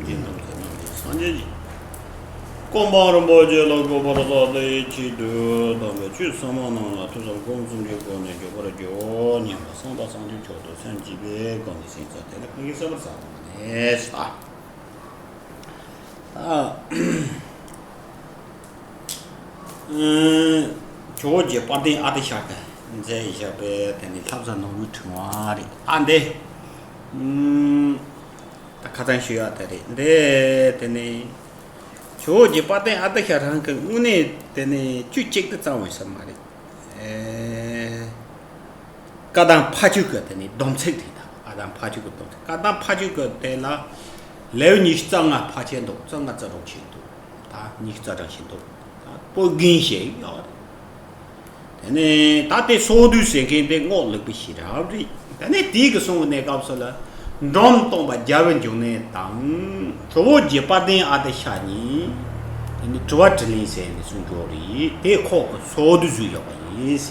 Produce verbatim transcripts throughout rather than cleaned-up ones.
སེམས་ཅན་ཐམས་ཅད་རྣམ་པར་སངས་རྒྱས་ཀྱི་གོ་འཕང་རིན་པོ་ཆེ་ལ་འགོད་པར་བྱ་དེའི་ཆེད་དུ། དམ་པའི་ཆོས་ཚང་མ་རྣམས་ལ་ཐོས་བསམ་སྒོམ་གསུམ་གྱི་སྒོ་ནས་འཇུག་པར་བགྱིའོ་སྙམ་པ་སངས་རྒྱས་བཅོམ་ལྡན་འདས་སེམས་བསྐྱེད་པའི་སྒོ་ནས་ཟིན་ཚར། དེ་ལ་གང་གིས་གསན་པར་བྱ་བ་ནས་ས། ཇོ་བོ་རྗེ་དཔལ་ལྡན་ཨ་ཏི་ཤ་གིས་མཛད་བཞག་པའི་དེ་ནི་ལྷ་བཟང་ནོར་བུའི་ཕྲེང་བ་རེད། ཨ་འདི། ད་ཁ་སང་ཞུ་ཡག་དེ་རེད། འདི་དེ་ནི་ཇོ་བོ་རྗེ་དཔལ་ལྡན་ཨ་ཏི་ཤ་རང་གི་དངོས་གནས་དེ་ནི་བཅུ་གཅིག་ཏུ་བརྩམས་ཡོད་ས་མ་རེད། ཨེ། བཀའ་གདམས་ཕ་ཇོ་གི་དེ་ནི་སྡོམ་ཚིག་རེད། ད་བཀའ་གདམས་ཕ་ཇོ་གི་སྡོམ་ཚིག་བཀའ་གདམས་ཕ་ཇོ་གི་དེ་ལ་ལེའུ་ཉི་ཤུ་རྩ་ལྔ་ཕལ་ཆེར་འདུག་རྩ་ལྔ་རྩ་དྲུག་ཞིག་འདུག་ད་ཉི་ཤུ་རྩ་གྲངས་ཤིག་འདུག་ད་པོད་རྒན་ཞིག་ཡོད་རེད། དེ་ནས་ད་དེ་སོ་བསྡུས་ཟེར་མཁན་དེ་རྔོག་ལུག་པའི་ཤེས་རབ་རེད། དེ་ནས་དེའི་གི་གསུང་གི་གནས་སྐབས་སུ་ལ་འབྲོམ་སྟོན་པ་རྒྱལ་བའི་འབྱུང་གནས་དང་ཇོ་བོ་རྗེ་དཔལ་ལྡན་ཨ་ཏི་ཤ་གཉིས་དེ་ནས་དྲི་བ་དྲིས་ལན་ཟེར་ནས་གསུང་གི་ཡོད་རེད། དེ་ཁོག་གི་སོ་བསྡུས་བཟོས་ཡོད་པ་ཡིན།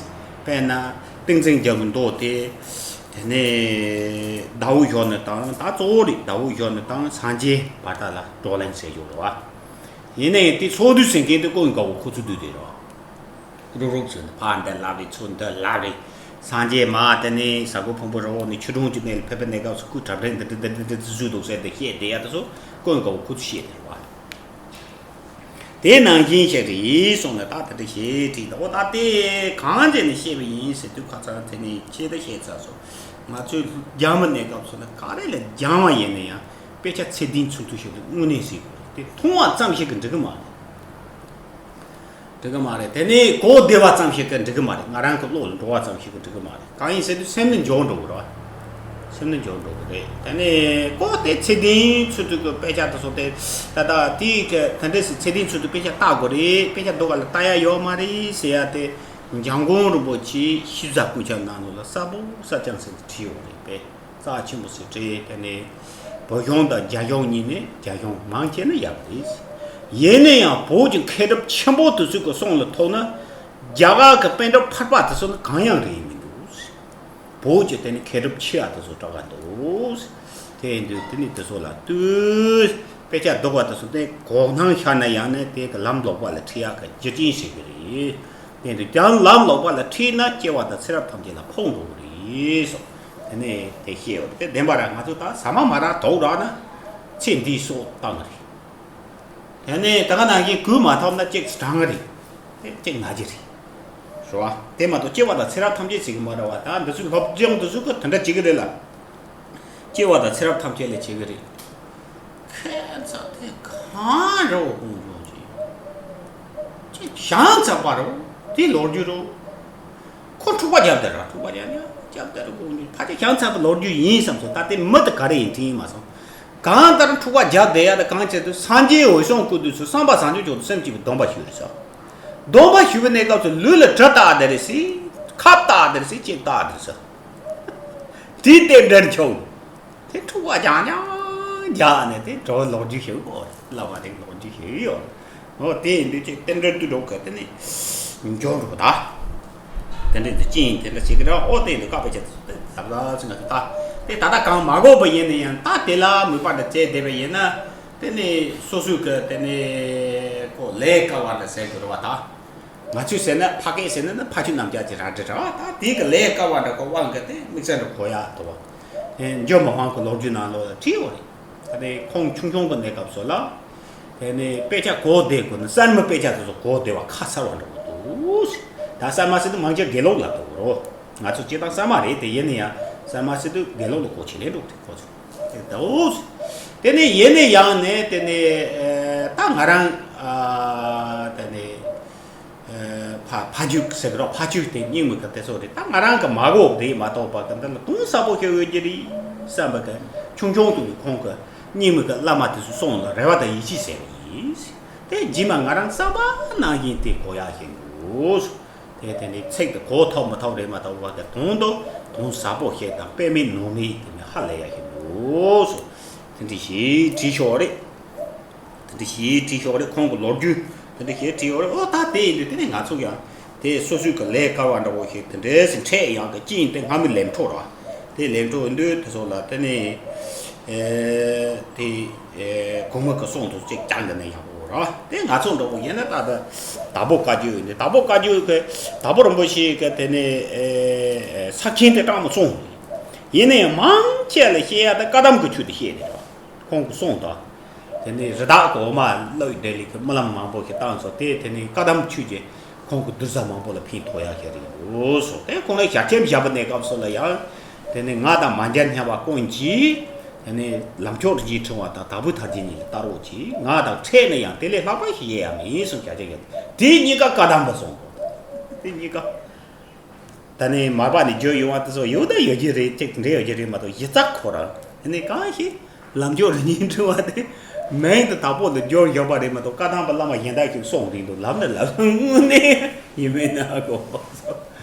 དཔེར་ན་ཏིང་འཛིན་རྒྱལ་པོའི་མདོ་དེ། དེ་ནས་ཟླ་བོ་གཞོན་ནུ་དང་ད་གཙོ་བོ་རེད། ཟླ་བོ་གཞོན་ནུ་དང་སངས་རྒྱས་བར་ཐག་ལ་བགྲོ་གླེང་ཟེར་ཡོད་རེད་བ། ཡིན་ནའི་དེ་སོ་བསྡུས་ཟེར་མཁན་དེ་ཀུན་དགའ་བོ་ཁོ་ཚོ་བསྡུས་དེ་རེད་བ། རུག་རུག་ཚོས་ནི་ཕར་འདི་ལབ་རེད་ཚུར་འདི་ལབ་རེད། སངས་རྒྱས་མ་དེ་ནས་ས་གོ་ཕུང་པོའི་རི་བོ་ནས་ཆོས་དྲུང་གི་གནས་ལ་ཕེབས་པའི་གནས་སྐབས་སུ་སྐུ་གྲབས་འདྲེན་འདི་འདྲ་འདི་འདྲ་འདི་འདྲ་བཟོས་འདུག་ཟེར་ཏེ་བཤད་བསྡད་ཡ་དེ་ཚོ་ཀུན་དགའ་བོ་ཁོ་ཚོས་བཤད་དེ་རེད་བ། དེ་ནང་བཞིན་ཞིག་རེད་གསུངས་ནས་ད་དེ་འདྲ་ཞེས་དྲིས་ད། འོ་ད་དེ་གང་བྱས་ནས་བཤད་པ་ཡིན་ཟེར་དུས་ཁ་སང་དེ་ནས་ཆེད་དུ་བཤད་ཚར་སོང་། ང་ཚོའི་རྒྱ་མི་གནས་སྐབས་སུ་ལ་ག་རེ་ལ་སྦྱང་བ་ཡིན་ན་ཡང་དཔེ་ཆ་ཚད་ལྡན་ཚུལ་མཐུན་ཞིག་ཏུ་དངོས་གནས་ཟིག་དགོས་རེད། དེ་མཐོང་བ་ཙམ་ཞིག་གིས་འགྲིག་གི་མ་རེད། འགྲིག་གི་མ་རེད། དེ་ནས་གོ་བདེ་བ་ཙམ་ཞིག་གིས་འགྲིག་གི་མ་རེད། ང་རང་གི་བློ་ལ་འགྲོ་བ་ཙམ་ཞིག་གིས་འགྲིག་གི་མ་རེད། གང་ཡིན་ཟེར་དུས་སེམས་ནི་འཇོག་འགྲོ་གི་རེད་བ། སེམས་ནི་འཇོག་འགྲོ་གི་རེད། དེ་ནས་ཀོ་དེ་ཚེ་འདིའི་ཚུལ་དུ་གི་དཔེ་ཆ་དེ་ཚོ་དེ་ད་ལྟ་དེའི་གི་དེ་འདྲས་སི་ཚེ་འདིའི་ཚུལ་དུ་དཔེ་ཆ་ལྟ་དགོས་རེད། དཔེ་ཆ་སྡུག་ག་ལ་ལྟ་ཡ་ཡོད་མ་རེད་ཟེར་ཡ་དེ་འཇམ་མགོན་རིན་པོ་ཆེའི་ཤེས་བྱ་སྐུ་ཆ་ནང་ལོགས་ལ་གསལ་པོ་གསལ་རྐྱང་ཟེར་ནས་བྲིས་ཡོད་རེད་པས། རྩ་ཆེན་པོ་ཟེར་བྲིས། དེ་ནས་བོད་གཞུང་དང་རྒྱ་གཞུང་གཉིས་ནས་རྒྱ་གཞུང་མང་ཆེ་ནི་ཡག་རེད། ཡིན་ན་ཡང་བོད་ཀྱི་མཁས་གྲུབ་ཆེན་པོ་དེ་ཚོའི་གི་གསུང་ལ་ཐོག་ན་རྒྱ་གར་གི་པཎ་གྲུབ་ཕལ་པ་དེ་ཚོ་ནི་གང་ཡང་རེད་མི་འདུག་བོད་ཀྱི་དེ་ནི་མཁས་གྲུབ་ཆེ་བ་དེ་ཚོ་གྲགས་ཀ་འདུག་དེ་ཡིན་དུས་དེ་ནི་དེ་ཚོ་ལ་ལྟོས། དཔེ་ཆ་སྡུག་པ་དེ་ཚོ་དེ་གོ་སྣང་ཤར་ན་ཡང་ནི་དེ་གི་ལམ་ལོག་པ་ལ་ཁྲིད་ཡག་གི་རྒྱུ་རྐྱེན་ཞིག་རེད། དེ་ཡིན་དུས་ཀྱང་ལམ་ལོག་པ་ལ་ཁྲིད་ན་སྐྱེ་བ་དང་ཚེ་རབས་ཐམས་ཅད་ལ་ཕོག་འགྲོ་གི་རེད་སོ། དེ་ནི་དེ་ཤེས་ཡོད་དེ་བདེན་པ་ར། ང་ཚོ་ད་ཟ་མ་མ་རག་དོགས་རག་ན་ཚེ་འདིའི་སྲོག་བཏང་གི་རེད། དེ་ནས་ད་ག་ནང་བཞིན་གོས་མ་ཐོབ་ན་གཅིག་གྲང་གི་རེད། དེ་གཅིག་ན་གི་རེད། རེད་བ། དེ་མ་གཏོགས་སྐྱེ་བ་དང་ཚེ་རབས་ཐམས་ཅད་ཟེར་གི་མ་རེད་བ། ད་འདི་ཚོ་སློབ་སྦྱོང་འདི་ཚོ་གི་དེ་འདྲ་བྱེད་གི་རེད་ལ། སྐྱེ་བ་དང་ཚེ་རབས་ཐམས་ཅད་ལ་བྱེད་གི་རེད། ཁྱད་མཚར་དེ་གང་རེད་དགོངས་སྐྱོང་བྱེད། ཅིག་བྱང་ཚ་པ་རེད། དེ་ལོ་རྒྱུས་རེད། ཁོ་འཁྲུག་པ་རྒྱབ་བསྡད་ར། འཁྲུག་པ་རྒྱབ་ན་རྒྱབ་བསྡད་ར་དགོངས་ཀྱི། ཕལ་ཆེར་བྱང་ཚ་པ་ལོ་རྒྱུས་ཡིན་བསམ་སོང་། ད་དེ་མི་དེ་ག་རེ་ཡིན་དྲན་ཡིན་མ་སོང་། གང་ལྟར་འཁྲུག་པ་རྒྱབ་བསྡད་ཡ་དེ་གང་བྱས་དུས་སངས་རྒྱས་འོད་སྲུང་སྐུ་དུས་སུ་བསམ་པ་བཟང་སྤྱོད་ཕྱོགས་སུ་སེམས་བསྐྱེད་པའི་སྡོམ་པ་ཞུས་རེད་ཟེར། སྡོམ་པ་ཞུས་པའི་གནས་སྐབས་སུ་ལུས་ལ་གྲི་བཏགས་བསྡད་རེད་ཟེར། ཁབ་བཏགས་བསྡད་རེད་ཟེར། ལྕེ་བཏགས་བསྡད་རེད་ཟེར། དེའི་རྟེན་འབྲེལ་འཆོག་དེ་འཁྲུག་པ་རྐྱང་རྐྱང་རྒྱག་ནས་དེ་གྲོགས་ལོག་རྒྱུ་ཞིག་གོ། བསླབ་པ་དེ་ལོག་རྒྱུ་ཞིག་ཡོད། འོ་དེ་ཡིན་དུས་ཅིག་རྟེན་འབྲེལ་དུ་འགྲོ་གི་དེ་ནི་འཇོག་འགྲོ་གི་ད། དེ་འདྲའི་འདི་ཅི་ཡིན་དེ་འདྲ་བྱེད་ཀྱི་ར། ཨོ་དེ་ཡིན་དུས་བཀའ་དཔེ་ཆ་དེ་ཟབ་ཟབ་ཟིན་གི་ད། དེ་ད་ལྟ་གང་མ་གོ་བ་ཡིན་ན་ཡང་ད་དེ་ལ་མོས་པ་འདྲ་བྱས་བསྡད་པ་ཡིན་ན། དེ་ནི་སོ་སོའི་གི་དེ་ནི་ཁོ་ལས་དཀའ་བ་འདྲ་ཟེར་དགོས་རེད་བ་ད། ང་ཚོས་ཟེར་ན་ཕ་སྐད་ཟེར་ན་ནི་ཕ་ཆོས་རྣམ་གཞག་གི་ར་འདྲ་ར་བ། ད་དེའི་གི་ལས་དཀའ་བ་འདྲ་གོ་བ་འགའ་དེ་དམིགས་བསལ་འདྲ་གོ་ཡག་འདུག་བ། འཇོ་མི་དབང་གི་ལོ་རྒྱུས་ནང་ལོགས་ལ་བྲིས་ཡོད་རེད། ད་དེ་ཁོང་ཆུང་ཆུང་གི་གནས་སྐབས་སུ་ལ། དེ་ནས་དཔེ་ཆ་གོ་བདེ་དགོས་ན་གསར་མའི་དཔེ་ཆ་དེ་ཚོ་གོ་བདེ་བ་ཁ་གསར་བ་འདྲ་བོ་འདུག་ད་གསར་མ་ཟེར་དུས་མང་ཆེ་དགེ་ལུགས་ལ་འདུག་རོ། ང་ཚོ་སྤྱིར་བཏང་གསར་མ་རེད་དེ། ཡིན་ན་ཡང་གསར་མ་ཟེར་དུས་དགེ་ལུགས་ལ་གོ་ཆེ་ལེ་འགྲོ་དེ་ཁོ་ཚོ་དེ་འདུག་དེ་ནས་ཡིན་ན་ཡང་ནས་དེ་ནས་ད་ང་རང་དེ་ནས། ཕ་ཕ་རྒྱུད་ཟེར་གི་རོ། ཕ་རྒྱུད་དེ་རྙིང་མི་གི་དེ་ཚོ་རེད། ད་ང་རང་གི་མ་གོ་རེད་མ་གཏོགས་པ་གི་འདི་ལ་དོན་ཟབ་པོ་ཞིག་ཡོད་ཀྱི་རེད་བསམ་པ་གི་ཆུང་ཆུང་དུས་ནས་ཁོང་གི་རྙིང་མི་གི་བླ་མ་དེ་ཚོ་གསུང་ལ་རེ་བ་དང་ཡིད་ཆེས་ཟེར་བ་ཡིན། དེ་རྗེས་མ་ང་རང་བསམ་པ་ནང་བཞིན་དེ་གོ་ཡག་ཞིག་འདུག་དེ་དེ་ནས་ཚིག་དེ་གོ་ཐུབ་མི་ཐུབ་རེད་མ་གཏོགས་པ་གི་དོན་དུ་དོན་ཟབ་པོ་ཞིག་དང་དཔེ་མེད་ནོར་མེད་དེ་ནས་ཧ་ལས་ཡག་ཞིག་འདུག་དེ་འདྲ་ཞིག་བྲིས་ཤོག་རེད། དེ་འདྲ་ཞིག་བྲིས་ཤོག་རེད། ཁོང་གི་ལོ་རྒྱུས་དེ་འདྲ་ཞིག་བྲིས་ཡོད་རེད། ཨོ་ད་དེ་ཡིན་དུས་དེ་ནས་ང་ཚོ་ཡང་དེ་སོ་སོའི་གི་ལས་ཀ་བ་འདྲ་བོ་ཞིག་དེ་འདྲས་སེ་འཕྲད་ཡག་གི་ཅི་ཡིན་དེ་སྔ་མོའི་ལས་འཕྲོ་ར། དེ་ལས་འཕྲོ་ཡིན་དུས་དེ་ཚོ་ལ་དེ་ནས་ དེ་གོང་མ་གི་གསུང་དུ་གཅིག་ཀྱང་གི་ནས་ཡག་པོ་ར། དེ་ང་ཚོ་འགྲོ་གི་ཡིན་ན་ད་ལྟ་དྭགས་པོ་བཀའ་བརྒྱུད་ཡིན་དེ། དྭགས་པོ་བཀའ་བརྒྱུད་གི་དྭགས་པོ་རིན་པོ་ཆེ་གི་དེ་ནས་ས་ཆེན་དེ་དྲང་མོ་གསུངས། ཡིན་ནའི་མང་ཆེ་ལ་བཤད་ཡ་དེ་བཀའ་གདམས་གི་ཆོས་དེ་བཤད་དེ་ར། ཁོང་གི་གསུང་དང་། དེ་ནས་རི་དྭགས་གོང་མ་བློ་བདེ་ལེགས་ཀྱི་རྨི་ལམ་མང་པོ་ཞིག་བཏང་སོང་། དེ་དེ་ནས་བཀའ་གདམས་ཆོས་ཀྱི་ཁོང་གི་གདུལ་བྱ་མང་པོ་ལ་ཕན་ཐོགས་ཡག་ཞིག་རེད་འདུག་སོང་། དེ་ཁོང་ལ་ཞལ་ཆེམས་བཞག་པ་གནས་སྐབས་སུ་ལ་ཡང་། དེ་ནས་ང་དང་མ་མཇལ་སྙམ་པ་ཀུན་གྱིས། དེ་ནས་ལམ་མཆོག་རིན་ཆེན་ཕྲེང་བ་དང་དྭགས་པོའི་ཐར་རྒྱན་གཉིས་ལ་ལྟ་རོགས་གྱིས། ང་དང་འཕྲད་ན་ཡང་དེ་ལས་ལྷག་པ་ཞིག་ཡོད་ཡ་མིན་གསུངས། ཞལ་ཆེམས་བཞག་དེ་གཉིས་ཀ་བཀའ་གདམས་པ་སོང་། དེ་གཉིས་ཀ་ད་ནི་མར་པ་ནས་བརྗོད་ཡོང་བ་དེ་ཚོ་ཡོད་ད་ཡོད་ཀྱི་རེད། གཅིག་འདྲེ་ཡོད་ཀྱི་རེད་མ་གཏོགས་གཞི་རྩ་ཁོ་རང་ཨ་ནི་གང་ཞིག་ལམ་མཆོག་རིན་ཆེན་ཕྲེང་བ་དེ་མིང་དུ་དྭགས་པོ་ལ་བསྒྱུར་ཡོད་པ་རེད་མ་གཏོགས་བཀའ་གདམས་པ་བླ་མ་གཞན་དག་ཞིག་གསུངས་རེད་འདུག་ལབ་ན་ལབ་དངོས་གནས་ཡིན་མིན་ན་དགོངས་པ་སོ།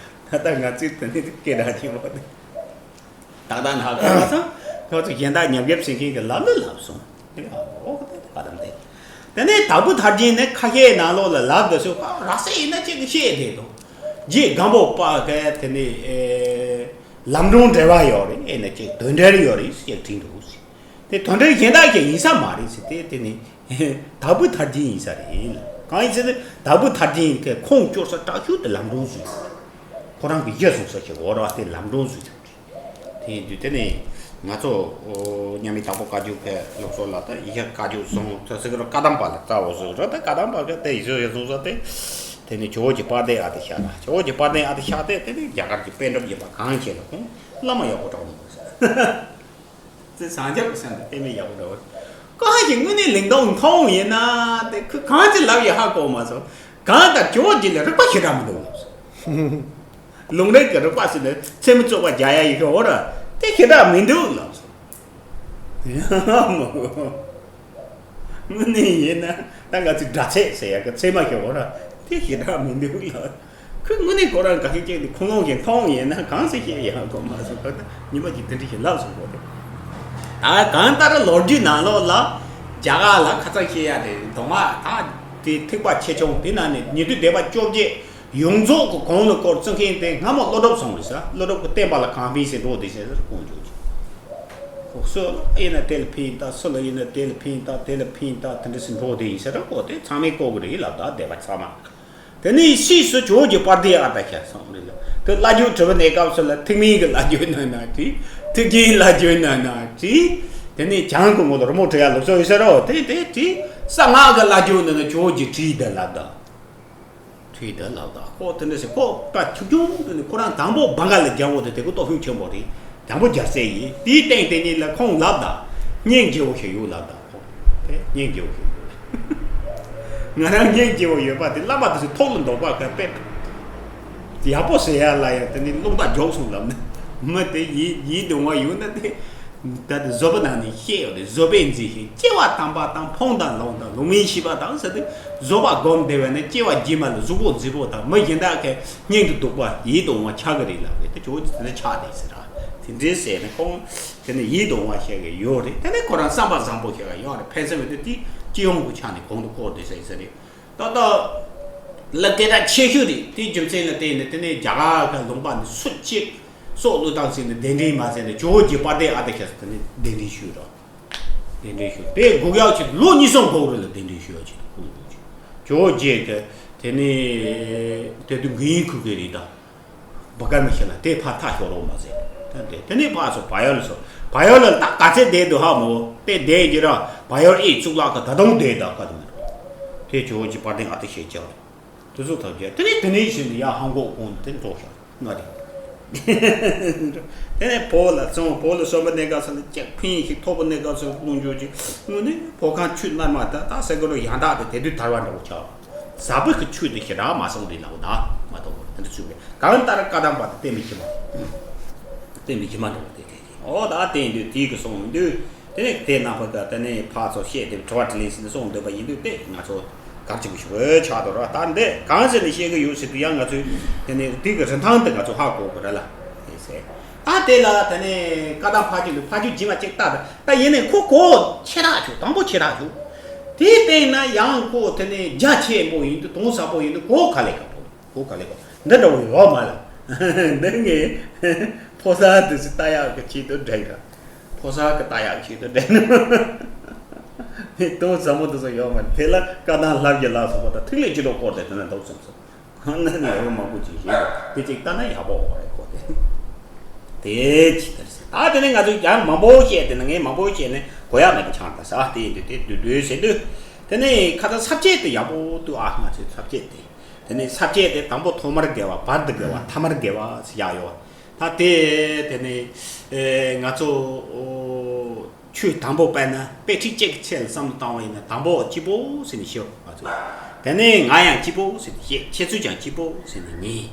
ད་ལྟ་ང་ཚོས་དེ་ནི་སྐད་གྲགས་ཆེན་པོ་དེ་ཏག་ཏག་ན་དགོངས་པ་སོ། ང་ཚོ་གཞན་དག་ཉམས་ཞིབ་བྱེད་མཁན་གྱི་ལབ་ན་ལབ་སོང་། དེ་ཨ་འོ་དེ་བཀའ་གདམས་དེ། དེ་ནས་དྭགས་པོའི་ཐར་རྒྱན་ནི་ཁ་ཤས་ནང་ལོགས་ལ་ལབ་དགོས་སོ། ར་སེ་ཡིན་ན་ཅིག་གི་བཤད་དེ་དང་། རྗེ་སྒམ་པོ་པ་གི་དེ་ནི་ཨེ་ལམ་སྒྲོན་འགྲེལ་བ་ཡོད་རེད། ཨེ་ན་ཅིག་དོན་འགྲེལ་ཡོད་རེད་ཟེར་བྲིས་འདུག་ཟེར། དེ་དོན་འགྲེལ་གཞན་དག་གི་ཡིན་ས་མ་རེད་ཟེར། དེ་དེ་ནི་དྭགས་པོའི་ཐར་རྒྱན་ཡིན་ས་རེད། གང་ཡིན་ཟེར་ན་དྭགས་པོའི་ཐར་རྒྱན་གྱི་ཁུངས་སྐྱོར་ས་དྲག་ཤོས་དེ་ལམ་སྒྲོན་བཟོས་ཡོད་རེད། ཁོ་རང་གི་གཞི་བཟུང་ས་ཞིག་འོ་ར་བ་དེ་ལམ་སྒྲོན་བཟོས་ཡོད་རེད། དེ་ཡིན་དུས་དེ་ནི་ང་ཚོ་མཉམ་མེད་དྭགས་པོ་བཀའ་བརྒྱུད་ཀྱི་ལུགས་སྲོལ་ལ་ད་ཡི་གེ་བཀའ་བརྒྱུད་བཟུང་ཚོད་ཟེར་གི་ར། བཀའ་གདམས་པ་ལ་རྩ་བ་བཟོས་ར། ད་བཀའ་གདམས་པ་གི་དེ་ཡི་གེ་བཟུང་ས་དེ་དེ་ནི་ཇོ་བོ་རྗེ་དཔལ་ལྡན་ཨ་ཏི་ཤ་ར། ཇོ་བོ་རྗེ་དཔལ་ལྡན་ཨ་ཏི་ཤ་དེ་དེ་ནི་རྒྱ་གར་གྱི་པཎ་གྲུབ་ཡིན་པ་གང་ཞིག་ལ་ཁོང་བླ་མ་ཡག་པོ་གྲགས་མོ་ཟེར། དེ་ཟངས་ལྕགས་ཀྱི་སེམས་དང་དཔེ་མེད་ཡག་པོ་འདྲ་བོ། གང་ཞིག་དངོས་གནས་ལིང་ཏོག་མཐོང་ཡིན་ན་དེ་ཁོས་གང་ཅི་ལབ་ཡོད་ཧ་གོ་མ་སོང་། གང་ལྟར་ཇོ་བོ་རྗེ་ལ་རིག་པ་ཞེ་དྲག་མི་འདུག་ལབ་སོང་། ལུང་རིགས་ཀྱི་རིག་པ་ཟེར་ནས་ཚད་མ་བཙུགས་པ་རྒྱག་ཡ་ཡི་གེ་འོ་ར་དེ་ཞེ་དྲག་མི་འདུག་ལབ་སོང་། ཡ་མོ། དངོས་གནས་ཡིན་ན་ད་ང་ཚོས་སྒྲ་ཚད་ཟེར་ཡ་གི་ཚད་མ་ཞིག་འོ་ར་དེ་ཞེ་དྲག་མི་འདུག་ལ། ཁོས་དངོས་གནས་ཁོ་རང་དགའ་ཤོས་ཅིག་དེ་ཁུངས་ལུང་ཞིག་མཐོང་ཡིན་ན་གང་ཟེར་བཤད་ཡ་གོ་མ་སོང་། ཁོ་ད་ཉི་མ་གཅིག་དེ་འདྲ་ཞིག་ལབ་སོང་གོ་དེ། ད་གང་ལྟར་ལོ་རྒྱུས་ནང་ལོགས་ལ་རྒྱ་གར་ལ་ཁ་ཚ་བཤད་ཡ་དེ་གདོང་མ་ད་དེ་ཐེག་པ་ཆེ་ཆུང་དེ་ནང་ནས་ཉན་ཐོས་སྡེ་པ་བཅོ་བརྒྱད། ཡོངས་རྫོགས་ཀྱི་གོང་ལ་སྐོར་བརྩི་མཁན་དེ་སྔ་མོ་བློ་གྲོས་སོང་རེད་ཟེར། བློ་གྲོས་ཀྱི་བསྟན་པ་ལ་གང་ཕན་ཟེར་འགྲོ་བསྡད་ཟེར་ཟེར་དགོངས་འཇོག་གི། ཁོ་སོ་ལ་ཡིན་ན་དེ་ལ་ཕན་ད། སུ་ལ་ཡིན་ན་དེ་ལ་ཕན་ད། དེ་ལ་ཕན་ད། དེ་འདྲ་ཟེར་འགྲོ་བསྡད་ཡིན་ཟེར་ར། ཁོ་དེ་ཚང་མས་གོ་གི་རེད་ལབ། ད་སྡེ་པ་ཚང་མ། དེ་ནས་ཕྱིས་སུ་ཇོ་བོ་རྗེ་དཔལ་ལྡན་ཨ་ཏི་ཤ་སོང་རེད་ལ། དེ་བླ་བརྒྱུད་གྲུབ་པའི་གནས་སྐབས་སུ་ལ་ཐེག་དམན་གྱི་བླ་བརྒྱུད་ནང་ན་བྲིས། ཐེག་ཆེན་བླ་བརྒྱུད་ནང་ན་བྲིས། དེ་ནས་བྱང་གི་ངོ་ལ་རི་མོ་བྲི་ཡ་ལུགས་སྲོལ་ཡོད་ཟེར་རོ། དེ་དེ་བྲིས། གསང་སྔགས་ཀྱི་བླ་བརྒྱུད་ནང་ན་ཇོ་བོ་རྗེ་བྲིས་དེ་ལབ་ད། ཁྲིད་དེ་ལབ་ད། ཁོ་དེ་འདྲ་ཟེར་ཁོ་ད་ཆུང་ཆུང་དུ་ནི་ཁོ་རང་དང་པོ་བང་ག་ལ་རྒྱལ་པོ་དེ་དེ་ཁོ་སྟོབས་ཤུགས་ཆེན་པོ་རེད། དང་པོ་རྒྱལ་སྲས་ཡིན། དེའི་སྟེང་དེ་ཉིད་ལ་ཁོང་ལབ་ད། སྙིང་རྗེ་བོ་ཞིག་ཡོད་ལབ་ད། ཁོ་དེ་སྙིང་རྗེ་བོ་ཞིག་ཡོད། ང་རང་སྙིང་རྗེ་བོ་ཡོད་པ་དེ་བླ་མ་དེ་ཚོ་ཐོག་ལ་འདོགས་པ་ག་དཔེ་ཡག་པོ་ཟེར་ཡ་ལ་ཡང་དེ་ནི་རླུང་རྟ་མགྱོགས་སོང་ལབ་ནས་མི་དེ་ཡིད་ཡིད་དུ་འོང་བ་ཡོད་ན་དེ། ད་དེ་བཟོད་པ་ནང་ནས་བཤད་ཡོད་རེད། བཟོད་པས་མཛེས་ཤིང་སྐྱེ་བ་དམ་པ་དང་ཕོངས་དང་ལོག་དང་ལུང་མིན་ཤེས་པ་དང་ཟེར་ཏེ་བཟོད་པ་སྒོམ་བསྡད་པ་ནི་སྐྱེ་བ་རྗེས་མ་ལ་གཟུགས་པོ་མཛེས་པོ་དང་མི་གཞན་དག་གི་སྙིང་དུ་སྡུག་པ་ཡིད་དུ་འོང་བ་ཆགས་ཀྱི་རེད་ལབ་རེད། དེ་ཇོ་བོ་དེ་འདྲ་ཆགས་བསྡད་ཟེར་ར། དེ་འདྲའི་ཟེར་ནས་ཁོང་དེ་ནི་ཡིད་དུ་འོང་བ་བཤད་ཀྱི་ཡོད་རེད། དེ་ནི་ཁོ་རང་བསམ་པ་བཟང་པོ་ཞིག་ཡོད་རེད། ཕན་སེམས་འདི་དེ་སྤྱི་ཡོངས་ཀྱི་ཆ་ནས་གོང་དུ་བཀོད་བསྡད་ཟེར་ཟེར་རེད། ད་ལྟ་ལ་སྐད་གྲགས་ཆེ་ཤོས་རེད། དེའི་རྒྱུ་མཚན་ལ་བརྟེན་ནས་དེ་ནས་རྒྱ་གར་གྱི་ལུང་པ་ནས་སུ་གཅིག་སྲོག་བློས་བཏང་ཟིན་ནས་གདན་འདྲེན་མ་ཟིན་ནས་ཇོ་བོ་རྗེ་དཔལ་ལྡན་ཨ་ཏི་ཤ་ཟེར་དེ་ནས་གདན་འདྲེན་ཞུས་ར། གདན་འདྲེན་ཞུས་དེ་སྒུག་ཡག་ཆེད་ལོ་གཉིས་གསུམ་འགོར་རེད་ལ། གདན་འདྲེན་ཞུ་ཡག་ཆེད་ཁོང་ཇོ་བོ་རྗེ་གི་དེ་ནས་དེ་དུས་འགན་ཁུར་གི་རེད་ད། བ་ཀར་མི་ཤེས་ལ་དེ་ཕར་ཐག་ཤོར་རོགས་མ་ཟེར། ད་དེ་དེ་ནས་ཕར་སོང་བལ་ཡུལ་ལ་སོང་། བལ་ཡུལ་ལ་ད་ག་ཚད་བསྡད་འདུག་ཧ་མོ་དཔེ་བསྡད་ཀྱི་ར། བལ་ཡུལ་ཨེ་གཙུག་ལག་གི་ད་དུང་བསྡད་ད་ག་དུ་མི་འགྲོ། དེ་ཇོ་བོ་རྗེ་དཔལ་ལྡན་ཨ་ཏི་ཤས་བཅར་བ་དེ་ཚོ་ཐབས་བྱས་དེ་ནས་དེ་ནས་བཞིན་དུ་ཡར་ཧང་གོག་གོང་དུ་དེ་འགྲོ་ཤག་ང་རེད། དེ་ནས་བོད་ལ་སོང་། བོད་ལ་སོང་བའི་གནས་སྐབས་སུ་ལ་ཅིག་ཕན་ཞིག་ཐོགས་པའི་གནས་སྐབས་སུ་ལ་ལུང་འཇུག་ཅིག་དངོས་གནས་བོད་ཁམས་ཆུ་ནར་མ་ད་ད་ཟེར་གི་རོ། ཡང་དག་དེ་དེ་དུས་དར་བ་འདྲ་བོ་ཆགས། ཟབ་པའི་གི་ཆོས་དེ་ཞེ་དྲག་མ་སོང་རེད་ལབ་ད་མ་གཏོགས་དེ་འདྲ་ཚུལ་རེད། གང་ལྟར་བཀའ་གདམས་པ་དེ་བསྟན་པའི་ཕྱི་མ། བསྟན་པའི་ཕྱི་མ་འདྲ་བོ་དེ་དེ་རེད། ཨོ་ད་བསྟན་དུས་དེའི་གི་སོང་དུས་དེ་ནས་དེ་རྣམ་པ་ག་དེ་ནས་ཕར་ཚུར་བཤད་དེ་དྲི་བ་དྲིས་ལན་ཟེར་ནས་སོང་འདོད་པ་ཡིན་དུས་དེ་ང་ཚོ་གར་གྱི་གུ་ཞུ་བའི་ཆགས་དོ་ར། ད་འདི་གང་ཟེར་ནས་བཤད་གི་ཡོད་ཟེར་དུས་ཡང་ང་ཚོས་དེ་ནས་དེ་གི་རིན་ཐང་དེ་ང་ཚོ་ཧ་གོ་དགོས་ར་ལ་ཟེར། ད་དེ་ལ་དེ་ནས་བཀའ་གདམས་ཕ་རྒྱུད་དུ་ཕ་རྒྱུད་རྗེས་མ་གཅིག་ལྟ་ད། ད་ཡིན་ནའི་ཁོ་གོ་ཆེ་དྲགས་བྱུང་། དང་པོ་ཆེ་དྲགས་བྱུང་། དེའི་སྟེང་ན་ཡང་ཁོ་དེ་ནས་རྒྱ་ཆེན་པོ་ཡིན་དུས་དུང་ཟབ་པོ་ཡིན་དུས་གོ་ག་ལེ་ག་པོ་གོ་ག་ལེ་ག་འདི་འདྲ་བོ་ཡོད་མ་ལ། འདི་ངས་ཕོ་གསར་དེ་ཚོ་ལྟ་ཡག་གི་ཆེད་དུ་བསྒྲིགས་ར། ཕོ་གསར་གྱི་ལྟ་ཡག་ཞིག་ཏུ་འདྲེན་ནོ། དོན་ཟབ་མོ་དེ་ཚོ་ཡོད་མ་རེད། དེ་ལ་བཀའ་གདམས་ལྷ་བརྒྱ་ལ་སོགས་པ་དང་ཐིག་ལེ་བཅུ་དྲུག་སྐོར་དེ་དེ་ན་འདུག་བསམ་སོང་། ཁོང་ན་ནི་ལེའུ་མང་པོ་ཅིག་བཤད་འདུག་དེ་གཅིག་ལྟ་ན་ཡག་པོ་རེད་ཁོ་དེ། དེ་ཅི་ལྟར་ཟེར། ད་དེ་ནས་ང་ཚོས་ཀྱང་མང་པོ་བཤད་དེ་ན་ངས་མང་པོ་བཤད་ནས་གོ་ཡག་མེད་པ་ཆགས་ད་ས་དེ་ཡིན་དུས་དེ་བསྡུས་བསྡུས་ཟེར་དུས། དེ་ནས་ཁ་ཚ་ས་བཅད་དེ་ཡག་པོ་འདུག་ཨ། ང་ཚོའི་ས་བཅད་དེ། དེ་ནས་ས་བཅད་དེ་དང་པོ་ཐོག་མར་དགེ་བ། བར་དུ་དགེ་བ། ཐ་མར་དགེ་བ་ཟེར་ཡག་ཡོད། ད་དེ་དེ་ནས་ཨེ་ང་ཚོ་ཨོ་ཆོས་དང་པོ་དཔེར་ན་དཔེ་ཁྲིད་གཅིག་གི་ཆེད་ལ་བསམ་བློ་བཏང་བ་ཡིན་ན་དང་པོ་སྐྱིད་པོ་ཟེར་ནས་ཤོད་ང་ཚོས། དེ་ནས་ང་ཡང་སྐྱིད་པོ་ཟེར་ནས་བཤད། ཁྱེད་ཚོས་ཀྱང་སྐྱིད་པོ་ཟེར་ནས་ཉན།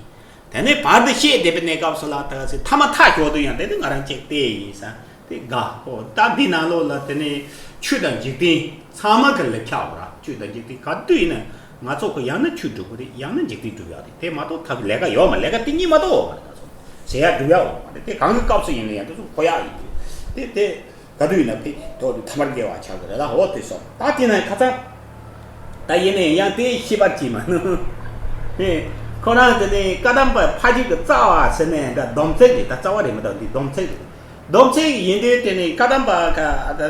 དེ་ནས་བར་དུ་བཤད་བསྡད་པའི་གནས་སྐབས་སུ་ལ་ད་ཚེ་ཐ་མ་ཐག་ཞོག་དུས་ཡང་དེ་ནི་ང་རང་གཅིག་བལྟས་ཡིན་ས་དེ་དགའ་ཨོ། ད་འདི་ནང་ལོགས་ལ་དེ་ནས་ཆོས་དང་འཇིག་རྟེན་ཚང་མ་གི་ལེགས་ཆ་འོ་ར། ཆོས་དང་འཇིག་རྟེན་ག་དུས་ཡིན་ན་ང་ཚོ་གི་ཡང་ན་ཆོས་སྒྲུབ་པ་རེད། ཡང་ན་འཇིག་རྟེན་སྒྲུབ་ཡག་རེད། དེ་མ་གཏོགས་ཐབས་ལས་ཀ་ཡོད་མ། ལས་ཀ་དེ་གཉིས་མ་གཏོགས་ཡོད་མ་རེད། ད་ཚོ་ཟེར་ཡག་སྒྲུབ་ཡག་ཡོད་མ་རེད། དེ་གང་གི་སྐབས་སུ་ཡིན་ན་ཡང་དེ་ཚོ་གོ་ཡག་ཡིན་དུས་དེ་དེ། ག་དུས་ཡིན་ན་ཕེབས་ཐོག་ཏུ་ཐ་མར་དགེ་བ་ཆགས་ཀྱི་རེད་ལ། འོ་དེ་སོང་ད་དེ་ན་ཁ་ཚ། ད་ཡིན་ནའི་ཡང་དེ་ཤེས་པར་གྱིས་མ་ནུ། ཧེ། ཁོ་རང་དེ་ནས་བཀའ་གདམས་པ་ཕ་ཆོས་ཀྱི་རྩ་བ་ཟེར་ནས་འདྲ་སྡོམ་ཚིག་རེད། ད་རྩ་བ་རེད་མི་འདུག་འདི་སྡོམ་ཚིག་རེད། སྡོམ་ཚིག་ཡིན་དུས་དེ་ནས་བཀའ་གདམས་པ་ཁ་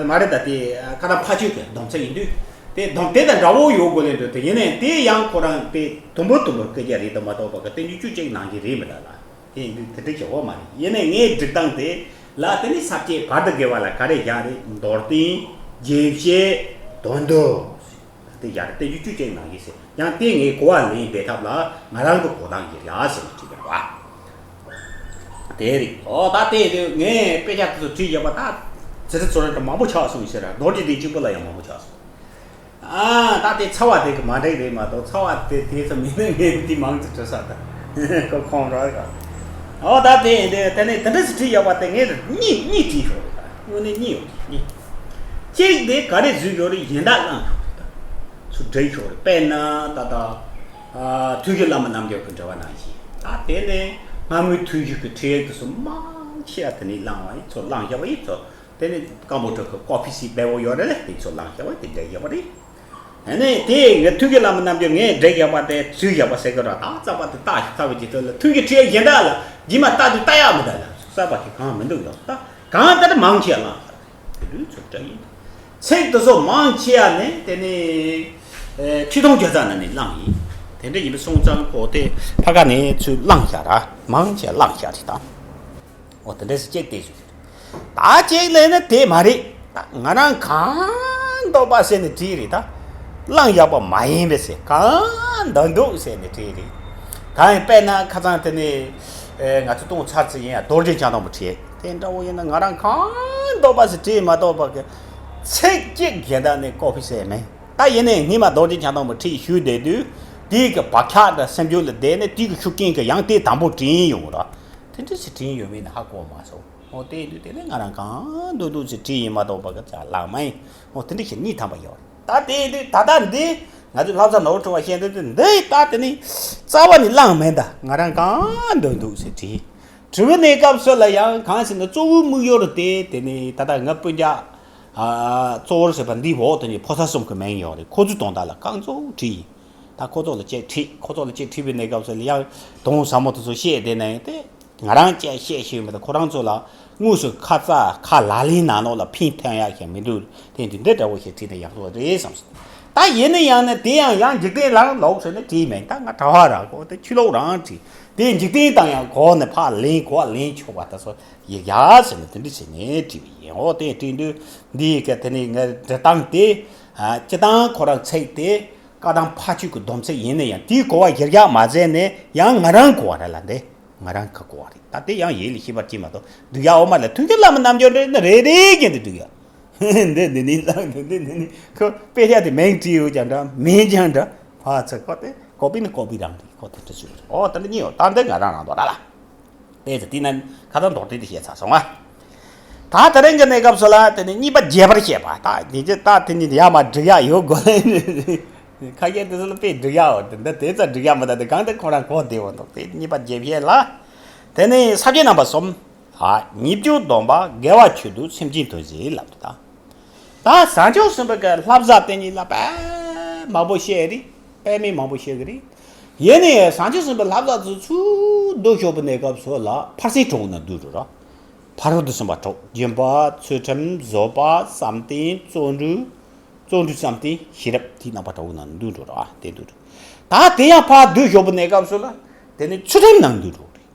མ་རེད། ད་དེ་བཀའ་གདམས་ཕ་ཆོས་ཀྱི་སྡོམ་ཚིག་ཡིན་དུས་དེ་སྡོམ་དེ་དང་འདྲ་བོ་ཡོད་དགོས་ལེ་འདུག་དེ་ཡིན་ནའི་དེ་ཡང་ཁོ་རང་དེ་དུམ་བུ་དུམ་བུ་སྐད་ཆ་རེད་དུ་མ་གཏོགས་པ་གི་བསྟན་བཅོས་བཅུ་གཅིག་ནང་བཞིན་རེད་མི་འདུག་ལ། དེ་ཡིན་དུས་དེ་འདྲ་བྱེད་དགོས་མ་རེད། ཡིན་ནའི་ངའི་སྒྲིག་སྟངས་དེ་ལ་དེ་ནི་ས་བཅད་བར་དུ་དགེ་བ་ལ་ག་རེ་བཞག་རེད། མདོར་བསྟན། རྒྱས་བཤད། དོན་བསྡུ། དེ་བཞག་རེད། བསྟན་བཅོས་བཅུ་གཅིག་ནང་བཞིན་ཟེར། ཡང་དེ་ངའི་གོ་བ་ལེན་འབད་ཐབས་ལ་ང་རང་གི་གོ་སྟངས་ཡིན་ར་ཟེར་ནས་བྲིས་པ་རེད་བ། དེ་རེད། ཨོ་ད་དེ་ངས་དཔེ་ཆ་དེ་ཚོ་བྲིས་བཞག་པ་ད་ཚེ་རིང་ཚོ་ར་མང་པོ་ཆགས་སོང་ཟེར་ར། མདོར་བསྡུས་དེ་གཅིག་པོ་ལ་ཡང་མང་པོ་ཆགས་སོང་། ཨ་ད་དེ་ཚ་བ་དེ་གི་མ་འགྲིག་རེད་མ་གཏོགས། ཚ་བ་དེ་དེ་ཚོ་མིན་ན་ངས་འདི་མང་ཙམ་བྲིས་ས་ད་ཁོ་ཁོང་ར་ག་ཨོ་ད་དེ་དེ་དེ་ནས་དེ་འདྲ་ཞིག་བྲིས་ཡོད་པ་དེ་ངས་གཉིས་གཉིས་བྲིས་ཤོག་རེད། ད་དངོས་གནས་གཉིས་ཡོད་གཉིས། གཅིག་དེ་ག་རེ་བཟོས་ཡོད་རེད། གཞན་དག་བླངས་ཤོག་རེད། ད་ཚུར་བྲིས་ཤོག་རེད། དཔེར་ན་ད་ད་ཨ་ཐུགས་རྗེ་བླ་མ་རྣལ་འབྱོར་གྱི་འགྲེལ་པ་ནང་བཞིན། ད་དེ་ནས་སྔ་མོའི་ཐུན་བཞི་གི་ཁྲིད་ཡིག་དེ་ཚོ་མང་ཆེ་བ་དེ་ནས་བླངས་བ་ཡིན་ཚོ། བླངས་བཞག་པ་ཡིན་ཚོ། དེ་ནས་སྐམ་པོ་གྲོགས་ཀྱི་ཀོ་ཕི་ཞིག་སྦས་པོ་ཡོད་རེད་ལ། དེ་ཚོ་བླངས་བཞག་པ་དེ་འདྲ་ཡོད་རེད། ཨ་ནི་དེ་ངས་ཐུགས་ཀྱི་བླ་མ་རྣམ་འགྱུར་ངས་འགྲེལ་བཞག་པ་དེ་ཚུལ་བཞག་པ་ཟེར་གི་ར། ད་རྩ་བ་དེ་བལྟ་ཞིག་རྩ་བའི་ཇི་ལྟར་ལ་ཐུགས་ཀྱི་ཁྲིད་གཞན་དག་ལ་རྗེས་མ་ལྟ་དུས་ལྟ་ཡག་མི་འདུག་ལ། གསར་པ་ཞིག་གང་མི་འདུག་ལ། ད་གང་ལྟར་མང་ཆེ་བ་བླངས་བཞག་རེད། དེ་ལུས་ཚོ་འདྲ་ཡིན། ཚིག་དེ་ཚོ་མང་ཆེ་བ་ནི་དེ་ནི་ཁྲི་སྟོང་བརྒྱ་རྩ་ན་ནས་བླངས་ཡིན། དེ་འདྲ་ཡིན་པ་སོང་ཙང་ཁོ་དེ་ཕ་ག་ནས་ཚུར་བླངས་བཞག་ར། མང་ཆེ་བ་བླངས་བཞག་རེད་ད། འོ་དེ་འདྲས་སུ་གཅིག་བལྟས་སོང་། ད་གཅིག་ལས་ནི་དེ་མ་རེད། ད་ང་རང་གང་འདོད་པ་ཟེར་ནས་བྲིས་རེད་ད། བླངས་བཞག་པ་མ་ཡིན་པས་ཟེར། གང་འདོད་འདུག་ཟེར་ནས་བྲིས་རེད། གང་ཡིན་དཔེར་ན་ཁ་སང་དེ་ནས་ཨེ་ང་ཚོ་ཏོང་ཚར་ཚེ་ཡིན་ཡ་རྡོ་རྗེ་འཆང་དང་པོ་བྲིས། དེ་འདྲ་བོ་ཡིན་ན་ང་རང་གང་འདོད་པ་ཟེར་བྲིས་མ་གཏོགས་པ་གི་ཚིག་གཅིག་གཞན་དག་ནས་ཀོ་པི་ཟེར་མེད། ད་ཡིན་ནའི་སྔས་མ་རྡོ་རྗེ་འཆང་དང་པོ་བྲིས་ཞུས་བསྡད་དུས་དེའི་གི་བག་ཆགས་འདྲ་སེམས་རྒྱུད་ལ་བསྡད་ནས་དེའི་གི་ཤུགས་རྐྱེན་གི་ཡང་དེ་དང་པོ་དྲན་ཡོང་ར། དེ་འདྲ་ཞིག་དྲན་ཡོད་མེད་ནི་ཧ་གོ་མ་སོང་། འོ་དེ་ཡིན་དུས་དེ་ནས་ང་རང་གང་འདོད་འདོད་ཅིག་བྲིས་ཡིན་མ་གཏོགས་པ་གི་ཅག་ལག་མ་ཡིན། འོ་དེ་འདྲ་ཞིག་གཉིས་ཐམ་པ་ཡོད་རེད། ད་དེ་ཡིན་དུས་ད་ལྟ་འདི་ང་ཚོའི་ལྷ་བཟང་ནོར་བུ་ཁྲི་པ་བཤད་འདོད་དུས་འདི་ད་དེ་ནི་རྩ་བ་ནས་བླངས་མེད། ད་ང་རང་གང་འདོད་འདོད་ཅིག་བྲིས། དྲི་བའི་གནས་སྐབས་སུ་ལ་ཡང་གང་ཞིག་ན་གཙོ་བོའི་དམིགས་ཡུལ་དེ་དེ་ནི་ད་ལྟ་ང་སྤུན་ཀྱག་ཨ་གཙོ་བོར་ཟེར་བ་འདི་འོག་ཏུ་ནི་ཕོ་གསར་གསུམ་གྱི་མིང་ཡོད་རེད། ཁོ་ཚོའི་དོན་དག་ལ་རྐང་བཙུགས་བྲིས་ཡིན། ད་ཁོ་ཚོ་ལ་གཅིག་ཁྲིད། ཁོ་ཚོ་ལ་གཅིག་ཁྲིད་པའི་གནས་སྐབས་སུ་ལ་ཡང་དོན་ཟབ་མོ་དེ་ཚོ་བཤད་བསྡད་ན་ཡང་དེ་ང་རང་གཅིག་བཤད་ཤེས་མེད། ད་ཁོ་རང་ཚོ་ལ་དངོས་སུ་ཁ་ཙ་ཁ་ལག་ལེན་ནང་ལོགས་ལ་ཕན་ཐོགས་ཡག་ཞིག་མི་འདུག་དེ་འདི་འདྲ་འདྲ་བོ་ཞིག་བྲིས་ན་ཡག་པོ་རེད་བསམ་སོང་། ད་ཡིན་ན་ཡང་ན་དེ་ཡང་ཡང་འཇིག་རྟེན་ལ་ལོག་ཟེར་ནས་བྲིས་མེད། ད་ང་གྲྭ་བ་རང་གོ་དེ་ཆོས་ལོག་རང་བྲིས། དེ་འཇིག་རྟེན་དང་ཡང་གོ་ནས་ཕར་ལེན་གོ་བ་ལེན་ཆོག་པ་ད་སོ་ཡི་ཡ་ཟེར་ནས་དེ་འདྲ་བྱས་ནས་བྲིས་པ་ཡིན། འོ་དེ་བྲིས་དུས་འདི་ག་དེ་ནི་ངའི་འབྲི་སྟངས་དེ་ཨ་སྤྱི་བཏང་ཁོ་རང་ཚིག་དེ་བཀའ་གདམས་ཕ་ཆོས་ཀྱི་སྡོམ་ཚིག་ཡིན་ན་ཡང་དེའི་གོ་བ་གཞིར་བཞག་མ་མཛད་ནས་ཡང་ང་རང་གོ་བ་རེད་ལ། འདི་ང་རང་ག་གོ་བ་རེད། ད་དེ་ཡང་ཡིད་ལ་བྱེད་པར་གྱིས་མ་གཏོགས་འདུག་ཡ་འོ་མ་ལ་མཐུན་རྐྱེན་བླ་མ་རྣལ་འབྱོར་འདྲ་ནི་རེ་རེ་བཞིན་དུ་འདུག་ཡ། འདི་འདི་ནི་ལ་འདི་འདི་འདི་ནི་ཁོ་དཔེ་ཆ་དེ་མིང་བྲིས་ཡོད་ཀྱང་འདྲ་མིན་ཀྱང་འདྲ། ཕ་ཚ་ཁོ་དེ་ཀོ་པི་ནི་ཀོ་པི་རང་རེད། ཁོ་དེ་འདྲ་ཚུལ་རེད། ཨོ་དེ་འདྲ་གཉིས་ཡོད། ད་འདི་ང་རང་རང་དོ་ར་ལ། དེ་ཚེ་དེ་ན་ཁ་ད་མདོར་བསྡུས་དེ་བཤད་ཚར་སོང་ང་། ད་དེ་རིང་གི་གནས་སྐབས་སུ་ལ་དེ་ནི་གཉིས་པ་རྒྱས་པར་བཤད་པ། ད་ཉིན་རྗེ་ད་དེ་ནི་ཡ་མ་འགྲིག་ཡ་ཡོད་དགོས་ལེ། ཁ་ཤས་དེ་ཚོ་ལ་དཔེ་འགྲིག་ཡ་འོ་དེ་འདི་དེ་ཚ་འགྲིག་ཡ་མ་ད་དེ་གང་དེ་ཁོ་རང་གོ་བདེ་བོ་འདུག་དེ་གཉིས་པ་རྒྱས་བཤད་ལ། དེ་ནི་ས་བཅད་རྣམ་པ་གསུམ། ཨ་ཉེས་སྤྱོད་སྡོམ་པ་དགེ་བ་ཆོས་སྡུད་སེམས་ཅན་དོན་བྱེད་ལམ་དུ་ད། ད་བྱང་ཆུབ་སེམས་དཔའི་གི་བསླབ་བྱ་དེ་ཉིད་ལ་དཔེ་མང་པོ་བཤད་རེད། དཔེ་མི་མང་པོ་བཤད་གི་རེད། ཡིན་ནའི་བྱང་ཆུབ་སེམས་དཔའི་བསླབ་བྱ་ཚོ་ཚུར་བསྡུ་ཤོག་པའི་གནས་སྐབས་སུ་ལ་ཕར་ཕྱིན་དྲུག་ན་བསྡུ་རུ་ར། ཕ་རོལ་ཏུ་སོན་པ་དྲུག་སྦྱིན་པ། ཚུལ་ཁྲིམས། བཟོད་པ། བསམ་གཏན། བརྩོན་འགྲུས། བརྩོན་འགྲུས། བསམ་གཏན། ཤེས་རབ། དེའི་རྣམ་པ་དྲུག་ནང་འདུས་འགྲོ་ར། དེ་འདུས་འགྲོ། ད་དེ་ཡང་ཕར་འདུས་ཞོག་པོ་གནས་སྐབས་སུ་ལ། དེ་ནི་ཚུལ་ཁྲིམས་ནང་འདུས་འགྲོ་རེད།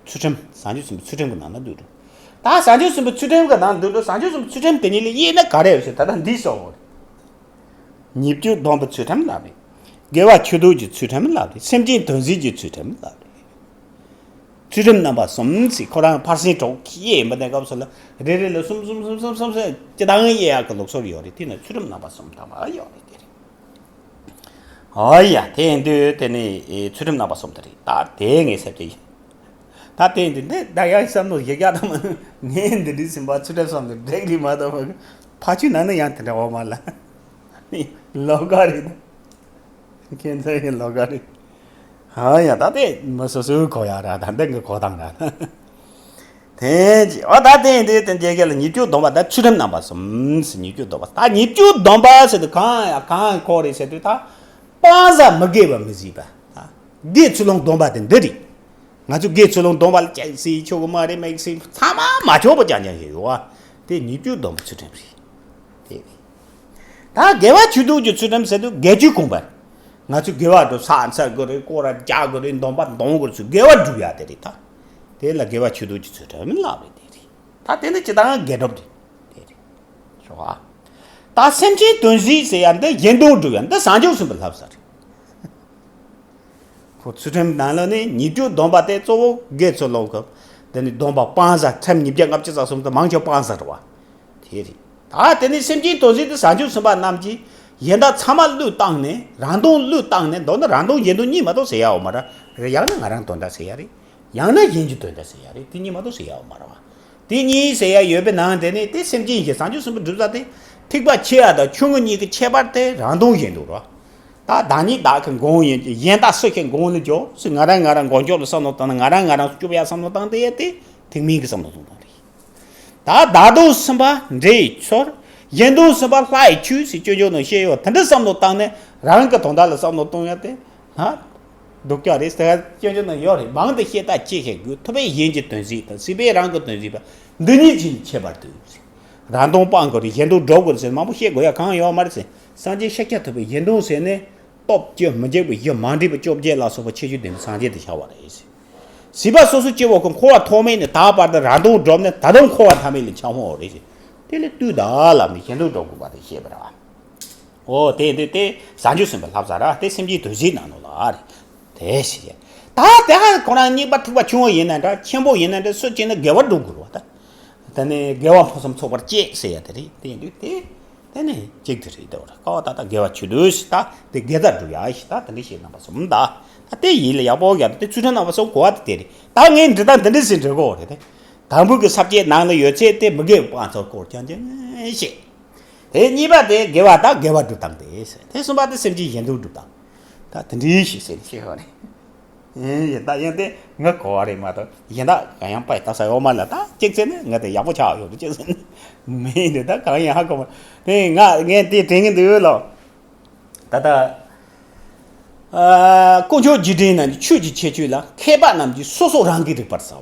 ཚུལ་ཁྲིམས། བྱང་ཆུབ་སེམས་དཔའི་ཚུལ་ཁྲིམས་ཀྱི་ནང་ན་འདུས་འགྲོ། ད་བྱང་ཆུབ་སེམས་དཔའི་ཚུལ་ཁྲིམས་ཀྱི་ནང་འདུས་འགྲོ། བྱང་ཆུབ་སེམས་དཔའི་ཚུལ་ཁྲིམས་དེ་ཉིད་ལ་དབྱེ་ན་ག་རེ་ཡོད་ཟེར། ད་ལྟ་འདི་སོང་བ་རེད། ཉེས་སྤྱོད་སྡོམ་པའི་ཚུལ་ཁྲིམས་ལབ་རེད། དགེ་བ་ཆོས་སྡུད་ཀྱི་ཚུལ་ཁྲིམས་ལབ་རེད། སེམས་ཅན་དོན་གཟིགས་ཀྱི་ཚུལ་ཁྲིམས་ལབ་རེད། ཚུལ་ཁྲིམས་རྣམ་པ་གསུམ་ཟེར། ཁོ་རང་ཕར་ཕྱིན་དྲུག་གི་དབྱེ་ཡིན་པ་ནས་སྐབས་སུ་ལ། རེ་རེ་ལ་གསུམ་གསུམ་གསུམ་གསུམ་གསུམ་ཟེར་སྤྱི་བཏང་དབྱེ་ཡག་གི་ལུགས་སྲོལ་ཡོད་རེད། དེ་ནི་ཚུལ་ཁྲིམས་རྣམ་པ་གསུམ་དམ་པ་ཡོད་རེད། དེ་རེད། ཨོ་ཡ། དེ་ཡིན་དུས་དེ་ནི་ཚུལ་ཁྲིམས་རྣམ་པ་གསུམ་དེ་རེད། ད་དེ་ངས་ཟེར་གྱི་ཡིན། ད་དེ་ཡིན་དུས་འདི་ད་ཡང་བསམ་བློ་ཞིག་རྒྱག་དང་མ། ངས་འདི་འདྲའི་སེམས་པ་ཚུལ་ཁྲིམས་གསུམ་དེ་འགྲིག་རེད་མ་གཏོགས། ཕ་ཆུ་ནང་ན་ཡང་དེ་འདྲ་འོ་མ་ལ། ལོག་ག་རེད། ཁྱེད་ཚོ་ཡི་ལོག་ག་རེད། ཨ་ཡ། ད་དེ་མི་སོ་སོའི་གོ་ཡ་ར། ད་འདི་གི་གོ་སྟངས་ར། དེ་ཨ་ད་དེ་དེ་དེ་རྒྱལ་ཁ་ལ་ཉེས་སྤྱོད་སྡོམ་པ། ད་ཚུལ་ཁྲིམས་རྣམ་པ་གསུམ་ཟེར། ཉེས་སྤྱོད་སྡོམ་པ། ད་ཉེས་སྤྱོད་སྡོམ་པ་ཟེར་དུས་གང་ཡང་གང་གོ་རེད་ཟེར་དུས། ད་སྤང་བྱ་མི་དགེ་བ་མི་བྱེད་པ། ད་དགེ་ཚུལ་སློང་སྡོམ་པ་དེ་འདི་རེད། ང་ཚོས་དགེ་ཚུལ་སློང་སྡོམ་པ་ལ་ཅིག་བྱེད་ཆོག་གི་མ་རེད། མེད་ཟེར། ཚང་མ་མ་ཆོག་པ་རྐྱང་རྐྱང་ཞིག་ཡོད་པ། དེ་ཉེས་སྤྱོད་སྡོམ་པའི་ཚུལ་ཁྲིམས་རེད། དེ་རེད། ད་དགེ་བ་ཆོས་སྡུད་ཀྱི་ཚུལ་ཁྲིམས་ཟེར་དུས་དགེ་ཆོས་སྒོམ་པ། ང་ཚོས་དགེ་བ་སྒྲུབ། ས་འཚལ་དགོས་རེད། སྐོར་ར་རྒྱག་དགོས་རེད། འདོན་པ་འདོན་དགོས་རེད། ཚུལ་དགེ་བ་སྒྲུབ་ཡ་དེ་རེད། ད་དེ་ལ་དགེ་བ་ཆོས་སྡུད་ཀྱི་ཚུལ་ཁྲིམས་ལབ་རེད། དེ་རེད། ད་དེ་ནི་སྤྱི་བཏང་དགེ་སྒྲུབ་རེད། དེ་རེད། ཞོག་ཨ། ད་སེམས་ཅན་དོན་གཟིགས་ཟེར་ཡ་འདི་གཞན་དོན་སྒྲུབ་ཡ་འདི་བྱང་ཆུབ་སེམས་དཔའི་བསླབ་བྱ་རེད། ཁོ་ཚུལ་ཁྲིམས་ནང་ལ་ནི་ཉེས་སྤྱོད་སྡོམ་པ་དེ་གཙོ་བོ་དགེ་ཚུལ་སློང་གི། དེ་ནི་སྡོམ་པ་སྤང་བྱ་ཁྲིམས་ཉིས་བརྒྱ་ལྔ་བཅུ་རྩ་གསུམ་དེ་མང་ཆེ་བ་སྤང་བྱ་རེད་པ། དེ་རེད། ད་དེ་ནི་སེམས་ཅན་དོན་གཟིགས་དེ་བྱང་ཆུབ་སེམས་དཔའ་རྣམས་ཀྱིས་གཞན་དག་ཚང་མ་བློས་བཏང་ནས། རང་དོན་བློས་བཏང་ནས། མདོར་ན་རང་དོན་གཞན་དོན་གཉིས་མ་གཏོགས་ཟེར་ཡ་ཡོད་མ་རེད། ཡང་ན་ང་རང་དོན་དག་ཟེར་ཡ་རེད། ཡང་ན་གཞན་གྱི་དོན་དག་ཟེར་ཡ་རེད། དེ་གཉིས་མ་གཏོགས་ཟེར་ཡ་ཡོད་མ་རེད་པ། དེ་གཉིས་ཟེར་ཡ་ཡོད་པའི་ནང་དེ་ནི་དེ་སེམས་ཅན་གྱི་བྱང་ཆུབ་སེམས་དཔའི་སྒྲུབ་བྱ་དེ། ཐེག་པ་ཆེ་བ་དང་ཆུང་ངུ་གཉིས་ཀྱི་ཁྱད་པར་དེ་རང་དོན་གཞན་དོན་རེད། ད་བདག་ཉིད་བདག་གི་མགོན་ཡིན་གྱི། གཞན་དག་སུ་ཞིག་མགོན་ལ་འཇོག་ཟེར། ང་རང་ང་རང་མགོན་སྐྱོབ་ལ་བསམ་བློ་བཏང་ན། ང་རང་ང་རང་སྐྱོབ་ཡ་བསམ་བློ་བཏང་དེ་ཡ་དེ་ཐེག་དམན་གྱི་བསམ་བློ་གཏོང་སྟངས་རེད། ད་བདག་དོན་སེམས་དཔའ་འདྲེ་ཡི་ཚོགས། གཞན་དོན་སེམས་དཔའ་ལྷ་ཡི་ཆོས་ཟེར་སྐྱོན་བརྗོད་ནང་བཤད་ཡོད། དེ་འདྲ་བསམ་བློ་བཏང་ནས་རང་གི་དོན་དག་ལ་བསམ་བློ་གཏོང་ཡ་དེ། ཧ། སྡུག་ཅག་རེད་ཟེར་སྐྱོན་བརྗོད་ནང་ཡོད་རེད། མང་དུ་བཤད་ལྟ་ཅི་ཞིག་དགོས། ཐུབ་པས་གཞན་གྱི་དོན་གཟིགས་དང་། སྲིད་པས་རང་གི་དོན་གཟིགས་པ། འདི་གཉིས་ཀྱི་ཁྱད་པར་དུ། རང་དོན་སྤང་དགོས་རེད། གཞན་དོན་སྒྲུབ་དགོས་རེད་ཟེར་མང་པོ་བཤད་དགོས་ཡ་གང་ཡོད་མ་རེད་ཟེར། སངས་རྒྱས་ཤཱཀྱ་ཐུབ་པས་གཞན་དོན་ཟེར་ནས། སྟོབས་བཅུ་མི་འཇིགས་པའི་གཞི། མ་འདྲེས་པ་བཅོ་བརྒྱད་ལ་སོགས་པ་ཆེ་ཆུང་ལྡན་པའི་སངས་རྒྱས་དེ་ཤར་བ་རེད། སྲིད་པ་སོ་སོ་སྐྱེ་བོ་ཀུན་འཁོར་བ་ཐོག་མེད་ནས་ད་བར་དུ་རང་དོན་སྒྲུབ་ནས། ད་དུང་འཁོར་བ་མཐའ་མེད་ལ་འཁྱམས་ཡོད་རེད། དེ་ལས་བཏུལ་དང་ལབ་ནས་གཞན་དོན་སྒྲུབ་དགོས་པ་དེ་བཤད་པ་རེད། འོ་དེ་དེ་དེ་བྱང་ཆུབ་སེམས་དཔའི་བསླབ་བྱ་ར། དེ་སེམས་ཅན་དོན་གཟིགས་ནང་ལོགས་ལ་རེད། དེ་ཞིག་རེད། ད་དེ་ཧ་ཁོ་རང་རྙེད་པ་ཐེག་པ་ཆུང་བ་ཡིན་ན་འདྲ། ཆེན་པོ་ཡིན་ན་འདྲ། སུ་བྱས་ན་དགེ་བ་སྒྲུབ་དགོས་རེད་པ། ད་དེ་ནས་དགེ་བ་ཕུན་སུམ་ཚོགས་པར་སྤྱད་ཟེར་ཡ་དེ་རེད། དེ་ཡིན་དུས་དེ། དེ་ནི་གཅིག་དེ་རེད། དེ་བར་ཀ་བ་ད་ལྟ་དགེ་བ་ཆོས་སྡུད་ཟེར། ད་དེ་དགེ་རྩ་སྒྲུབ་ཡ་ཞིག་ད་དེ་འདྲ་བཤད་རྣམ་པ་གསུམ་ད། ད་དེ་ཡིད་ལ་ཡག་པོ་ཡོད་ཡ། ད་དེ་ཚུལ་ཁྲིམས་རྣམ་པ་གསུམ་གོ་བ་དེ་དེ་རེད། ད་ངས་འདི་དང་འདི་འདྲ་ཟེར་འབྲི་དགོས་རེད་དེ། དང་པོ་གི་ས་བཅད་ནང་ལ་ཡོད་ཚད་དེ་མི་དགེ་བ་སྤང་ཚུལ་སྐོར་རྐྱང་རྐྱང་བཤད། དེ་གཉིས་པ་དེ་དགེ་བ་དང་དགེ་བ་སྒྲུབ་སྟངས་དེ་ཟེར། དེ་གསུམ་པ་དེ་སེམས་ཅན་གཞན་དོན་སྒྲུབ་སྟངས། ད་དེ་འདྲའི་ཞིག་ཟེར་ཤེས་ཡོད་རེད། ཡིན་ཡིན། ད་ཡིན་ཏེ་ངས་གོ་བ་རེད་མ་གཏོགས། གཞན་དག་གང་ཡང་པའི་ལྟ་ས་ཡོད་མ་ལ། ད་གཅིག་ཟེར་ན་ངས་དེ་ཡག་པོ་ཆགས་ཡོད་རེད། གཅིག་ཟེར་ན་མིན་ནི་ད་གང་ཡང་ཧ་གོ་མ། དེ་ང་ངས་དེ་དྲན་གྱི་འདུག་ལོ། ད་ལྟ་ཨ་དཀོན་མཆོག་རྗེས་དྲན་ནང་གི་ཆོས་ཀྱི་ཁྱད་ཆོས་ལ། མཁས་པ་རྣམས་ཀྱིས་སོ་སོ་རང་གིས་རིག་པར་བྱ་བ་ཟེར།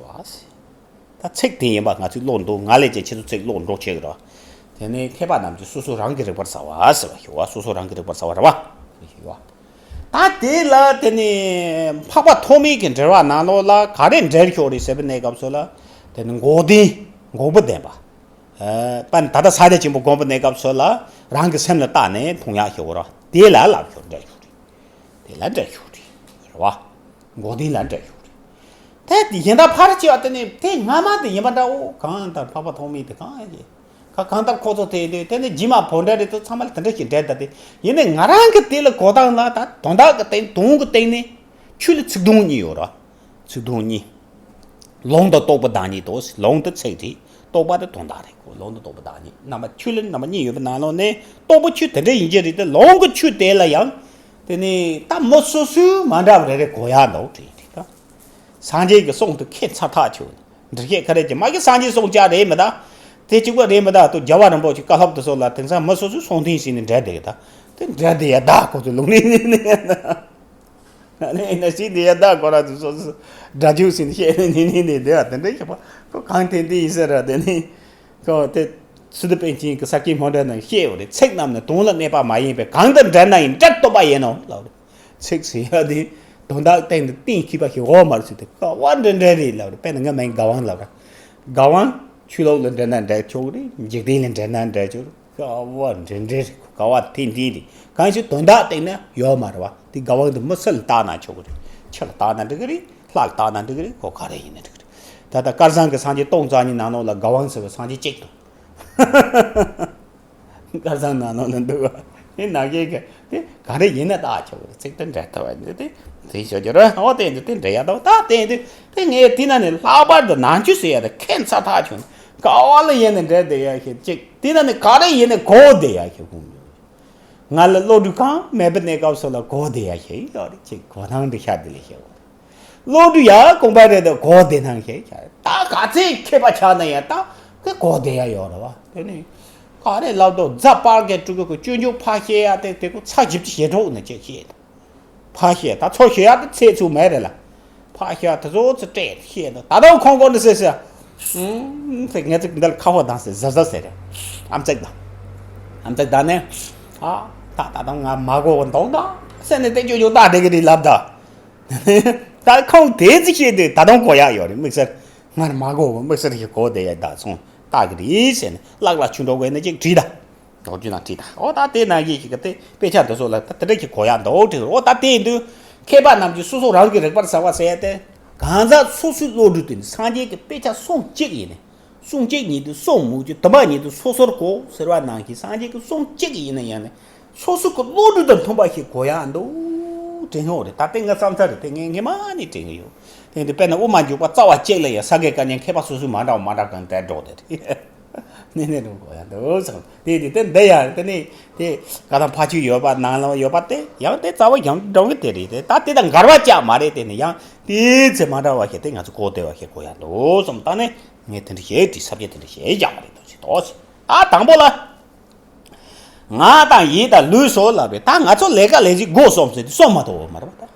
ད་ཚིག་དེ་ཡིན་པ་ང་ཚོས་ཀློག་འདུག་ང་ལས་ཀྱང་ཁྱེད་ཚོ་ཚིག་ཀློག་འགྲོ་ཆེ་གི་རེད། དེ་ནས་མཁས་པ་རྣམས་ཀྱིས་སོ་སོ་རང་གིས་རིག་པར་བྱ་བ་ཟེར་བ་ཞུ་བ། སོ་སོ་རང་གིས་རིག་པར་བྱ་བ་རེད་བ། ཞུ་བ། ད་དེ་ལ་དེ་ནས་འཕགས་པ་ཐོགས་མེད་ཀྱི་འགྲེལ་བ་ནང་ལོགས་ལ་ག་རེ་འགྲེལ་ཤོག་རེད་ཟེར་བའི་གནས་སྐབས་སུ་ལ། དེ་ནི་འགོག་བདེན། འགོག་པ་བདེན་པ། ཨ་པ་ད་ལྟ་ས་སྐྱ་ཆེན་པོ་སྒོམ་པའི་གནས་སྐབས་སུ་ལ་རང་གི་སེམས་ལ་བལྟས་ནས་མཐོང་ཡག་ཞུ་བ་རེད། དེ་ལ་ལབ་ཤོག་འགྲེལ་ཤོག་རེད། དེ་ལ་འགྲེལ་ཤོག་རེད། རེད་བ། འགོག་བདེན་ལ་འགྲེལ་ཤོག་རེད། དེ་གཞན་དག་ཕར་བྱས་པ་དེ་ནི་དེ་སྔ་མ་དེ་ཡིན་པ་འདྲ་བོ། གང་ལྟར་འཕགས་པ་ཐོགས་མེད་དེ་གང་ཡང་ག་གང་ལྟར་ཁོ་ཚོ་དེ་དེ་དེ་ནི་རྗེས་མ་བོད་འདྲ་རེད་དོ། ཚང་མ་ལ་དེ་འདྲ་ཞིག་འགྲེལ་ད་དེ། ཡིན་ནའི་ང་རང་གི་དེ་ལ་གོ་སྟངས་ལ་ད་དོན་དག་གི་སྟེང་དོན་གྱི་སྟེང་ནས་ཆོས་ལ་ཚིག་དོན་གཉིས་ཡོད་ར། ཚིག་དོན་གཉིས། ལུང་དང་རྟོགས་པའི་བདག་ཉིད་དོ། ལུང་དེ་ཚིག་རེད། རྟོགས་པ་དེ་དོན་དག་རེད་གོ། ལུང་དང་རྟོགས་པའི་བདག་ཉིད་རྣམ་པ་ཆོས་ལ་རྣམ་པ་གཉིས་ཡོད་པའི་ནང་ལོགས་ནས་རྟོགས་པའི་ཆོས་དེ་འདྲ་ཡིན་གྱི་རེད་དེ། ལུང་གི་ཆོས་དེ་ལ་ཡང་དེ་ནི་ད་མི་སོ་སོའི་མ་འདྲ་བ་རེ་རེ་གོ་ཡག་འདུག་དྲན་གྱི་ད། སངས་རྒྱས་ཀྱི་གསུང་དེ་ཁྱད་མཚར་ཐག་ཆོད། འགྲེལ་བཤད་ག་རེ་ཀྱི་མ་གི་སངས་རྒྱས་གསུང་བཅས་རེད་མི་ད། དེ་གཅིག་པ་རེད་མི་ད། ཏུ་རྒྱལ་བ་རིན་པོ་ཆེ་བཀའ་སློབ་དེ་ཚོ་ལ་དེང་སང་མི་སོ་སོའི་གསུང་རྟེན་ཞིག་ནས་འགྲེལ་བསྡད་ད། དེ་འགྲེལ་བསྡད་ཡ་ད་ཁོ་ཚོའི་ལུང་ནས་ནས་ནས། ཨ་ནི་ན་ཞིག་དེ་ཡ་ད་ཁོ་ར་དུ་སོ་སོ་སྒྲ་འཇུག་ཟིན་བཤད་ནི་ནི་ནི་ནི་དེ་བ་དེ་འདྲ་ཞིག་པ་ཁོ་གང་དེ་འདི་ཡིན་ཟེར་ར་དེ་ནི་ཁོ་དེ་སི་ཏུ་པཎ་ཆེན་གྱི་ས་སྐྱའི་སྨོན་འདུན་ནང་བཤད་ཡོད་རེད། ཚིག་རྣམས་ནི་དོན་ལ་གནས་པ་མ་ཡིན་པས། གང་དུ་འདྲེན་ན་ཡང་འདྲེ་སྟོན་པ་ཡིན་ནོ་ལབ་རེད། ཚིག་ཟེར་ཡ་དེ་དོན་དག་སྟེང་དུ་གཏན་འཁེལ་བ་ཞིག་འོག་མར་ཚུད་དེ་དཀའ་བ་འདྲ་འདྲ་རེད་ལབ་རེད། དཔེར་ན་ང་མིང་དགའ་དབང་ལབ་ར། དགའ་དབང་ཆོས་ལུགས་ལ་འདྲེན་ན་འདྲ་ཆོག་གི་རེད། འཇིག་རྟེན་ལ་འདྲེན་ན་འདྲ་ཆོག་གི་རེད། དཀའ་བ་འདྲ་འདྲ་རེད། དཀའ་བ་འདི་འདྲ་རེད། གང་ཞིག་དོན་དག་སྟེང་ན་ཡོད་མ་རེད་བ། དེ་དགའ་དབང་དུ་མི་སུ་ལ་བཏགས་ན་ཆོག་གི་རེད། ཆུ་ལ་བཏགས་ན་འགྲིག་གི་རེད། ལྷ་ལ་བཏགས་ན་འགྲིག་གི་རེད། ཁོ་ག་རེ་ཡིན་ན་འགྲིག་གི་རེད། ད་ལྟ་དཀར་ཟངས་ཀྱི་སངས་རྒྱས་སྟོང་རྩ་གཉིས་ནང་ལོགས་ལ་དགའ་དབང་ཟེར་བའི་སངས་རྒྱས་གཅིག་འདུག་དཀར་ཟངས་ནང་ལོགས་ལ་འདུག་བ། དེ་ནང་བཞིན་གྱི་དེ་ག་རེ་ཡིན་ན་བཏགས་ཆོག་གི་རེད། ཚིག་དེ་འདྲ་ལྟ་བ་འདི་དེ་དེ་ཞོ་རྒྱུ་ར་འོ་དེ་འདི་དེ་འདྲ་ཡ་ད་ད་དེ་འདི་དེ་ངས་དེ་ན་ནི་ལྷག་པར་དུ་ནང་ཆོས་ཟེར་ཡ་དེ་ཁྱད་མཚར་ཐག་ཆོད་ནི་ག་བ་ལ་ཡིན་ནི་འདྲ་བསྡད་ཡ་ཞིག་གཅིག་དེ་ན་ནི་ག་རེ་ཡིན་ནི་གོ་བསྡད་ཡ་ཞིག་ཁུངས་ཡོད། ང་ལ་བློ་གྲོས་གང་མེད་པའི་གནས་སྐབས་སུ་ལ་གོ་བསྡད་ཡ་ཞིག་ཡོད་རེད། གཅིག་གོ་སྣང་འདི་ཤར་འདི་ལས་ཤེས་བ། བློ་གྲོས་ཡང་གོམས་པ་རེད་དེ་གོ་བདེ་སྣང་ཞིག་ཆགས། ད་ག་ཚད་མཁས་པ་ཆགས་ན་ཡང་ད་དེ་གོ་བདེ་ཡ་ཡོད་རེད་བ། དེ་ནི་ག་རེ་ལབ་དོ་རྫ་སྤར་གའི་སྤྲུལ་སྐུ་གི་སྤྱོད་འཇུག་ཕར་བཤད་ཡ་དེ་དེ་ཀོ་ཚ་ཞིབ་ཅིག་བྱེད་འགྲོ་ནི་ཅིག་བཤད། ཕར་བཤད་ད་ཚོ་བཤད་ཡ་དེ་ཚད་ཚུགས་མེད་རེད་ལ། ཕར་བཤད་དེ་ཚོ་ཚོ་སྤྲད་བཤད་དོ་ད་དུང་ཁོང་ཁོང་ནི་ཟེར་ཟེར། ཨུམ་ཟེར་ངས་ཚིག་འདི་ལ་ཁ་ཧོ་དང་ཟེར་ཟབ་ཟབ་ཟེར་རེད། ཨམ་ཙིག་དང་། ཨམ་ཙིག་དང་ནི། ཨ་ད་ད་དུང་ང་མ་གོ་བ་འདུག་ད་ཟེར་ནས་དེ་སྤྱོད་འཇུག་ད་དེ་གི་རེད་ལབ་ད། ད་ཁོང་དེ་ཚོ་བཤད་དུས་ད་དུང་གོ་ཡག་ཡོད་རེད། དམིགས་བསལ་ང་མ་གོ་བ་དམིགས་བསལ་ཞིག་གོ་བསྡད་ཡ་ད་སོང་ད་གི་རེད་ཟེར་ནས་ལག་ལ་ཆུ་འགྲོ་དགོས་ན་ཅིག་བྲིས་ད། རྡོ་རྗེ་ནང་བྲིས་ད། ཨོ་ད་དེ་ནང་བཞིན་ཞིག་གི་དེ་དཔེ་ཆ་འདི་ཚོ་ལ་ད་དེ་འདྲ་ཞིག་གོ་ཡག་འདུག་བྲིས། ཨོ་ད་དེ་ཡིན་དུས་མཁས་པ་རྣམས་ཀྱིས་སོ་སོ་རང་གི་རིག་པར་གསལ་བ་ཟེར་ཡ་དེ་གང་ཟག་སོ་སོའི་བློ་གྲོས་དེ་ནི་སངས་རྒྱས་ཀྱི་དཔེ་ཆ་གསུང་གཅིག་ཡིན་ནི། གསུང་གཅིག་ཉིད་དུ་གསུང་མུ་ཅུ་དུམ་པ་ཉིད་དུ་སོ་སོར་གོ་ཟེར་བ་ནང་བཞིན་སངས་རྒྱས་ཀྱི་གསུང་གཅིག་ཡིན་ན་ཡང་ནི་སོ་སོ་གི་བློ་གྲོས་དང་མཐུན་པ་ཞིག་གོ་ཡག་འདུག་དྲན་ཡོད་རེད། ད་ལྟ་ངའི་བསམ་ཚུལ་རེད། དེ་ངས་སྔོན་མ་ནས་དྲན་གི་ཡོད། དེ་འདི་དཔེར་ན་དབུ་མ་འཇུག་པ་རྩ་བ་གཅིག་ལ་ཡང་ས་དགེ་བཀའ་རྙིང་མཁས་པ་སོ་སོས་མ་འདྲ་བ་མ་འདྲ་གང་དེ་འགྲོ་དེ་རེད། ནི་ནི་རུང་གོ་ཡག་འདུག་བསམ། དེ་དེ་དེ་འདི་ཡང་དེ་ནི་དེ་ག་དང་ཕ་ཆོས་ཡོད་པ་ནང་ལ་ཡོད་པ་དེ་ཡང་དེ་རྩ་བ་ཡང་འགྲོ་གི་དེ་རེད། དེ་ད་དེ་དང་འགལ་བ་ཅག་མ་རེད། དེ་ནི་ཡང་དེ་ཚེ་མ་འདྲ་བ་ཞིག་དེ་ང་ཚོ་གོ་བདེ་བ་ཞིག་གོ་ཡག་འདུག་བསམ། ད་ནི་ངས་དེ་འདྲ་ཞིག་བྲིས། ས་བཅད་དེ་འདྲ་ཞིག་བཞག་པ་རེད། དོ་ཞིག་དོ་ཞིག་ད་དང་པོ་ལ། ང་དང་ཡིད་དང་ལུས་སོགས་ལ་བས་ད་ང་ཚོ་ལས་ཀ་ལས་གཞི་དགོས་སོང་ཟེར་དུས་སོང་མ་གཏོགས་མ་རེད་པ་ད།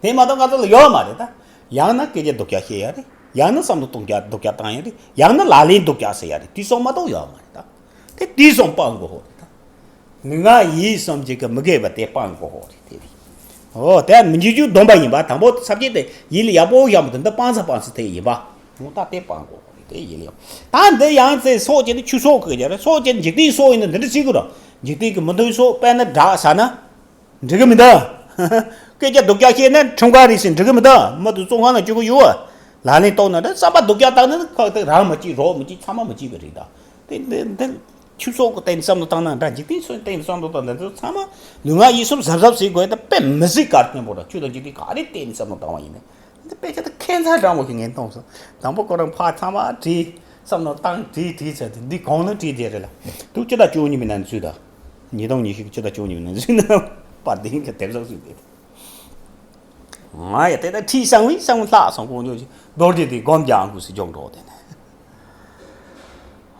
དེ་མ་གཏོགས་ང་ཚོ་ལ་ཡོད་མ་རེད་ད། ཡང་ན་སྐད་ཆ་སྡུག་ཅག་བཤད་ཡ་རེད། ཡང་ན་བསམ་བློ་གཏོང་རྒྱ་སྡུག་ཅག་བཏང་ཡ་རེད། ཡང་ན་ལག་ལེན་སྡུག་ཅག་ཟེར་ཡ་རེད། དེ་སོང་མ་གཏོགས་ཡོད་མ་རེད་ད། དེ་དེ་སོང་སྤང་དགོས་ཧོ་རེད་ད། ལུས་ངག་ཡིད་གསུམ་གཅིག་གི་མི་དགེ་བ་དེ་སྤང་དགོས་ཧོ་རེད་དེ་རེད། ཨོ་དེ་མི་འཇིགས་རྒྱུ་སྡོམ་པ་ཡིན་པ། དང་པོ་ས་བཅད་དེ་ཡིད་ལ་ཡག་པོ་བཞག་མ་ཐུབ་འདི་སྤང་ས་སྤང་ས་དེ་ཡིན་པ། ད་དེ་སྤང་དགོས་ཧོ་རེད་དེ་ཡིད་ལ་ཡག་ད་འདི་ཡང་ཚེ་སྲོག་བཅད་ནི་ཆོས་སྲོག་གི་རྒྱ་རེད། སྲོག་བཅད་ནི་འཇིག་རྟེན་སྲོག་ཡིན་ན་འདི་འདྲ་བྱེད་དགོས་ར། འཇིག་རྟེན་གྱི་མི་མཐུན་སྲོག་དཔེར་ན་དགྲ་ཟ་ན། འགྲིག་གི་མི་འདུག་སྐད་ཆ་སྡུག་ཅག་བཤད་ན་ཁྲིམས་ཁང་རེད་ཟེར་འགྲིག་གི་མི་འདུག་མི་དེ་བཙོན་ཁང་ལ་བཅུག་གི་ཡོད། ལག་ལེན་གཏོང་ན་འདྲ། བསམ་པ་སྡུག་ཅག་བཏང་ན་ཁག་དེ་རང་མི་སྐྱིད་རོགས་མི་སྐྱིད་ཚང་མ་མི་སྐྱིད་པ་རེད་ད། དེ་འདི་འདི་ཆོས་སྲོག་གི་སྟེང་ནས་བསམ་བློ་བཏང་ན་འདྲ། འཇིག་རྟེན་སྲོག་སྟེང་ནས་བསམ་བློ་བཏང་ན་འདི་ཚོ་ཚང་མ་ལུས་ངག་ཡིད་གསུམ་གཟབ་གཟབ་བྱེད་དགོས། ད་དཔེ་མི་སྲིད་གལ་ཆེན་པོ་རེད། ཆོས་དང་འཇིག་རྟེན་ག་རེ་སྟེང་ནས་བསམ་བློ་བཏང་བ་ཡིན་ནའི། འདི་དཔེ་ཆ་དེ་ཁྱད་མཚར་དྲང་བོ་ཞིག་ངས་མཐོང་སོང་། དང་པོ་ཁོ་རང་ཕར་ཚང་མ་བྲིས། བསམ་བློ་བཏང་བྲིས་བྲིས་ཚར་དུས་འདི་གོང་ནས་བྲིས་བསྡད་རེད་ལ། དུ་སྤྱི་ཟླ་བཅུ་གཉིས་པའི་ནང་ཚུད་ད། ཉིས་སྟོང་ཉི་ཤུ་གི་སྤྱི་ཟླ་བཅུ་གཉིས་པའི་ནང་ཚུད་ན་པར་འདི་གི་དེབ་གཟུགས་སུ་བསྡད། ང་ཡ་དེ་ད་ཁྲིད་གསང་བའི་གསང་བ་ལྷག་སོང་། དཀོན་མཆོག་གི་རྡོ་རྗེ་དེ་སྒོམ་རྒྱག་ཨང་ཁུ་སི་འཇོག་འགྲོ་དེ་ནས།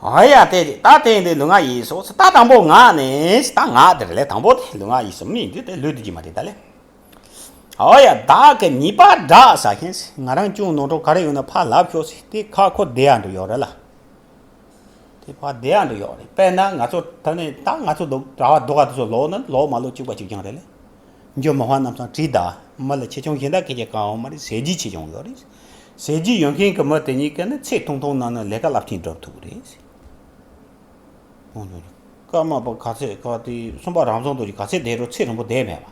ཨ་ཡ་དེ་ད་དེ་འདི་ལུས་ངག་ཡིད་སོགས་ད་དང་པོ་ངག་ནས་ད་ངག་དེ་རེད་ལས། དང་པོ་དེ་ལུས་ངག་ཡིད་སོགས་མི་འདི་དེ་ལུས་དེ་ཅི་མ་རེད་ད་ལས། ཨོ་ཡ། བདག་གི་ཉེས་པ་བསྒྲགས་ཟེར་མཁན་ང་རང་ཅུང་ནོར་འགྲོ་ག་རེ་ཡོད་ན་ཕར་ལབ་ཤོག་ཟེར་དེ་ཁ་ཁོ་བདེ་ཡག་འགྲོ་ཡོད་རེད་ལ། དེ་ཕར་བདེ་ཡག་འགྲོ་ཡོད་རེད། དཔེར་ན་ང་ཚོ་ད་ནི་ད་ང་ཚོ་ལོ་གྲྭ་བ་རྡོ་ཁ་དེ་ཚོ་ལོ་ན་ལོ་མ་ལོ་གཅིག་པ་གཅིག་རྐྱང་རེད་ལ། འཇོ་མི་དབང་རྣམ་ཚང་བྲིས་ད་མི་ལ་ཆེ་ཆུང་གཞན་དག་སྐད་ཆ་གང་ཡང་མ་རེད། ཟས་བརྗིད་ཆེ་ཆུང་ཡོད་རེད། ཟས་བརྗིད་ཡོད་མཁན་གྱི་མི་དེ་གཉིས་ཀ་ནི་ཚེ་ཐུང་ཐུང་ནང་ན་ལས་ཀ་རླབས་ཆེན་སྒྲུབ་ཐུབ་ཀྱི་རེད། ཀརྨ་པ་ག་ཚད་ག་དེ་གསུམ་པ་རང་བྱུང་རྡོ་རྗེ་ག་ཚད་བསྡད་རུང་ཚེ་རིང་པོ་བསྡད་མེད་པ།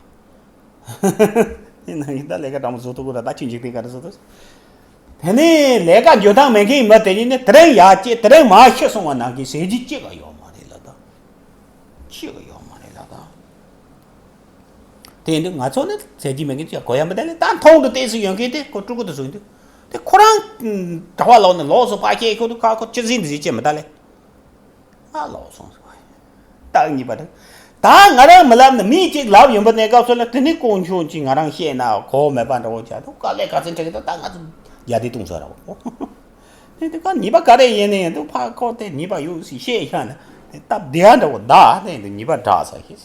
ཡིན་ན་ཡིན་ད་ལས་ཀ་འདྲ་མོ་བཟོ་ཐུབ་ཀྱི་རེད། ད་ཁྱོད་འཇིག་རྟེན་ག་རེ་བཟོ་ཐུབ། དེ་ནས་ལས་ཀ་འཇོན་ཐང་མེད་མཁན་མི་དེ་གཉིས་ནི་དེ་རིང་ཡར་སྐྱེས་དེ་རིང་མར་ཤི་སོང་བ་ནང་གི་ཟས་བརྗིད་གཅིག་ཀ་ཡོད་མ་རེད་ལ་ད། གཅིག་ཀ་ཡོད་མ་རེད་ལ་ད། དེ་ཡིན་དུས་ང་ཚོ་ནི་ཟས་བརྗིད་མེད་མཁན་གཅིག་གོ་ཡ་མི་ད་ལེ། ད་མཐོང་དུ་བལྟས་སུ་ཡོང་མཁན་དེ་ཁོ་ཕྲུ་གུ་དེ་བཟོ་ཡིན་དུས་དེ་ཁོ་རང་གྲྭ་བ་ལོག་ནས་ལོག་སོང་ཕ་སྐྱེས་ཁྱོད་དུ་ཁ་ཁོ་ཅི་ཟིན་དུ་ཟིན་ཅེས་མི་ད་ལེ། ཨ་ལོག་སོང་ཟེར་བ་ཡིན། རྟགས་གཉིས་པ་དང་། ད་ང་རང་མི་ལབ་ན་མི་གཅིག་ལབ་ཡོང་པ་གནས་སྐབས་སུ་ལ་དེ་ནི་དཀོན་མཆོག་གཅིག་ང་རང་བཤད་ན་གོ་མེད་པ་འདྲ་བོ་བྱ་འདུག་དཀའ་ལས་ག་ཚོད་འཕྲད་ཀྱི་འདུག་ད་ང་ཚོ་རྒྱ་དེ་བཏུང་ས་ར་བ་གོ། དེ་དེ་ག་ཉེས་པ་ག་རེ་ཡིན་ནའི་འདུག་ཕ་ཁོ་དེ་ཉེས་པ་ཡོད་ཟེར་བཤད་ཤག་ན་དེ་སྟབས་བདེ་ཡ་འདྲ་བོ་ད་དེ་འདུག་ཉེས་པ་དྲག་ས་ཞིག་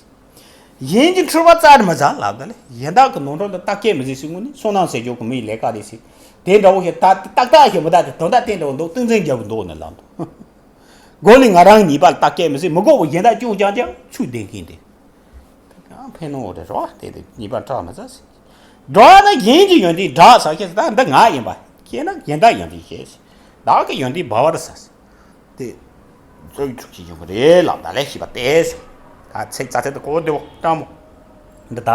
གཞན་གྱི་འཁྲུལ་པ་རྩ་མི་ཟ་ལབ་ད་ལེ། གཞན་དག་གི་ནོར་འཁྲུལ་ལ་བརྟག་དཔྱད་མི་བྱེད་ཟེར་དངོས་གནས་བསོད་ནམས་ཟེར་རྒྱུ་གི་མིའི་ལས་ཀ་རེད་ཟེར། དེ་འདྲ་བོ་ཞིག་ད་ཏག་ཏག་ཞིག་མི་ད་དེ་དོན་དག་དེ་འདྲ་བོ་འདུག་ཏིང་འཛིན་རྒྱབ་འདུག་ནས་ལབ་འདུག་སྒོ་ནས་ང་རང་ཉེས་པ་ལ་བརྟག་དཔྱད་མི་བྱེད། མི་དགོས་པ་གཞན་དག་ཅུང་ཀྱང་ཀྱང་ཚུལ་ལྡན་མཁན་དེ། ཡང་ཕན་ནོ་རེད་རོ། དེ་དེ་ཉེས་པ་བཀྲག་མི་ཟ་ཟེར། འགྲོ་བ་ནི་གཞན་གྱི་ཡོན་ཏན་བསྒྲགས་ཟེར་ཁྱེད་ད་འདི་ང་ཡིན་པ། ཁྱེད་ན་གཞན་དག་ཡོན་ཏན་ཤེས་ཟེར། བདག་གི་ཡོན་ཏན་འབར་བར་ཟ་ཟེར། དེ་རྩོད་ཐུབ་ཀྱི་ཡོང་གི་རེད་ལབ་ད་ལས་ཤེས་པ་དེ་ཟེར། ད་ཚིག་རྩ་ཚིག་ཏུ་གོ་བདེ་བོ་སྤྲང་མོ། འདི་ད་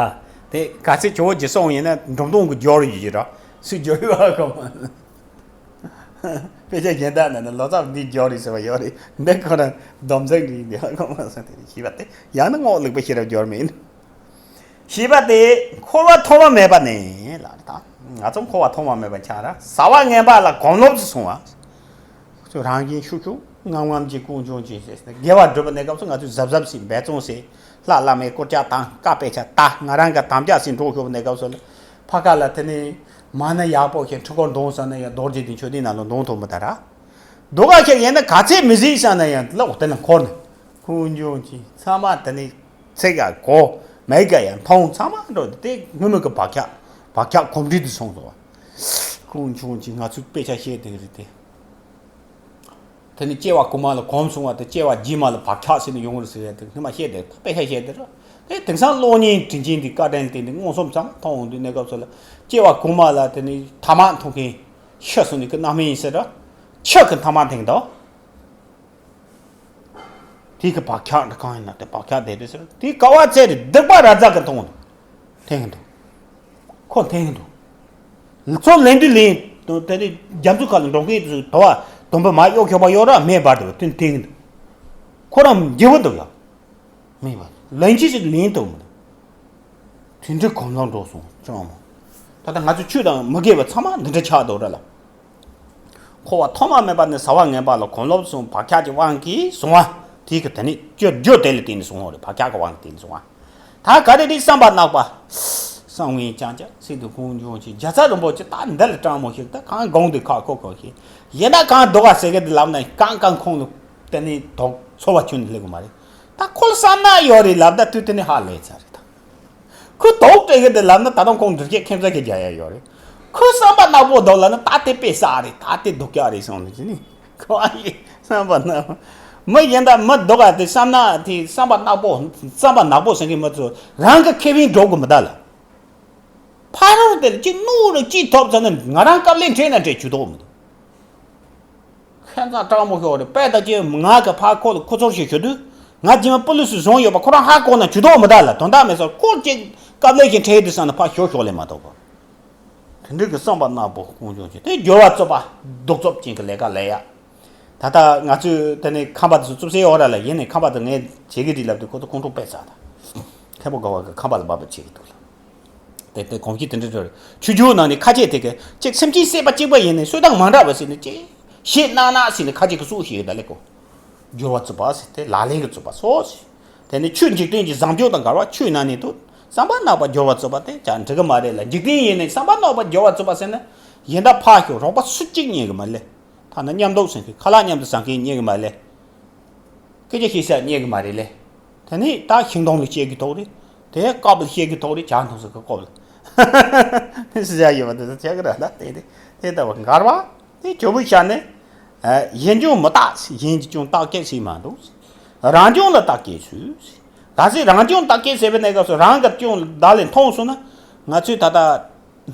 དེ་ག་ཚོད་ཇོ་བོ་རྗེ་སོང་ཡིན་ན་འབྲོམ་སྟོང་གི་སྦྱོར་ཡོད་ཀྱི་ར། སུས་སྦྱོར་ཡོད་ག་མ། དཔེ་ཆ་གཞན་དག་ནང་ན་ལོ་ཙཱ་འདིས་སྦྱོར་རེད་ཟེར་བ་ཡོད་རེད། འདི་ཁོ་རང་སྡོམ་ཚིག་འདི་ཡིན་དེ་ག་མ་ཟེར་དེ་ཤེས་པ་དེ་ཡང་ན་རྔོག་ལུག་པ་ཤེས་རབ་སྦྱོར་མིན། ཞེས་པ་སྟེ། འཁོར་བ་ཐོག་མ་མེད་པ་ནས་ལ་རེ་དང་། ང་ཚོ་འཁོར་བ་ཐོག་མ་མེད་པ་ཆགས་ར་བྱ་བ་ངན་པ་ལ་གོམས་ལོབས་སུ་སོང་བ། ཚོ་རང་བཞིན་ཤུགས་ཤུགས་ངམ་ངམ་གྱིས་ཀུན་འབྱུང་གྱིས་ཟེར་ནས་དགེ་བ་སྒྲུབ་པ་གནས་སྐབས་སུ་ང་ཚོས་གཟབ་གཟབ་བྱེད། འབད་བརྩོན་བྱེད། ལྷ་བླ་མའི་སྐུ་ལྕགས་དང་བཀའ་དཔེ་ཆ་ལྟ། ང་རང་གི་དམ་བཅའ་ཟིན་འགྲོ་ཤོག་གནས་སྐབས་སུ་ལ་ཕ་ཁ་ལ་དེ་ནས་མ་ཎི་ཡག་པོ་ཞིག་འཁྲུལ་འཁོར་འདོན་ས་ན་ཡང་རྡོ་རྗེ་གདན་ཆོས་སྡིངས་ནང་ལ་འདོན་ཐུབ་མི་ད་ར། རྡོ་ཁ་ཤར་ཡིན་ན་ག་ཚད་མི་གཟིགས་ས་ན་ཡང་ལོག་དེ་ལ་འཁོར་ནས། ཁུངས་འབྱུང་གི་ཚང་མ་དེ་ནི་ཚིག་ག་གོ་མེད་ག་ཡང་མཐོང་ཚང་མ་འགྲོ་དེ་དངོས་མེད་ཀྱི་བག་ཆགས་བག་ཆགས་གོམས་འདྲིས་དུ་སོང་སོང་བ། ཁུངས་འབྱུང་གི་ང་ཚོས་དཔེ་ཆ་བཤད་དེ་རེད་དེ། དེ་ནི་སྐྱེ་བ་གོང་མ་ལ་གོམས་སོང་བ་དེ་སྐྱེ་བ་རྗེས་མ་ལ་བག་ཆགས་ཟེར་ནས་ཡོང་གི་རེད་ཟེར་ཡ་དེ་སྔོན་མ་བཤད་དེ་དཔེ་ཆ་བཤད་དེ་རེད། དེ་དེང་སང་གློག་བརྙན་དྲིན་ཅན་དེ་བཀའ་དྲིན་དེ་ནི་མངོན་སུམ་ཚང་མཐོང་འོང་དུས་གནས་སྐབས་སུ་ལ་སྐྱེ་བ་གོང་མ་ལ་དེ་ནི་ཐ་མག་འཐུང་མཁན་ཤི་སོང་ནས་ཀྱི་རྣམ་སྨིན་ཡིན་ཟེར་ར། ཆུ་གི་ཐ་མག་འཐེན་དོ། དེ་གི་བག་ཆགས་འདི་གང་ཡིན་ན་དེ་བག་ཆགས་དེ་རེད་ཟེར། དེ་དཀའ་བ་སྩལ་རེད། སྡིག་པ་ར་ཛ་གི་མཐོང་འཐེན་གི་འདུག་ཁོ་འཐེན་གི་འདུག་ཚོ་ལེན་དུས་ལེན་དེ་རྒྱ་མཚོ་ཁ་ལ་འགྲོ་མཁན་དུ་དོ་བ་དུམ་བུ་མ་གཡོག་ཁྱོག་པ་གཡོག་ར་མེ་འབར་དུ་དེ་འཐེན་གི་འདུག་ཁོ་རང་འགྱེལ་བ་འདུག་ཡ། མེ་འབར་ལན་ཅི་ཞིག་ལེན་ཐུབ་མི་འདུག་དེ་འདྲའི་གོམས་ལོབས་འགྲོ་སོང་ཅང་མོ། ད་ལྟ་ང་ཚོ་ཆོས་དང་མི་དགེ་བ་ཚང་མ་འདི་འདྲ་ཆགས་འདུག་ར་ལ། འཁོར་བ་ཐོག་མ་མེད་པ་ནས་བྱ་བ་ངན་པ་ལ་གོམས་ལོབས་སོང་བག་ཆགས་ཀྱི་དབང་གིས་བྱུང་བ། དེ་གི་དེ་ནི་རྒྱུ་རྒྱུ་དེ་ལ་བརྟེན་ནས་བྱུང་བ་རེད། བག་ཆགས་ཀྱི་དབང་གིས་བརྟེན་ནས་བྱུང་བ། ད་ག་རེ་རེད་བསམ་པ་ནག་པ། བསམ་ངན་ཅང་ཅང་སྲིད་དུ་ཁུངས་འབྱུང་ཅིང་རྒྱལ་ཚབ་རིན་པོ་ཆེ་ད་འདི་ལ་སྤྲང་མོ་ཞིག་ད་གང་དགོངས་དུས་ཁག་ཁོག་ཁོག་ཞིག་ཡིན་ན་གང་སྡུག་ག་ཟེར་གི་འདི་ལབ་ན་གང་གང་ཁོང་ལ་དེ་ནི་དོགས་ཚོར་བ་ཁྱོན་ནས་སླེབས་གི་མ་རེད། ད་ཁོ་ལ་བསམ་ན་ཡོད་རེད་ལབ་ད་དུས་དེ་ནི་ཧ་ལས་ཚར་རེད་ད། ཁོས་དོགས་སྤྲད་གི་འདི་ལབ་ན་ད་དུང་ཁོང་འདྲི་སྐད་ཁེངས་ཚ་གི་རྒྱག་ཡ་ཡོད་རེད། ཁོས་བསམ་པ་ནག་པོ་འདུག་ལབ་ན་ད་དེ་དཔེ་བསགས་རེད། ད་དེ་སྡུག་ཅག་རེད་སོང་ནས་ཅི་ནི་ཁོ་ཨ་ཡེ་བསམ་པ་ནག་མི་གཞན་དག་མི་སྡུག་ག་དེ་བསམ་ན་དེ་བསམ་པ་ནག་པོ་བསམ་པ་ནག་པོ་ཟེར་གི་མི་ཚོ་རང་གི་ཁེ་ཕན་འགྲོ་གི་མི་ད་ལ། ཕ་རོལ་དེར་གཅིག་ནུག་རུ་གཅིག་ཐོབ་ཚར་ན་ང་རང་སྐབས་ལས་འཕྲད་ན་འཕྲད་ཇུས་གཏོགས་མི་འདུག་ཁྱད་མཚར་སྤྲང་མོ་ཤོར་རེད། དཔེ་ད་ཅི་ང་གི་ཕ་ཁོ་ལ་ཁུ་ཚུར་ཞིག་ཞུ་དུས་ང་རྗེས་མ་པུ་ལི་སུ་བཟུང་ཡོད་པ་ཁོ་རང་ཧ་གོ་ན་ཇུས་གཏོགས་མི་ད་ལ་དོན་དག་མེད་ས་ཁོ་གཅིག་སྐབས་ལས་ཀྱི་འཕྲད་དུས་ས་ན་ཕ་ཞོག་ཞོག་ལས་མ་གཏོགས་པ། དེ་འདྲ་གི་བསམ་པ་ནག་པོ་ཀུན་འབྱུང་ཅན་དེ་སྦྱོར་བ་རྩུབ་པ་གདུག་རྩུབ་ཅན་གྱི་ལས་ཀ་ལས་ཡ། ད་ལྟ་ང་ཚོས་དེ་ནས་ཁམས་པ་དེ་ཚོ་རྩུབ་སའི་འོག་ར་ལ་ཡིན་ནས་ཁམས་པ་དེ་ངས་བྱེད་ཀྱི་རེད་ལབ་དུས་ཁོ་ཚོ་ཁོང་ཁྲོ་དཔེ་ཚ་ད། མཁན་པོ་དགའ་བ་གི་ཁམས་པ་ལ་འབབ་པ་བྱེད་ཀྱི་འདུག་ལ། དེ་དེ་གོམས་གཤིས་དེ་འདྲ་འདྲ་རེད། ཆོས་བརྒྱུད་ནང་ནས་ཁ་ཆེ་དེ་གི་གཅིག་སེམས་ཅན་བསད་པ་གཅིག་པ་ཡིན་ནས་གསོད་སྟངས་མ་འདྲ་བ་ཟེར་ནས་གཅིག་ཞེས་གནང་ན་ཟེར་ནས་ཁ་ཆེ་གི་སུ་ཞེས་ད་ལེ་གོ། སྦྱོར་བ་རྩུབ་པ་ཟེར་ཏེ་ལག་ལེན་གྱི་རྩུབ་པ་སོགས་ཟེར། དེ་ནི་ཆོས་འཇིག་རྟེན་གྱི་བཟང་སྤྱོད་དང་འགལ་བ་ཆོས་ནང་ནས་དུ་བསམ་པ་ནག་པ་སྦྱོར་བ་རྩུབ་པ་དེ་ཀྱང་འགྲིག་གི་མ་རེད་ལ། འཇིག་རྟེན་ཡིན་ནས་བསམ་པ་ནག་པ་སྦྱོར་བ་རྩུབ་པ་ཟེར་ན་གཞན་དག་ཕར་ཞོག་རོགས་པ་སུ་གཅིག་རྙེད་གི་མ་ལེ། ཐ་ན་མཉམ་འདུག་ཟེར་མཁན་ཁ་ལག་མཉམ་དུ་ཟ་མཁན་རྙེད་གི་མ་ལེ། སྐད་ཆ་བཤད་ས་རྙེད་གི་མ་རེད་ལེ། དེ་ནི་ད་ཤིང་སྡོང་ལ་བཤད་གི་ཐོག་རེད། དེ་ཀབ་ལ་བཤད་གི་ཐོག་རེད། ཇ་འཐུང་ས་གི་ཀོབ་ལ་ཟེར་ཡ་ཡོད་པ་དེ་ཚོ་བྱ་གི་ར་ད་དེ་དེ་དེ་ལྟ་བུ་འགལ་བ། དེ་ཇོ་བོའི་ཞལ་ནས། ཨ། གཞན་སྐྱོན་མི་བརྟག་ཟེར། གཞན་གྱི་སྐྱོན་བརྟག་དཔྱད་བྱེད་མ་འདུག་ཟེར། རང་སྐྱོན་ལ་བརྟག་དཔྱད་བྱོས་ཟེར། གལ་སྲིད་རང་སྐྱོན་བརྟག་དཔྱད་བྱེད་པའི་གནས་སྐབས་སུ་རང་གི་སྐྱོན་བདག་ལས་མཐོང་སོང་ན། ང་ཚོས་ད་ལྟ་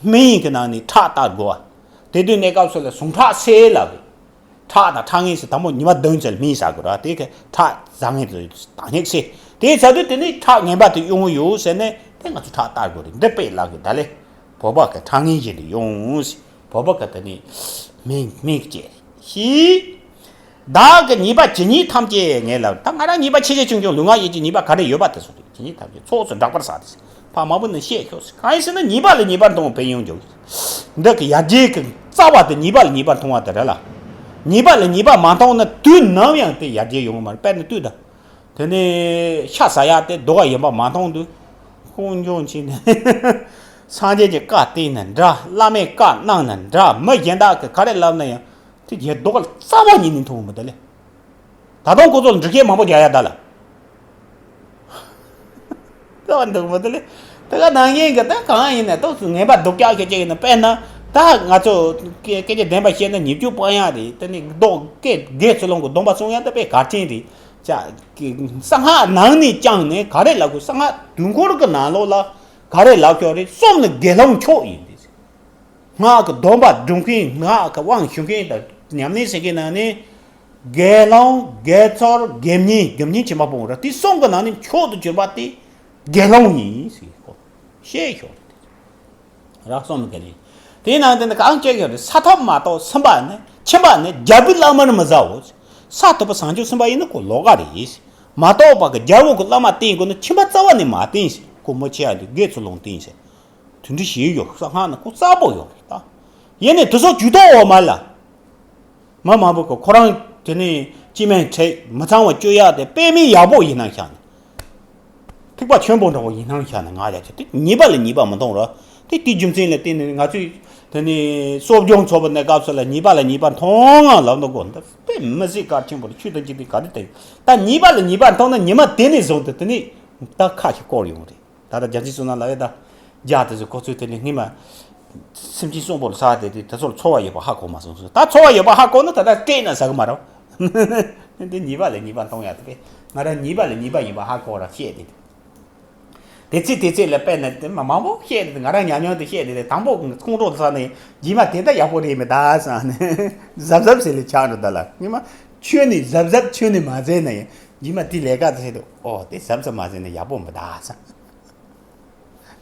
སྨན་ཡིན་གྱི་ནང་ནས་ཁྲག་བལྟ་དགོས་པ། དེ་དུས་གནས་སྐབས་སུ་ལ་ཟུངས་ཁྲག་སེལ་ལབ་རེད། ཁྲག་དང་ཁྲག་ངན་ཟེར་དང་པོ་ཉི་མ་བདུན་ཙམ་སྨན་ཟ་དགོས་ར། དེ་གི་ཁྲག་བཟང་ངན་དང་ཉེས་སེལ། དེ་ཚར་དུས་དེ་ནས་ཁྲག་ངན་པ་དེ་ཡོང་གི་ཡོད་ཟེར་ནས་དེ་ང་ཚོས་ཁྲག་བལྟ་དགོས་རེད། འདི་དཔེ་ལབ་གི་ད་ལས། བོད་པ་གི་ཁྲག་ངན་བཞིན་དུ་ཡོང་ཟེར། བོད་པ་གི་དེ་ནི་སྨན་སྨན་གྱི་ཅེས་ཤིག་བདག་གི་ཉེས་པ་ཇི་སྙེད་ཐམས་ཅད་ངས་ལ། ད་ང་རང་ཉེས་པ་ཆེ་ཆེ་ཆུང་ཆུང་ལུས་ངག་ཡིད་ཀྱི་ཉེས་པ་ག་རེ་ཡོད་པ་དེ་ཚོ་རེད། ཇི་སྙེད་ཐམས་ཅད་ཚོགས་སུ་བསྒྲགས་པར་བྱ་སྟེ། ཕ་མ་བུ་ནི་བཤད་ཤོག་ཟེར། གང་ཡིན་ཟེར་ན་ཉེས་པ་ལས་ཉེས་པར་མཐོང་བ་ཕན་ཡོན་འཇོག་འདི་གི་ཡར་རྒྱས་ཀྱི་རྩ་བ་དེ་ཉེས་པ་ལས་ཉེས་པར་མཐོང་བ་དེ་རེད་ལ། ཉེས་པ་ལས་ཉེས་པ་མ་མཐོང་ན་དུས་ནམ་ཡང་དེ་ཡར་རྒྱས་ཡོང་གི་མ་རེད། དཔེར་ན་ལྟོས་དང་། དེ་ནས་ཤ་ཟ་ཡག་དེ་སྡུག་ག་ཡིན་པ་མ་མཐོང་དུས། ཁོང་ཆུང་ཕྱིན་ནས་སངས་རྒྱས་ཀྱི་བཀའ་བསྟན་ན་འདྲ། བླ་མའི་བཀའ་གནང་ན་འདྲ། མི་གཞན་དག་གིས་ག་རེ་ལབ་ན་ཡང་དེ་རྒྱལ་སྡུག་ག་རྩ་བ་ཉིད་ནས་མཐོང་མི་འདུག་ལེ། ད་དུང་ཁོ་ཚོ་ལ་འདྲི་སྐད་མང་པོ་རྒྱག་ཡ་ད་ལ། ལྟ་བ་འདུག་མ་དེ་ལས་དེ་ག་ནང་བཞིན་གྱི་ད་གང་ཡིན་ན་ཏོག་ཙམ་ངན་པ་སྡུག་ཅག་ཁྱེད་ཅག་ཡིན་ན། དཔེར་ན་ད་ང་ཚོ་སྐད་སྐད་ཆ་བདེན་པ་བཤད་ན་ཉེས་སྤྱོད་སྤང་ཡག་རེད། དེ་ནི་རྡོ་སྐད་དགེ་ཚུལ་སློང་གི་སྡོམ་པ་སྲུང་ཡག་ད་དཔེ་གལ་ཆེན་རེད། ཅག་གསང་སྔགས་ནང་ནས་བཅངས་ནས་ག་རེ་ལབ་དགོས། གསང་སྔགས་དུས་འཁོར་གྱི་ནང་ལོགས་ལ་ག་རེ་ལབ་ཆོག་རེད། སོམ་ནི་དགེ་སློང་མཆོག་ཡིན་ཏེ། སྔགས་ཀྱི་སྡོམ་པ་སྒྲུབ་མཁན། སྔགས་ཀྱི་དབང་ཞུ་མཁན་དང་ཉམས་ལེན་བྱེད་མཁན་ནང་ནས་དགེ་སློང་དགེ་ཚོལ་དགེ་བསྙེན། དགེ་བསྙེན་ཕྱི་མ་སྤོང་ར། དེ་གསུམ་གྱི་ནང་ནས་མཆོག་ཏུ་གྱུར་པ་དེ་དགེ་སློང་ཡིན་ཟེར་གོ། ཤེས་ཤོག་ར། གསུམ་དགེ་སློང་། དེའི་ནང་དེ་ནི་གང་བྱེད་ཡོད་རེད། ས་ཐོབ་མ་གཏོགས་ཕྱིན་པ་ནི། ཕྱིན་པ་ནི་རྒྱལ་པོའི་བླ་མར་མི་བྱའོ། ས་ཐོབ་པ་བྱང་ཆུབ་སེམས་དཔའ་ཡིན་ན་ཁོ་ལོགས་ཀ་རེད། མ་གཏོགས་པ་གི་རྒྱལ་པོ་གི་བླ་མ་བསྟེན་དགོས་ན་ཕྱིན་པ་རྩ་བ་ནས་མ་བསྟེན་ཟེར། ཁོ་མི་ཆེ་ཡ་དེ་དགེ་ཚུལ་སློང་བསྟེན་ཟེར། དེ་འདྲ་ཞིག་ཡོད། གསང་སྔགས་ནི་ཁོ་རྩ་པོ་ཡོད་རེད་ད། ཡིན་ནའི་དེ་ཚོ་ཇུས་གཏོགས་འོག་མ་ལ། མི་མང་པོ་གི་ཁོ་རང་དེ་ནས་སྐྱེ་དམན་ཁྲིད་མི་ཚང་བ་བཅོས་ཡག་དེ་དཔེ་མེད་ཡག་པོ་ཡིན་ན་ཤག་ནི། ཐིགས་པ་ཆེན་པོ་འདྲ་བོ་ཡིན་ན་ཤག་ནི། ང་ཡ་ཆེ་དེ་ཉེས་པ་ལ་ཉེས་པ་མི་མཐོང་ར། དེ་དེའི་རྒྱུ་མཚན་ལ་བརྟེན་ནས་ང་ཚོས་དེ་ནས་གསོ་སྦྱོང་ཚོགས་པ་ནས་སྐབས་སུ་ལ་ཉེས་པ་ལ་ཉེས་པ་མཐོང་ང་ལབ་འདུག་གོ། འདི་དཔེ་མི་སྲིད་གལ་ཆེན་པོ་རེད། ཆོས་དང་འཇིག་རྟེན་ག་རེ་བལྟས། ད་ཉེས་པ་ལ་ཉེས་པ་མཐོང་ན་ཉི་མ་དེ་ནས་བཟུང་སྟེ་དེ་ནས་ད་ཁ་ཞིག་བསྐོར་ཡོང་རེད། ད་ལྟ་རྒྱལ་སྲས་བསོད་ནམས་ལགས་ཡོད་ད། རྒྱ་དེ་ཚོ་ཁོ་ཚོས་དེ་ནི་སྔོན་མ་སེམས་ཅན་གསོན་པོ་ལ་ཟ་དེ་དེ་དེ་ཚོར་ཚོར་བ་ཡོད་པ་ཧ་གོ་མ་སོང་ཟེར། ད་ཚོར་བ་ཡོད་པ་ཧ་གོ་ན་ད་ལྟ་སྐད་ན་ཟ་གི་མ་རེད། འདི་ཉེས་པ་ལས་ཉེས་པ་མཐོང་ཡག་དེ། ང་རང་ཉེས་པ་ལས་ཉེས་པ་ཡིན་པ་ཧ་གོ་ར་བཤད་དེ། དེ་ཚེ་དེ་ཚེ་ལ་དཔེར་ན་དེ་མ་མང་པོ་བཤད་དེ། ང་རང་ཉམས་མྱོང་དེ་བཤད་དེ། དང་པོ་ཁོང་ཁྲོ་ཟ་ནས་རྗེས་མ་དེ་འདྲ་ཡག་པོ་རེད་མི་ད་ཟ་ནས་གཟབ་གཟབ་ཟེར་ལས་ཆགས་འགྲོ་ད་ལ། སྔོན་མ་ཆོས་ནི་གཟབ་གཟབ་ཆོས་ནི་མ་ཟེར་ན་ཡང་རྗེས་མ་དེ་ལས་ཀ་དེ་བྱེད་དུས་ཨོ་དེ་གཟབ་གཟབ་མ་ཟེར་ན་ཡག་པོ་མི་ད་ཟ།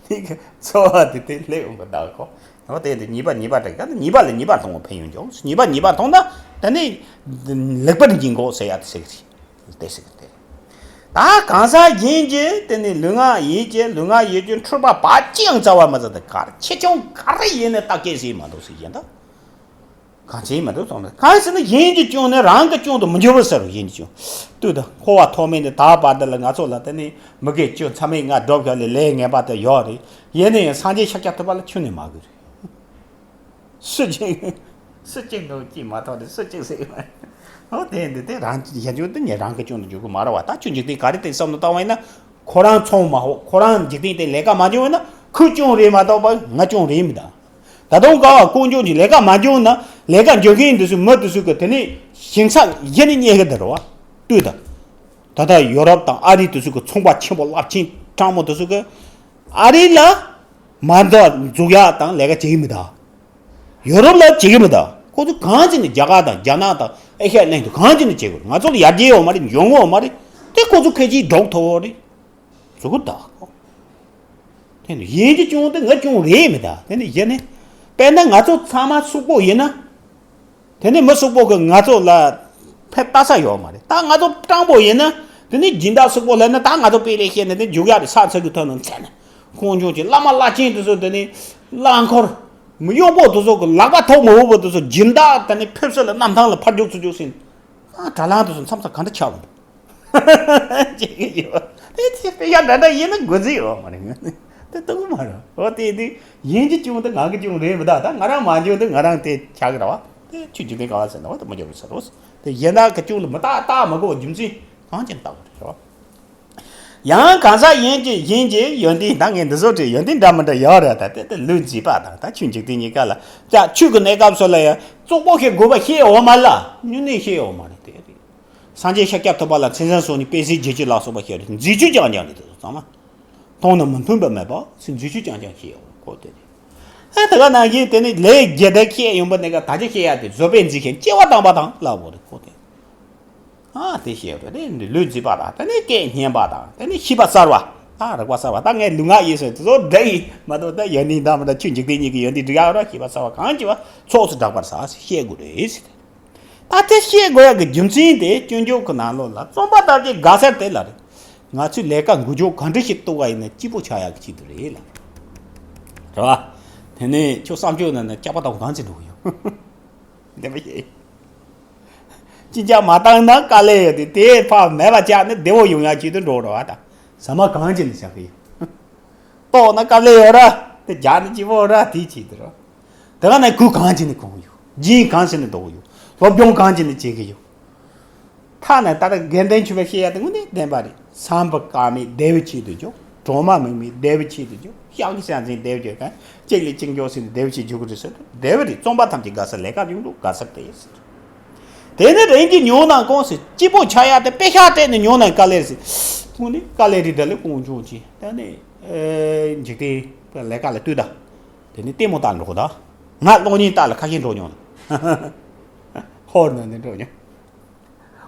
དེ་གི་ཚོར་བ་དེ་དེ་སླེབས་འོང་གི་འདུག་གོ། འོ་དེ་དེ་ཉེས་པ་ཉེས་པ་འདྲ་ག་ནི་ཉེས་པ་ལས་ཉེས་པ་མཐོང་བ་ཕན་ཡོན་འཇོག། ཉེས་པ་ཉེས་པ་མཐོང་ན་དེ་ནི་ལེགས་པར་འགྱིང་དགོས་ཟེར་ཡ་དེ་ཟེར་གི་རེད། དེ་ཟེར་གི་དེ་རེད། ད་གང་ཟག་གཞན་གྱི་དེ་ནི་ལུས་ངག་ཡིད་ཀྱི་ལུས་ངག་ཡིད་ཀྱི་འཁྲུལ་པ་བག་ཅི་ཡང་རྩ་བ་མི་ཟ། དེ་ག་རེ་ཆེ་ཆུང་ག་རེ་ཡིན་ནའི་བརྟག་དཔྱད་བྱེད་མ་འདུག་ཟེར་གྱིན་ད། གང་བྱེད་མ་གཏོགས་སོང་ན། གང་ཟེར་ན་གཞན་གྱི་སྐྱོན་ནི་རང་གི་སྐྱོན་དུ་མི་འགྱུར་བར་ཟེར་རོ། གཞན་གྱི་སྐྱོན། ལྟོས་དང་། འཁོར་བ་ཐོག་མེད་ནས་ད་བར་དུ་ལ་ང་ཚོ་ལ་དེ་ནི་མི་དགེ་བཅུ་མཚམས་མེད་ལྔ་སྒྲུབ་བཞག་ལས་ལས་ངན་པ་དེ་ཡོད་རེད། ཡིན་ན་ཡང་སངས་རྒྱས་ཤཱཀྱ་ཐུབ་པ་ལ་ཁྱོན་ནས་མ་གུས་རེད། སུ་གཅིག་སུ་གཅིག་འདུག་ཅིག་མ་ཐོག་དེ་སུ་གཅིག་ཟེར་བ། ཨོ་དེ་འདི་དེ་རང་གཞན་གྱི་དེ་ཉིད་རང་གི་སྐྱོན་དུ་འགྱུར་གི་མ་རེད་བ། ད་ཁྱོད་འཇིག་རྟེན་ག་རེ་དེ་བསམ་བློ་བཏང་བ་ཡིན་ན། ཁོ་རང་ཚོང་མ་ཧོ། ཁོ་རང་འཇིག་རྟེན་དེ་ལས་ཀ་མ་འཇོན་ན་ཁོའི་སྐྱོན་རེད་མ་གཏོགས་པ་ང་སྐྱོན་རེད་མི་གདའ། ད་དུང་ག་བ་ཀུན་འབྱུང་གི་ལས་ཀ་མ་འཇོན་ན་ལས་ཀ་འཇོན་མཁན་འདི་ཚོ་མི་འདི་ཚོ་གི་དེ་ནི་ཞིང་ས་གཞི་ནས་རྙེད་གི་འདི་རེད་བ། ལྟོས་དང་། ད་ལྟ་ཡོ་རོབ་དང་ཨ་རི་འདི་ཚོ་གི་ཚོང་པ་ཆེན་པོ་རླབས་ཆེན་དྲང་མོ་འདི་ཚོ་གི་ཨ་རི་ལ་མ་འདི་འཛུགས་ཡག་དང་ལས་ཀ་བྱེད་གི་མི་གདའ། ཡོ་རོབ་ལ་བྱེད་གི་མི་གདའ། ཁོ་ཚོ་གང་བྱེད་ནས་རྒྱ་གར་དང་རྒྱ་ནག་དང་ཨེ་ཤ་ཡ་གླིང་དུ་གང་བྱེད་ནས་བྱེད་དགོས། ང་ཚོ་ལ་ཡར་རྒྱས་ཡོད་མ་རེད། འཇོན་གི་ཡོད་མ་རེད། དེ་ཁོ་ཚོ་ཁེ་ཆེའི་སྒྲོག་ཐོ་རེད། ཟུག་གུ་དག་གོ། དེ་ནི་གཞན་གྱི་སྐྱོན་དེ་ངའི་སྐྱོན་རེད་མི་གདའ། དེ་ནི་གཞི་ནས་དཔེར་ན་ང་ཚོ་ཚང་མ་སུག་པོ་ཡིན་ན། དེ་ནི་མི་སུག་པོ་གི་ང་ཚོ་ལ་ཕན་ལྟ་ས་ཡོད་མ་རེད། ད་ང་ཚོ་སྤྲང་པོ་ཡིན་ན། དེ་ནི་སྦྱིན་བདག་སུག་པོ་ལ་ནི་ད་ང་ཚོ་དཔེ་ལས་བཤད་ན་དེ་འཇུག་ཡག་རེད། ས་ཚ་གི་ཐོན་ནས་འཚལ་ནས་ཁོང་ཆུང་གི་བླ་མ་བླ་ཆེན་དེ་ཚོ་དེ་ནི་བླ་འཁོར་མི་གཡོག་པོ་དེ་ཚོ་གི་ལག་པ་ཐོག་མི་འོས་པོ་དེ་ཚོ་སྦྱིན་བདག་དེ་ནི་ཕེབས་བསུ་ལ་གནམ་ཐང་ལ་ཕར་རྒྱུག་ཚུར་རྒྱུག་ཟིན། ཨ་དྲ་ལམ་དེ་ཚོ་མཚམས་མཚམས་ག་འདྲ་ཆགས་འོང་། ཅིག་ཡོད། དེ་ཚེ་དཔེ་ཡག་འདྲ་འདྲ་ཡིན་ན་འགོ་འཛིན་ཡོད་མ་རེད། དེ་ལྟ་གི་མ་རེད། འོ་དེ་དེ་གཞན་གྱི་སྐྱོན་དེ་ང་གི་སྐྱོན་རེད་མི་གདའ། ད་ང་རང་མ་འཇོན་དེ་ང་རང་དེ་ཆགས་ཀྱི་རེད་བ། དེ་ཆོས་འཇིག་རྟེན་ག་བ་ཟེར་ན་བ་དེ་མ་འཇོན་པའི་ས་རོ། དེ་གཞན་དག་གི་སྐྱོན་ལ་མི་ལྟ་ལྟ་མི་དགོས་པ་རྒྱུ་མཚན་གང་ཅིག་ལྟ་དགོས་རེད་བ། ཡང་གང་ཟག་གཞན་གྱི་གཞན་གྱི་ཡོན་ཏན། ད་ངས་འདི་བཟོ་བྲིས་ཡོན་ཏན་འདྲ་མི་འདྲ་ཡོད་རེད། ད་དེ་དེ་ལུས་མཛེས་པ་དང་ད་ཆོས་འཇིག་རྟེན་གཉིས་ཀ་ལ་ཅག་ཆོས་ཀྱི་གནས་སྐབས་སུ་ལ་ཡང་རྩོག་པོ་ཞིག་དགོས་པ་ཤེས་ཡོད་མ་ལ་སྨྱུང་གནས་ཤེས་ཡོད་མ་རེད་དེ་རེད། སངས་རྒྱས་ཤཱཀྱ་ཐུབ་པ་ལ་མཚན་བཟང་སོགས་ནི་དཔེ་གཟིགས་རྗེ་བཅུ་ལ་སོགས་པ་ཞེས་རེད། མཛེས་ཆོས་རྐྱང་རྐྱང་རེད། དེ་ཚོ་ཚང་མ་མཐོང་ན་མི་མཐུན་པ་མེད་པ་ཚེ་མཛེས་ཆོས་རྐྱང་རྐྱང་ཤེས་ཡོད་ཁོ་དེ་རེད། ཨ་དེ་ག་ནང་བཞིན་དེ་ནི་ལས་རྒྱས་དེ་ཤེས་ཡོང་པ་ནི་ག་ད་ཆ་ཤེས་ཡ་དེ་བཟོད་པས་མཛེས་ཤིང་སྐྱེ་བ་དམ་པ་དང་ལབ་དགོས་རེད་ཁོ་དེ། ཨ་དེ་ཤེས་ཡོང་པ་ནི་ལུས་མཛེས་པ་དང་དེ་ནི་སྐད་སྙན་པ་དང་དེ་ནི་ཤེས་པ་གསར་བ། ད་རིག་པ་གསར་བ། ད་ངས་ལུས་ངག་ཡིད་གསུམ་དེ་ཚོ་འདྲ་ཡིན་མ་གཏོགས་ད་ཡོན་ཏན་དམ་པ་དང་ཆོས་འཇིག་རྟེན་གཉིས་ཀྱི་ཡོན་ཏན་འགྲིག་ཡ་ར་ཤེས་པ་གསར་བ་གང་བྱེད་པ་ཚོགས་སུ་བསྒྲགས་པར་བྱ་ཞེས་བཤད་དགོས་རེད། ད་དེ་ཤེས་དགོས་ཡག་གི་རྒྱུ་མཚན་དེ་སྤྱོད་འཇུག་གི་ནང་ལོགས་ལ་རྩོམ་པ་དག་གི་དགའ་སར་དེ་ལ་རེད། ང་ཚོས་ལས་ཀ་འགུལ་སྐྱོད་ག་འདྲ་ཞིག་གཏོང་བ་ཡིན་ན་སྐྱིད་པོ་ཆགས་ཡག་གི་ཆེད་དུ་རེད་ལ། རེད་བ། དེ་ནས་ཁྱོད་བསམ་སྤྱོད་ནང་ན་སྐྱག་པ་དང་གང་ཅི་འགྲོ་གི་ཡོད། བདེན་པ་ཞིག་ཅི་ཅག་མ་བཏང་ན་དཀའ་ལས་ཡོད་དེ་དེ་ཕར་མེད་པ་ཆགས་ནས་བདེ་བོ་ཡོང་ཡག་ཆེད་དུ་འགྲོ་རེད་བ། ད་ཟ་མ་གང་ཅི་ནས་བཞག་གི་ཡོད། ལྟོགས་ན་དཀའ་ལས་ཡོད་ར། དེ་རྒྱག་ན་སྐྱིད་པོ་ར་དེའི་ཆེད་དུ་རེད། དེ་ག་ནས་གོས་གང་ཅི་ནས་གོན་གི་ཡོད། རྒྱན་གང་ཅི་ནས་འདོགས་གི་ཡོད། སློབ་སྦྱོང་གང་ཅི་ནས་བྱེད་གི་ཡོད། ཐ་ན་ད་ལྟ་དགེ་འདུན་ཆོས་འཕེལ་བཤད་ཡ་དེ་དངོས་གནས་བདེན་པ་རེད། བསམ་པ་དཀར་མེད་བདེ་བའི་ཆེད་དུ་འཇོག། གྲོག་མ་མིག་མིག་བདེ་བའི་ཆེད་དུ་འཇུག་ཤག་གི་ཤག་འཛིན་བདེ་བ་འཇུག་ག་གཅིག་ལས་གཅིག་མགྱོགས་ཟིན་ཏེ་བདེ་བའི་ཆེད་འཇུག་གི་རེད་ཟེར། བདེ་བ་རེད། བཙོན་པ་ཐམས་ཅད་དགའ་ས་ལས་ཀ་ཡོང་འདུག་དགའ་ས་དེ་ཟེར། དེ་ནི་རང་གི་ཉོན་ན་གང་ཟེར། སྐྱིད་པོ་ཆགས་ཡ་དེ་དཔེ་ཤག་སྤྲད་ནས་ཉོན་ན་དཀའ་ལས་ཟེར། ཁོང་ནི་དཀའ་ལས་རེད། ད་ལས་ཀུན་འབྱུང་ཅིང་ད་ནི་འཇིག་རྟེན་ལས་ཀ་ལ་ལྟོས་ད། དེ་ནི་ལྟད་མོ་ལྟ་འགྲོ་གི་ད། ང་གློག་བརྙན་ལྟ་ལ་ཁ་ཤས་འགྲོ་མྱོང་། ཧོར་ནང་ནས་འགྲོ་མྱོང་།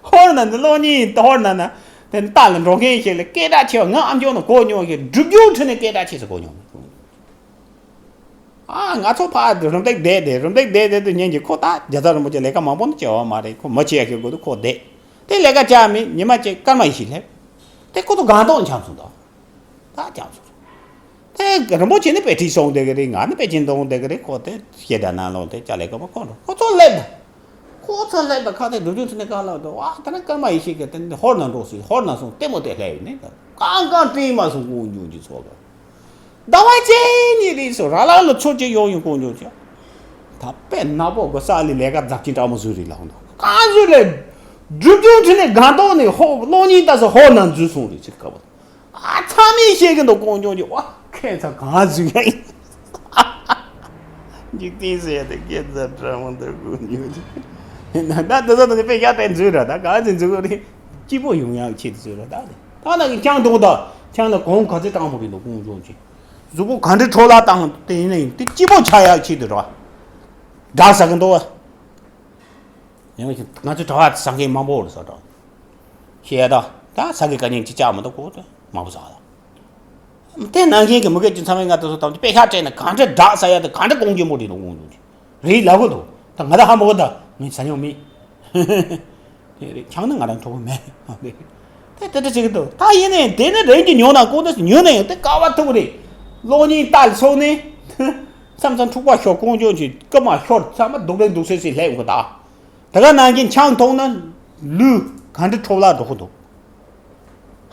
ཧོར་ནང་ནས་གློག་བརྙན་ཧོར་ནང་ན་དེ་ལྟ་ལ་འགྲོ་མཁན་ཞིག་ལ་སྐད་གྲགས་ཆེ་བ། ང་ཨམ་ཅོག་ནང་གོ་མྱོང་ཞིག་སྒྲུབ་རྒྱུ་ཁྲིད་ནས་སྐད་གྲགས་ཆེ་ས་གོ་མྱོང་། ཨ་ང་ཚོ་ཕར་རུམ་བཏེག་བསྡད་དེ་རུམ་བཏེག་བསྡད་བསྡད་དུས་ཉིན་གྱི་ཁོ་ད་རྒྱལ་ཚབ་རིན་པོ་ཆེ་ལས་ཀ་མང་པོ་ནི་བྱེད་བ་མ་རེད། ཁོ་མི་བྱེད་ཡ་ཞིག་དགོས་དུས་ཁོ་བསྡད། དེ་ལས་ཀ་བྱ་མི་ཉི་མ་གཅིག་སྐར་མ་ཡེ་ཤེས་སླེབས། དེ་ཁོ་ཚོ་སྒང་ཏོག་འཁྱམ་སོང་དོ། ད་འཁྱམ་སོང་། དེ་རིན་པོ་ཆེ་ནི་དཔེ་ཁྲིད་སོང་བསྡད་གི་རེད། ང་ནི་དཔེ་ཆེན་གཏོང་བསྡད་གི་རེད། ཁོ་དེ་ཤེས་དྲ་ནང་ལོགས་དེ་ཅ་ལས་ཀ་པ་ཁོ་འགྲོ་ཁོ་ཚོ་སླེབས་ད། ཁོ་ཚོ་སླེབས་ད་ཁ་དེ་སྒྲུབ་རྒྱུ་ཚོ་ནི་ག་ལ་འགྲོ་བ་དེ་ན་སྐར་མ་ཡེ་ཤེས་གི་དེ་ནི་ཧོར་ནང་འགྲོ་སྲིད། ཧོར་ནང་སོང་ལྟད་མོ་དེ་སླེབས་ཡོད་ནི་ད་གང་གང་དྲིན་མ་སོང་ཀུན་འབྱུང་གི་ཚོགས་གི། ཟླ་བ་གཅིག་གཉིས་རེད་སོ་ར་ལག་ལ་ཚོ་གཅིག་ཡོང་ཡོང་ཀུན་འབྱུང་ཅི། ད་དཔེ་ནག་པོ་གི་ས་ལི་ལས་ཀ་རྫབ་ཀྱི་འདྲ་མོ་བཟོས་རེད་ལ་འོང་དུ་གང་བཟོས་ལས། སྒྲུབ་རྒྱུ་ཁྲིད་ནས་སྒང་ཏོག་ནས་ཧོ་གློག་བརྙན་ལྟ་ས་ཧོར་ནང་འཛུལ་སོང་རེད་ཅི་དཀའ་བ། ཨ་ཚང་མས་བཤད་གི་འདུག་ཀུན་འབྱུང་ཅི་བ་ཁྱད་མཚར་གང་བཟོས་ཡ་ཡིན། འཇིག་རྟེན་ཟེར་ཡ་དེ་ཁྱད་མཚར་འདྲ་མོ་འདུག་ཀུན་འབྱུང་ཅི། ད་འདི་ཚོ་དང་དཔེ་ཡག་དེ་འཛུལ་ར་ད་གང་ཟིག་འཛུལ་གི་རེད། སྐྱིད་པོ་ཡོང་ཡག་ཆེད་དུ་འཛུལ་ར་ད་དེ། ད་ནང་གི་ཆང་འཐུང་དང་ཆང་ལ་གོང་ག་ཚོད་བཏང་མོ་རེད་འདུག་ཀུན་འབྱུང་ཅི། གཟུགས་པོ་ག་འདྲ་འཕྲོ་བརླག་བཏང་དེ་ཡིན་ན་ཡིན་དེ་སྐྱིད་པོ་ཆགས་ཡག་ཆེད་དུ་ར། དགྲ་ཟ་གི་འདུག་བ། ཡང་ང་ཚོ་གྲྭ་བ་ཟ་མཁན་མང་པོ་རེད་ཟ་གྲྭ། ཤེས་ཡ་ད་ད་ཟ་གི་ག་ཉིན་ཅི་ཅག་མི་འདུག་གོ་དེ་མང་པོ་ཟ་ལ། དེ་ནང་བཞིན་གྱི་མི་སྐད་ཀྱི་ཚང་མས་ང་ཚོ་ཐམས་ཅད་དཔེ་ཤག་སྤྲད་ན་ག་འདྲ་དགྲ་ཟ་ཡ་དེ་ག་འདྲ་ཀུན་འབྱུང་མོ་རེད་འདུག་ཀུན་འབྱུང་ཅི། རེད་ལབ་གི་འདུག་ད་ང་ད་ཧ་མ་གོ་ད་མི་ཟ་མྱོང་མེད། དེ་རེད་ཆང་ནི་ང་རང་འཐུང་གི་མེད། དེ་དེ་འདྲ་བྱེད་ཀྱི་འདུག་ད་ཡིན་ནའི་དེ་ནི་རང་གིས་ཉོ་ན་ཀོ་ནི་ཉོ་ན་ཡང་དེ་དཀའ་བ་ཐུག་རེད། གློག་བརྙན་ལྟ་ལ་སོང་ནས་མཚམས་མཚམས་འཁྲུག་པ་ཤོར་ཀུན་འབྱུང་ཅི་སྐུ་མ་ཤོར་ཚང་མ་སྡུག་རེད་འདུག་སེ་སེ་ལྷད་ཡོང་གི་ད། དེ་ག་ནང་བཞིན་ཆང་འཐུང་ན་ལུས་ག་འདྲ་འཕྲོ་བརླག་འགྲོ་གི་འདུག་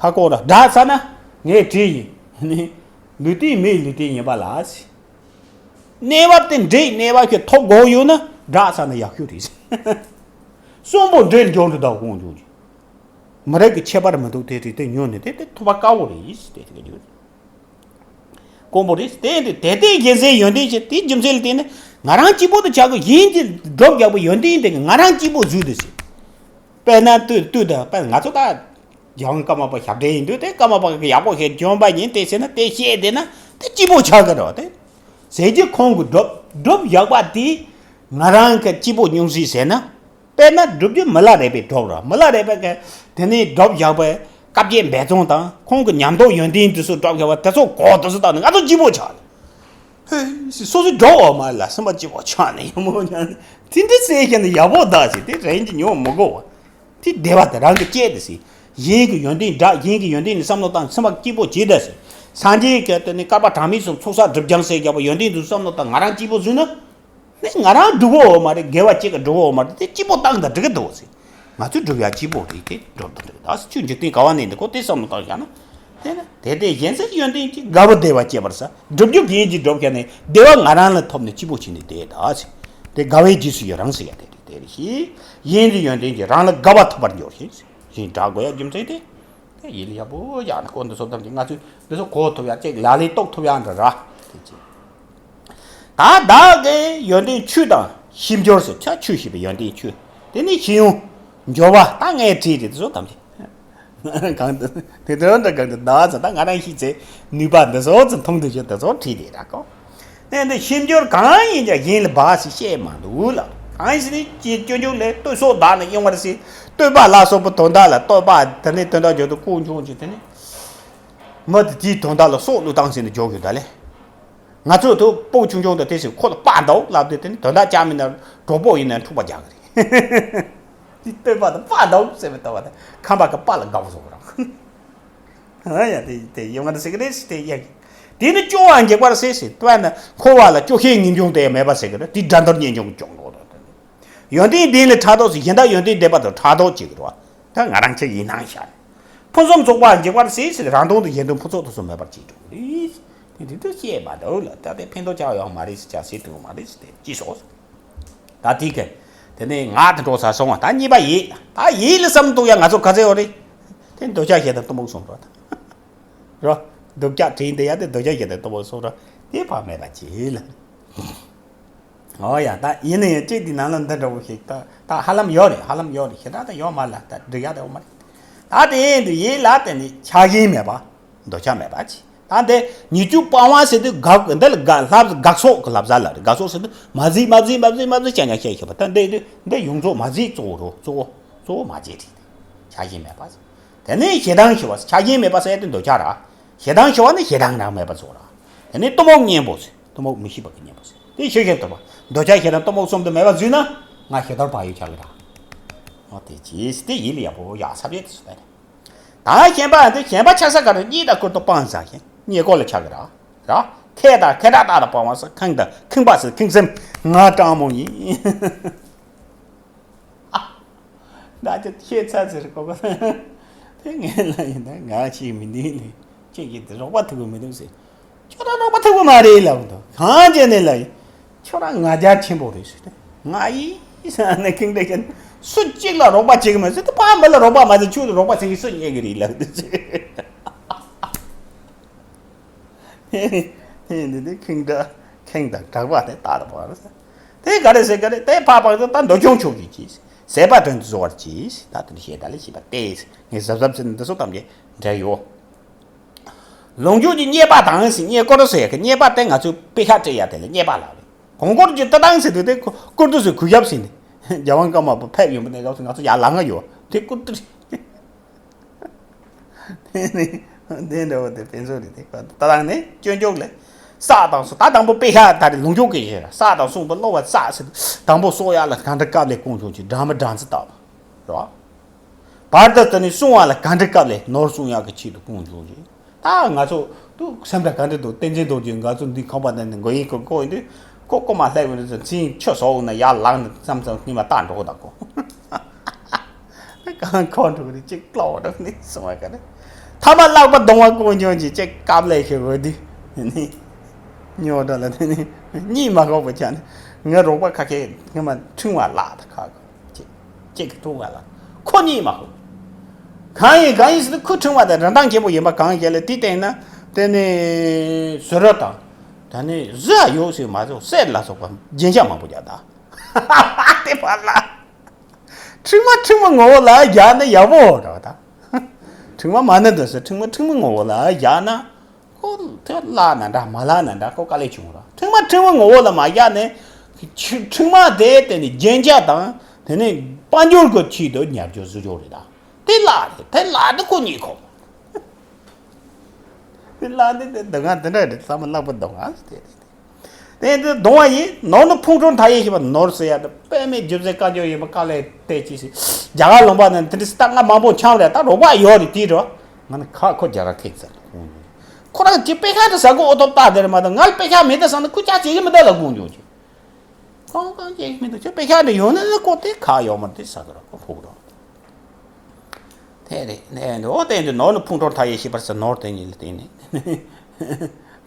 ཧ་གོ་ར་དགྲ་ཟ་ན་ངས་བྲིས་ཡིན། ལུས་རྟེན་མིའི་ལུས་རྟེན་ཡིན་པ་ལ་ཟེར། གནས་བབ་དེ་འདྲའི་གནས་བབ་ཞིག་ཐོབ་དགོས་ཡོད་ན་དགྲ་ཟ་ན་ཡག་ཤོས་རེད། གསོན་པོ་འདྲེ་འགྱུར་འགྲོ་དག་དགོངས་འཇོག་གི། མི་རིགས་ཀྱི་ཁྱད་པར་མི་འདུག་དེ་རེད་དེ་ཉོ་ནས་དེ་དེ་ཐོབ་པ་དཀའ་བོ་རེད་ཟེར་དེ་དེ་ག་ཉོ། དཀོན་པོ་རེད་དེ་དེ་དེ་དེ་གཞན་སའི་ཡོན་ཏན་ཞིག་དེ་རྒྱུ་མཚན་ལ་བརྟེན་ནས་ང་རང་སྐྱིད་པོ་དུ་ཆགས་དགོས་ཡིན་གྱི་སྒྲོབ་རྒྱག་པའི་ཡོན་ཏན་དེ་ང་རང་སྐྱིད་པོ་བཟོས་དུ་ཟེར། དཔེར་ན་ལྟོས་ལྟོས་དང་དཔེར་ང་ཚོ་ད། རྒྱལ་དབང་ཀརྨ་པ་ཞབས་འདྲེན་ཡིན་དུས་དེ་ཀརྨ་པ་གི་ཡག་པོ་ཞིག་བྱོན་པ་ཡིན་དེ་ཟེར་ན་དེ་བཤད་དེ་ན་དེ་སྐྱིད་པོ་ཆགས་ཀྱི་རེད་དེ། ཟས་ཀྱི་ཁོང་གི་སྒྲུབ་སྒྲུབ་ཡག་པ་དེ་ང་རང་གི་སྐྱིད་པོ་སྙུང་སྲིད་ཟེར་ན། དཔེར་ན་སྒྲུབ་རྒྱུ་མི་ལ་རས་པའི་སྒྲུབ་ར་མི་ལ་རས་པ་གི་དེ་ནས་སྒྲུབ་ཡག་པའི་བཀའ་བརྒྱད་འབད་བརྩོན་དང་ཁོང་གི་ཉམས་རྟོགས་ཡོན་ཏན་དེ་ཚོ་སྒྲུབ་ཡག་པ་དེ་ཚོ་གོ་དེ་ཚོ་བཏང་ནས་ང་ཚོ་སྐྱིད་པོ་ཆགས། ཧེ། སོ་སོའི་འགྲོ་བ་མ་ལ་སེམས་པ་སྐྱིད་པོ་ཆགས་ནས་ཡོང་མོ་ཉན། དེ་འདྲ་ཟེར་ཤེས་ན་ཡག་པོ་གདའ་ཟེར་དེ་རེད་ཀྱི་ཉོ་མི་དགོས་བ། དེ་བདེ་བ་དེ་རང་གི་སྐྱེས་དེ་ཟེར། གཞན་གྱི་ཡོན་ཏན་འདྲ་གཞན་གྱི་ཡོན་ཏན་ནི་བསམ་བློ་བཏང་སེམས་པ་སྐྱིད་པོ་བྱེད་དེ་ཟེར། སངས་རྒྱས་ཀྱི་དེ་ནི་བསྐལ་པ་གྲངས་མེད་གསུམ་ཚོགས་བསགས་སྒྲིབ་སྦྱང་ཟེར་རྒྱག་པ་ཡོན་ཏན་དུ་བསམ་བློ་བཏང་ང་རང་སྐྱིད་པོ་བཟོས་ན། ནི་ང་རང་སྒྲུབ་པོ་འོ་མ་རེད་དགེ་བ་གཅིག་གི་སྒྲུབ་པོ་འོ་མ་རེད་དེ་སྐྱིད་པོ་བཏང་དང་འགྲིག་གི་འདུག་ཟེར། ང་ཚོས་སྒྲུབ་ཡ་སྐྱིད་པོ་རེད་དེ་སྒྲུབ་དང་འགྲིག་ད་ཆུ་འཇིག་རྟེན་ག་བ་ནས་འདི་ཁོ་དེ་བསམ་བློ་བཏང་བཞག་ན། དེ་ནི་དེ་དེ་གཞན་སའི་ཡོན་ཏན་གྱིས་དགའ་བ་བདེ་བ་སྐྱེད་པར་ས་སྒྲུབ་རྒྱུ་གིས་ཀྱིས་སྒྲུབ་མཁན་ནི་བདེ་བ་ང་རང་ལ་ཐོབ་ནས་སྐྱིད་པོ་བྱས་ནས་བསྡད་ད་ཟེར། དེ་དགའ་བའི་རྗེས་སུ་ཡི་རང་ཟེར་ཡ་དེ་རེད་དེ་རེད་ཤི། གཞན་གྱི་ཡོན་ཏན་གྱིས་རང་ལ་དགའ་བ་ཐོབ་པར་འགྱུར་ཞིང་། གཞན་དགྲ་དགོས་ཡ་རྒྱུ་མཚན་དེ། དེ་ཡིད་ལ་ཡག་པོ་ཡག་ན་ཀོ་འདི་ཚོ་ཐམས་ཅད་ང་ཚོས་འདི་ཚོ་གོ་ཐུབ་ཡག་ཅིག་ལ་ལས་རྟོགས་ཐུབ་ཡག་འདྲ་ར། དེ་ཅི། ད་བདག་གི་ཡོན་ཏན་ཆོས་དང་ཤེས་འབྱོར་ཟེར་ཆ་ཆོས་ཤེས་པའི་ཡོན་ཏན་ཆོས། དེ་ནི་ཤེས་ཡོན། འབྱོར་བ་ད་ངས་བྲིས་རེད་དེ་ཚོ་ཐམས་ཅད། གང་དུ་དེ་དོན་འདྲ་གང་དུ་བདག་ཚོ་ད་ང་རང་ཤེས་ཚེ་ནུས་པ་འདི་ཚོ་ཚོ་མཐོང་དུ་ཞོ་དེ་ཚོ་བྲིས་རེད་ར་ཀོ། དེ་འདི་ཤེས་འབྱོར་གང་ཡིན་ཀྱང་གཞན་ལ་འབག་ཞིག་བཤད་མ་འདུག་ལ། གང་ཡིན་ཟེར་ནས་ཀྱི་སྐྱོན་བརྗོད་ལས་བསྟོད་སོགས་བདག་ནི་གཡེང་བར་སྲིད། བསྟོད་པ་ལ་སོགས་པའི་དོན་དག་ལ་བསྟོད་པ་དེ་ནས་དོན་དག་བརྗོད་དུ་ཀུན་འབྱུང་གི་དེ་ནས། མི་དེ་དེའི་དོན་དག་ལ་སྲོག་བློས་བཏང་ཟེར་ནས་འཇོག་གི་ད་ལས། ང་ཚོ་ཐུབ་སྤུ་ཆུང་ཆུང་དུ་དེ་ཞིག་ཁོ་ལ་པགས་འདུག་ལབ་དུས་དེ་ནི་དོན་དག་ཅང་མིན་ན་གྲོགས་པོ་ཡིན་ན་འཁྲུག་པ་རྒྱག་གི་རེད། དེ་བསྟོད་པ་དང་པགས་འདུག་ཟེར་བའི་ལྟ་བ་དང་ཁམས་པ་གི་པགས་ལ་དགའ་བོ་བཟོ་གི་རང་། ཨ་ཡ་དེ་དེ་ཡོང་གི་ཟེར་གི་རེད་ཟེར་དེ་ཡ། དེ་ནི་སྐྱོ་བ་འཇིགས་པར་ཟེར་ཟེར་དཔེར་ན་འཁོར་བ་ལ་སྐྱོ་ཤས་ངེས་འབྱུང་དེ་མེད་པ་ཟེར་གི་རེད་དེ་དགྲ་འདོར་ངེས་འབྱུང་སྐྱོང་འགྲོ་རེད། ཡོན་ཏན་ལྡན་ལ་ཕྲག་དོག་ཟེར་གཞན་དག་ཡོན་ཏན་ལྡན་པ་དང་ཕྲག་དོག་བྱེད་ཀྱི་རེད་བ། ད་ང་རང་ཆ་ཡིན་སྣང་ཤར། ཕུན་སུམ་ཚོགས་པ་འཇིག་པར་ཟེར་ཟེར་རང་དོན་དུ་གཞན་དོན་ཕུན་ཚོགས་དུ་སོང་མེད་པར་བྱེད་འགྲོ་གི་རེད། དེ་དེ་དུ་བཤད་མ་འདུག་ལ་ད་དེ་ཕན་ཐོགས་ཆགས་ཡོང་མ་རེད་ཟེར་ཆགས་སྲིད་འདུག་མ་རེད་ཟེར་དེ་ཅི་སོགས། ད་དེ་ག་དེ་ནས་ང་དེ་འགྲོ་ས་སོང་བ་ད་གཉིས་པ་ཡིད་ད་ཡིད་ལ་བསམ་འདུག་ཡ་ང་ཚོ་ག་ཚད་ཡོད་རེད། དེ་འདོད་ཆགས་ཞེ་སྡང་གཏི་མུག་སོང་རོགས་ད། རོ། སྡུག་ཅག་བྲིས་འདི་ཡ་དེ་སྡུག་ཅག་ཞིག་དང་གཏུམ་མོ་སོགས་ར་དེ་ཕར་མེད་པ་ཅིག་ལ། ཨོ་ཡ། ད་ཡིན་ན་ཡང་གཅིག་དེ་ནང་ལ་འདི་འདྲ་བོ་ཞིག་ད་ད་ཧ་ལམ་ཡོད་རེད། ཧ་ལམ་ཡོད་རེད། ཞེ་དྲག་ད་ཡོད་མ་ལ་ད་འགྲིག་ཡ་ད་ཡོད་མ་རེད། ད་དེ་ཡིན་དུས་ཡིད་ལ་དེ་ནི་ཆགས་ཞེན་མེད་པ། འདོད་ཆགས་མེད་པ་ཅིག་ད་འདི་ཉེས་སྤྱོད་སྤོང་བ་ཟེར་དུས་དགག་འདི་ལ་དགག་ལབ་དགག་སོགས་ཀྱི་ལབ་ཟ་ལ་རེད། དགག་སོགས་ཟེར་དུས་མ་བརྩིས་མ་བརྩིས་མ་བརྩིས་མ་བརྩིས་ཅང་ཅང་བཤད་ཤེས་པ། ད་འདི་འདི་འདི་ཡོངས་རྫོགས་མ་བརྩིས་གཙོ་བོ་རོ། གཙོ་བོ་གཙོ་བོ་མ་བརྩིས་རེད། ཆགས་ཞེན་མེད་པ། དེ་ནས་ཞེ་སྡང་ཞེས་པ་ཆགས་ཞེན་མེད་པ་ཟེར་ཡ་དེ་འདོད་ཆགས་ར། ཞེ་སྡང་ཞེས་པ་ནི་ཞེ་སྡང་རང་མེད་པ་བཟོ་ར། དེ་ནས་གཏི་མུག་གཉེན་པོ་ཟེར། གཏི་མུག་མི་ཤེས་པ་གི་གཉེན་པོ་ཟེར། དེ་ཤེས་ཤེས་ཐུབ་པ། འདོད་ཆགས་ཞེ་སྡང་གཏི་མུག་གསུམ་དུ་མེད་པ་བཟོས་ན་ང་ཞེ་སྡང་བག་ཡོད་ཆགས་གི་ར། འོ་དེ་ཅིས་དེ་ཡིད་ལ་ཡག་པོ་ཡག་ས་བྱེད་དུ་སོང་ད། ད་ཞེན་པ་འདི་ཞེན་པ་ཆགས་ས་ག་རེ། གཉིད་དང་ཁུར་དུ་སྤང་ཟ་ཞེན། གཉིད་ཀོ་ལ་ཆགས་གི་ར། ར། ཁེ་དང་ཁེ་དྲག་དག་ལ་སྤང་བ་ཟེར། ཁེངས་དང་ཁེངས་པ་ཟེར། ཁེངས་སེམས་ང་སྤྲང་མོ་ཡིན། ད་ཅི་ཤེས་ཚར་ཟེར་གོ་ག་དེ་ངས་ལ་ཡིན་ད་ང་ཞིག་མི་འདི་ལས་ཅིག་གིས་དེ་རོགས་པ་ཐུབ་ཀྱི་མི་འདུག་ཟེར། ཁྱོད་རང་རོགས་པ་ཐུབ་ཀྱི་མ་རེད་ལབ་འདུག་གང་བྱས་ནས་ལ་ཡིན། ཁྱོད་རང་ང་རྒྱལ་ཆེན་པོ་རེད་ཟེར། ང་ཡིས་ཟེར་ནས་ཁེངས་དྲེགས་བྱས་ནས་སུ་གཅིག་ལ་རོགས་པ་བྱེད་ཀྱི་མ་ཟེར། དེ་ཕ་མི་ལ་རོགས་པ་མ་ཟེར། ཁྱོད་ལ་རོགས་པ་བྱེད་ཀྱི་སུ་རྙེད་ཀྱི་རེད་ལབ་འདུག་ཟེར། འདི་འདི་ཁེངས་དྲེགས་ཁེངས་དང་དྲེགས་པ་དེ་ལྟ་དང་པོ་རེད། དེ་ག་རེ་ཟེར་ག་རེ། དེ་ཕར་ཕར་དུ་ད་འདོད་ཆུང་ཆོག་གི་ཅིས་ཟད་པ་དོན་དུ་གཟོ་བར་གྱིས། ད་དེ་འདྲ་ཞེས་ད་ལས་ཤེས་པ་སྟེ། ངས་གཟབ་གཟབ་བྱས་ནས་འདི་ཚོ་ཐམས་ཅད་འབྲེལ་ཡོད། ལོངས་སྤྱོད་ཀྱི་རྙེད་པ་དང་ཟེར། རྙེད་བཀུར་ཟེར་ཡ་གི་རྙེད་པ་དེ་ང་ཚོས་དཔེ་ཁ་སྤྲད་ཡ་དེ་ལ་རྙེད་པ་ལབ་རེད། གོང་བཀུར་གྱི་ལྟ་སྟངས་ཟེར་དུས་དེ་བཀུར་སྟི་ཟེར། གུས་ཞབས་ཟེར་ནས་རྒྱལ་དབང་ཀརྨ་པ་ཕེབས་ཡོང་པ་ནས་སྐབས་སུ་ང་ཚོ་ཡར་ལངས་ཡོད། དེ་བཀུར་སྟི་རེད། དེ་ནི་དེ་འདྲ་བོ་དེ་དཔེ་མཚོན་རེད་དེ། ད་དང་ནི་སྤྱོད་འཇུག་ལས། བསགས་དང་གསུམ། ད་དང་པོ་དཔེ་ཤ་ད་རེ་ལོངས་སྤྱོད་ཀྱི་ཞེས་ར། བསགས་དང་གསུམ་པོ་བསླབ་པ་བསགས་ཟེར། དང་པོ་གསོག་ཡག་ལ་གང་འདྲ་སྐབས་ལས་ཀུན་འབྱུང་གི་སྒྲ་མི་སྒྲ་འཛིན་ལྟ་བུ་རེད་བ། བར་དུ་དེ་ནི་བསྲུང་བ་ལ་གང་འདྲ་སྐབས་ལས་ནོར་སྲུང་ཡག་གི་ཆེད་དུ་ཀུན་འབྱུང་གི། ད་ང་ཚོ་དུ་སེམས་ཁྲལ་ག་འདྲ་འདུག་བསྟན་འཛིན་རྡོ་རྗེ་ང་ཚོ་འདི་ཁང་པ་ནང་ནས་མགོ་ཡིན་ཁོ་ཁོ་ཡིན་དུས་ཁོ་ཀོ་མ་ལྷས་ཡོང་དུས་མཚན་ཆུ་ཟོག་ན་ཡར་ལངས་ནས་མཚམས་མཚམས་ཉི་མ་ལྟ་འགྲོ་གི་ད་ཁོ། གང་ཁོ་འགྲོ་གི་རེད། ཅིག་ཀློག་འགྲོ་ནི་སོང་བ་ག་རེ། ཐ་མ་བསླབ་པ་གདོང་བ་ཀུན་འབྱུང་གི་ཅིག་སྐབས་ལས་ཤེས་འོ་དུས་ནི་ཉོ་འདྲ་ལ་དེ་ནི་གཉིད་མ་ཁོག་པ་ཆགས་ནས་ངའི་རོགས་པ་ཁ་ཁའི་ངས་མ་ཁྲིམས་བ་ལག་ད་ཁ་ཁ་ཅིག་ཅིག་གི་ཐུག་བ་ལ་ཁོ་གཉིད་མ་ཁོག་གང་ཡིན་གང་ཡིན་ཟེར་དུས་ཁོ་ཁྲིམས་བ་དང་རིན་ཐང་ཆེན་པོ་ཡིན་པ་གང་ཡིན་ལ་དེ་བསྟན་ན་དེ་ནི་བཟོད་རོགས་དང་ད་ནི་བཟོད་ཡོད་ཟེར་མ་གཏོགས་སྲེད་ལ་སོགས་པ་རྒྱན་ཆ་མང་པོ་རྒྱག་ད། དེ་བར་ལ། ཁྲིམས་མ་ཁྲིམས་མ་ངོ་བོ་ལ་བཞག་ན་ཡག་པོ་འདྲ་བ་དང་། ཁྲིམས་མ་མ་ནི་འདི་ཟེར་ཁྲིམས་མ་ཁྲིམས་མ་ངོ་བོ་ལ་བཞག་ན། ཁོ་དེ་བརླག་ན་འདྲ་མ་བརླག་ན་འདྲ་ཁོ་དཀའ་ལས་བྱུང་ར། ཁྲིམས་མ་ཁྲིམས་མ་ངོ་བོ་ལ་མ་བཞག་ནས། ཁྲིམས་མ་དེ་དེ་ནི་རྒྱན་ཆ་དང་དེ་ནི་དཔལ་འབྱོར་གྱི་ཆེད་དུ་ཉར་རྒྱུ་བཟོ་རྒྱུ་རེད་ད། དེ་བརླག་རེད། དེ་བརླག་དེ་ཁོ་གཉིད་ཁོག་དེ་བརླག་དེ་དེ་སྡུག་བསྔལ་དེ་འདྲ་རེད། བསམ་བློ་བརླག་པ་སྡུག་བསྔལ་དེ་རེད། དེ་འདི་གདུང་བ་ཡིན། ནོར་ནི་ཕུང་ཁྲོལ་མཐའ་ཡས་ཞེས་པ། ནོར་ཟེར་ཡ་འདི་དཔེ་མེད་རྒྱུ་མཚན་བཀའ་འགྱུར་ཡིན་པ་དཀའ་ལས་དེ་ཅི་ཞིག་རྒྱ་གར་ལུང་པ་ནས་དེ་འདྲ་སྟག་ང་མང་པོ་འཁྱམ་རེད། ད་རོགས་པ་ཡོད་རེད་དེ་འགྲོ། ང་ནི་ཁ་ཁོ་རྒྱ་གར་ཁེངས་ཚར་ཁོང་ཁོ་རང་གི་དཔེ་ཁ་དུ་ཟ་གོ་ཨོ་ཐོབ་ལྟ་དེར་མ་གཏོགས་ང་ལ་དཔེ་ཁ་མེད་ད་བསམ་ན་ཁོ་ཅག་བྱེད་ཀྱི་མི་འདུག་ལ་ཀུན་འབྱུང་གི། ཁོང་ཁོང་བྱེད་ཀྱི་མི་འདུག་ཅེས་དཔེ་ཁ་དུ་ཡོང་ན་ཁོ་དེ་ཁ་ཡོད་མ་དེ་ཟ་གི་རོགས་ཁོ་ཕུག་རོགས། དེ་རེད། ཨོ་དེ་འདི་ནོར་ནི་ཕུང་ཁྲོལ་མཐའ་ཡས་ཞེས་པར་ཟེར། ནོར་དེ་ཉིད་ལ་བརྟེན་ནས།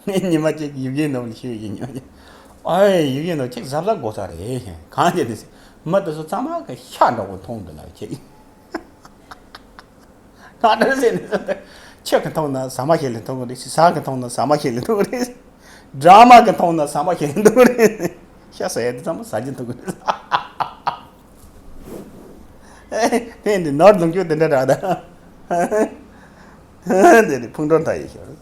ངས་ཉི་མ་གཅིག་ཡི་གེའི་ནོར་ལ་ཤེས་ཡིན་ཉོ་ཉོ། ཨོ་ཡི་གེའི་ནོར་གཅིག་གཟབ་གཟབ་དགོས་ས་རེད། གང་བྱས་ཏེ་མི་དེ་ཚོ་ཚང་མ་གི་ཤ་འདྲ་བོ་མཐོང་འདུག་ལ་ཁྱེད། གང་འདྲ་ཟེར་ནས་ཆུ་གི་མཐོང་ན་ཟ་མ་ཞིག་ལ་མཐོང་གི་རེད། ཟ་གི་མཐོང་ན་ཟ་མ་ཞིག་ལ་མཐོང་གི་རེད། སྦྲང་མ་གི་མཐོང་ན་ཟ་མ་ཞིག་ལ་མཐོང་གི་རེད། ཤ་ཟ་ཡ་དེ་ཚང་མ་ཟ་རྒྱུ་མཐོང་གི་རེད། དེ་འདི་ནོར་ལོངས་སྤྱོད་དེ་འདྲ་རག་ད། དེ་ནི་ཕུང་ཁྲོལ་མཐའ་ཡས་ཤོར།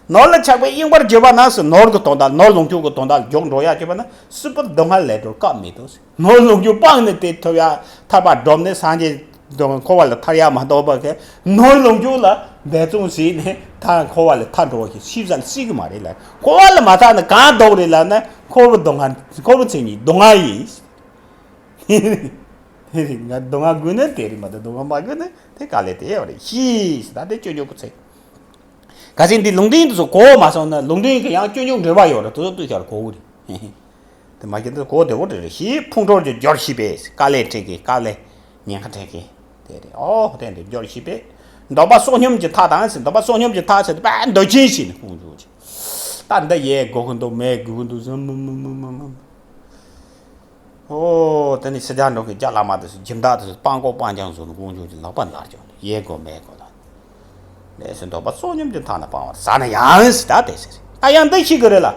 ནོར་ལ་ཆགས་པའི་གཡེང་བར་གྱུར་པ་ན་ཟེར། ནོར་གྱི་དོན་དག་ནོར་ལོངས་སྤྱོད་ཀྱི་དོན་དག་མགྱོགས་འགྲོ་ཡ་གྱུར་པ་ན་སྲིད་པར་སྡུག་བསྔལ་ལས་སྒྲོལ་སྐབས་མེད་དོ་ཟེར། ནོར་ལོངས་སྤྱོད་སྤངས་ནས་དེ་ཐོབ་ཡ་ཐར་པ་སྒྲུབ་ནས་སངས་རྒྱས་འཁོར་བ་ལས་ཐར་ཡ་མ་གཏོགས་པ་གི་ནོར་ལོངས་སྤྱོད་ལ་འབད་བརྩོན་བྱས་ནས་ད་འཁོར་བ་ལས་ཐར་འགྲོ་བ་ཞིག་ཤེས་བྱ་ལ་སྲིད་ཀྱི་མ་རེད་ལ། འཁོར་བ་ལས་མ་ཐར་ན་གང་ལྡོག་རེད་ལབ་ན་འཁོར་བའི་སྡུག་བསྔལ། འཁོར་བའི་མཚན་ཉིད་སྡུག་བསྔལ་ཡིན། ང་སྡུག་བསྔལ་དགོས་ན་དེ་རེད་མ་གཏོགས་སྡུག་བསྔལ་མ་དགོས་ན་དེ་དཀའ་ལས་དེ་ཡོད་རེད་ཤེས། ད་དེ་སྤྱོད་འཇུག་གི་ཚེ། གལ་སྲིད་འདི་ལུང་འདྲེན་དུ་གོ་མ་སོང་ན་ལུང་འདྲེན་གྱི་ཡང་སྤྱོད་འཇུག་འགྲེལ་པ་ཡོད་རེད། དེ་ཚོ་ལྟོས་ཤར་གོ་གི་རེད། དེ་མ་གྱུར་ན་གོ་བདེ་བོ་རེད་རེད་ཞེས་ཕུང་ཁྲོལ་གྱི་རྒྱུར་ཤེས་པས་དཀའ་ལས་འཕྲད་ཀྱི་དཀའ་ལས་ཉེན་ཁ་འཕྲད་ཀྱི་དེ་རེད། ཨོ་དེ་འདྲའི་རྒྱུར་ཤེས་པས་འདོད་པ་བསོག་སྙོམས་ཀྱི་མཐའ་དང་ཟེར། འདོད་པ་བསོག་སྙོམས་ཀྱི་མཐའ་ཟེར་དུས་པ་འདོད་ཆེན་ཞིག་ནི་ཕུང་འཇུག་ཅིག་ད་འདི་ཡས་དགོས་ཀྱི་འདུག་མེད་དགོས་ཀྱི་འདུག་ཟེར་མི་མི་མི་མི་མི། ཨོ་དེ་ནི་སྲིད་རྒྱལ་འགྲོ་གི་རྒྱ་བླ་མ་དེ་ཚོ་སྦྱིན་བདག་དེ་ཚོ་སྤང་གོ་སྤང་རྐྱང་བཟོ་ནས་ཀུན་འབྱུང་གི་ལག་པ་འདར་ཀྱང་ཡས་དགོས་མེད་དགོས་ལ། ལས་སུ་འདོད་པ་བསོད་སྙོམས་ཀྱི་མཐའ་ན་སྤང་བར་ཟ་ན་ཡང་ཟེར་ད་དེ་ཟེར། ད་ཡང་འདི་ཤེས་ཀྱི་རེད་ལ།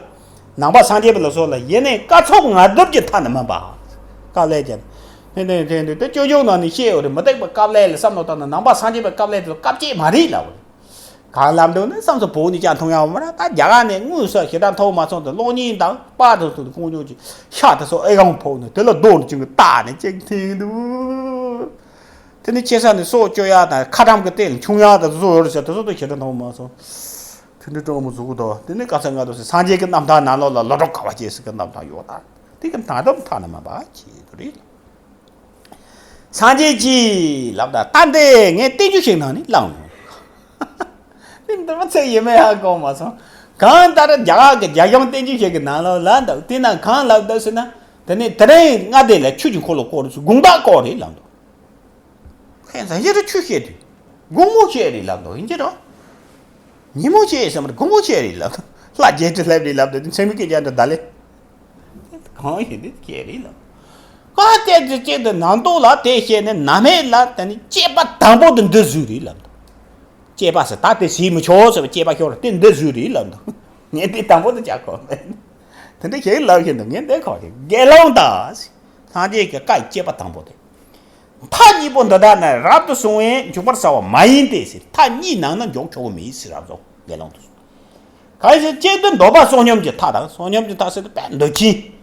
ནང་པ་སངས་རྒྱས་པ་ལ་སོགས་ལ་ཡེ་ནས་སྐབས་ཚོགས་ངལ་དུབ་ཀྱི་མཐའ་ནས་མིན་པ། དཀའ་ལས་ཀྱང་། དེ་དེ་དེ་དེ་དེ་སྤྱོད་འཇུག་ནང་ནས་བཤད་ཡོད་རེད། མུ་སྟེགས་པ་སྐབས་ལས་ལ་བསམ་བློ་བཏང་ན་ནང་པ་སངས་རྒྱས་པའི་སྐབས་ལས་དེ་སྐབས་གཅིག་མ་རེད་ལབ་རེད། གང་ལབ་འདུག་ན་བསམ་ཚུལ་བོད་ནས་ཀྱང་མཐོང་ཡག་མ་རེད། ད་རྒྱ་གར་ནས་དངོས་སུ་ཞེ་དྲག་མཐོང་མ་སོང་དུས་གློག་བརྙན་དང་པར་དུ་ཐུག་ཏུ་ཁོང་ཉོ་ཅིག་ཤ་དེ་ཚོ་ཨེ་གང་ཕོག་ནས་དེ་ལ་རྡོ་ནས་ཅིག་བཏགས་ནས་ཅིག་འཐེན་འདུག་དེ་ནི་ཆེ་ས་ནས་སྲོག་གཅོད་ཡག་དང་ཁ་ཊམ་གྱི་སྟེང་ལ་མཆོང་ཡག་དང་དེ་ཚོ་ཡོད་རེད་ཟེར། དེ་ཚོ་དང་ཁྱེད་རང་མཐོང་མ་སོང་། དེ་འདྲའི་སྤྲང་མོ་བཟོ་གི་འདུག་དེ་ནི་ག་ཚོད་ང་དུ་སངས་རྒྱས་ཀྱི་རྣམ་ཐར་ནང་ལོགས་ལ་ལོ་ཏོག་ག་བ་སྐྱེས་ཟེར་གི་རྣམ་ཐར་ཡོད་ད། དེ་གི་ད་དུང་ཐ་ན་མ་པ་བྱེད་དགོས་རེད། སངས་རྒྱས་ཀྱིས་ལབ་ད་ད་འདི་ངས་བསྟན་བཅོས་ཤིག་ནང་ནས་བླངས་ཡོང་། དེ་འདི་མ་ཚད་ཡིན་མིན་ཧ་གོ་མ་སོང་། གང་ལྟར་རྒྱ་གར་གྱི་རྒྱ་གཞུང་བསྟན་བཅོས་ཤིག་གི་ནང་ལོགས་ལ་འདུག་དེ་ནང་གང་ལབ་འདུག་ཟེར་ན། དེ་ནས་དེ་རིང་ལྔ་སྡེ་ལ་ཆོས་ཀྱི་འཁོར་ལོ་བསྐོར་དགོངས་དག་བསྐོར་རེད་ལབ་འདུག་ཁྱེད་ཚོ་ཡིན་ར་ཆོས་བཤད་དུས། དགོང་མོ་བཤད་རེད་ལབ་འདུག་ཡིན་གྱི་རོ། ཉིན་མོ་བཤད་བསམ་ར་དགོང་མོ་བཤད་རེད་ལབ་འདུག་ལྷ་རྒྱལ་ཁྲི་ལྷ་རེད་ལབ་འདུག་མཚན་མོ་སྐད་ཆ་འདྲ་ད་ལེ། གང་ཡིན་དེ་བཤད་རེད་ལབ། ཀ་ཏེ་ཏེ་གཅིག་ཏུ་ནང་དོག་ལ་དེ་བཤད་ནས་ནམ་ཧེ་ལ་དེ་ནི་སྐྱེས་པ་དང་པོ་དེ་འདི་བཟོས་རེད་ལབ་འདུག་སྐྱེས་པ་ཟེར་ད་དེ་ཟེར་མི་ཆོག་ཟེར་བ་སྐྱེས་པ་ཤོར་དེ་འདི་བཟོས་རེད་ལབ་འདུག་ངས་དེ་དང་པོ་དེ་ཅག་གོ་མེད། དེ་འདྲ་ཞིག་ལབ་བཞིན་འདུག་ངས་འདི་གོ་ཞིག་དགེ་སློང་དག་སངས་རྒྱས་ཀྱི་བཀའ་སྐྱེས་པ་དང་པོ་དེ། མཐའ་གཉིས་པོ་འདི་དག་ནི་རབ་ཏུ་བྱུང་བས་འཇུག་པར་བྱ་བ་མ་ཡིན་ཏེ་ཟེར། མཐའ་གཉིས་ནང་ན་འཇོག་ཆོག་གི་མེད་ཟེར་རབ་བྱུང་དགེ་སློང་དུ། གང་ཞིག་གཅིག་ཏུ་འདོད་པ་བསོད་སྙོམས་ཀྱི་མཐའ་དང་བསོད་སྙོམས་ཀྱི་མཐའ་ཟེར་དུས་དཔེ་འདོད་ཆེན།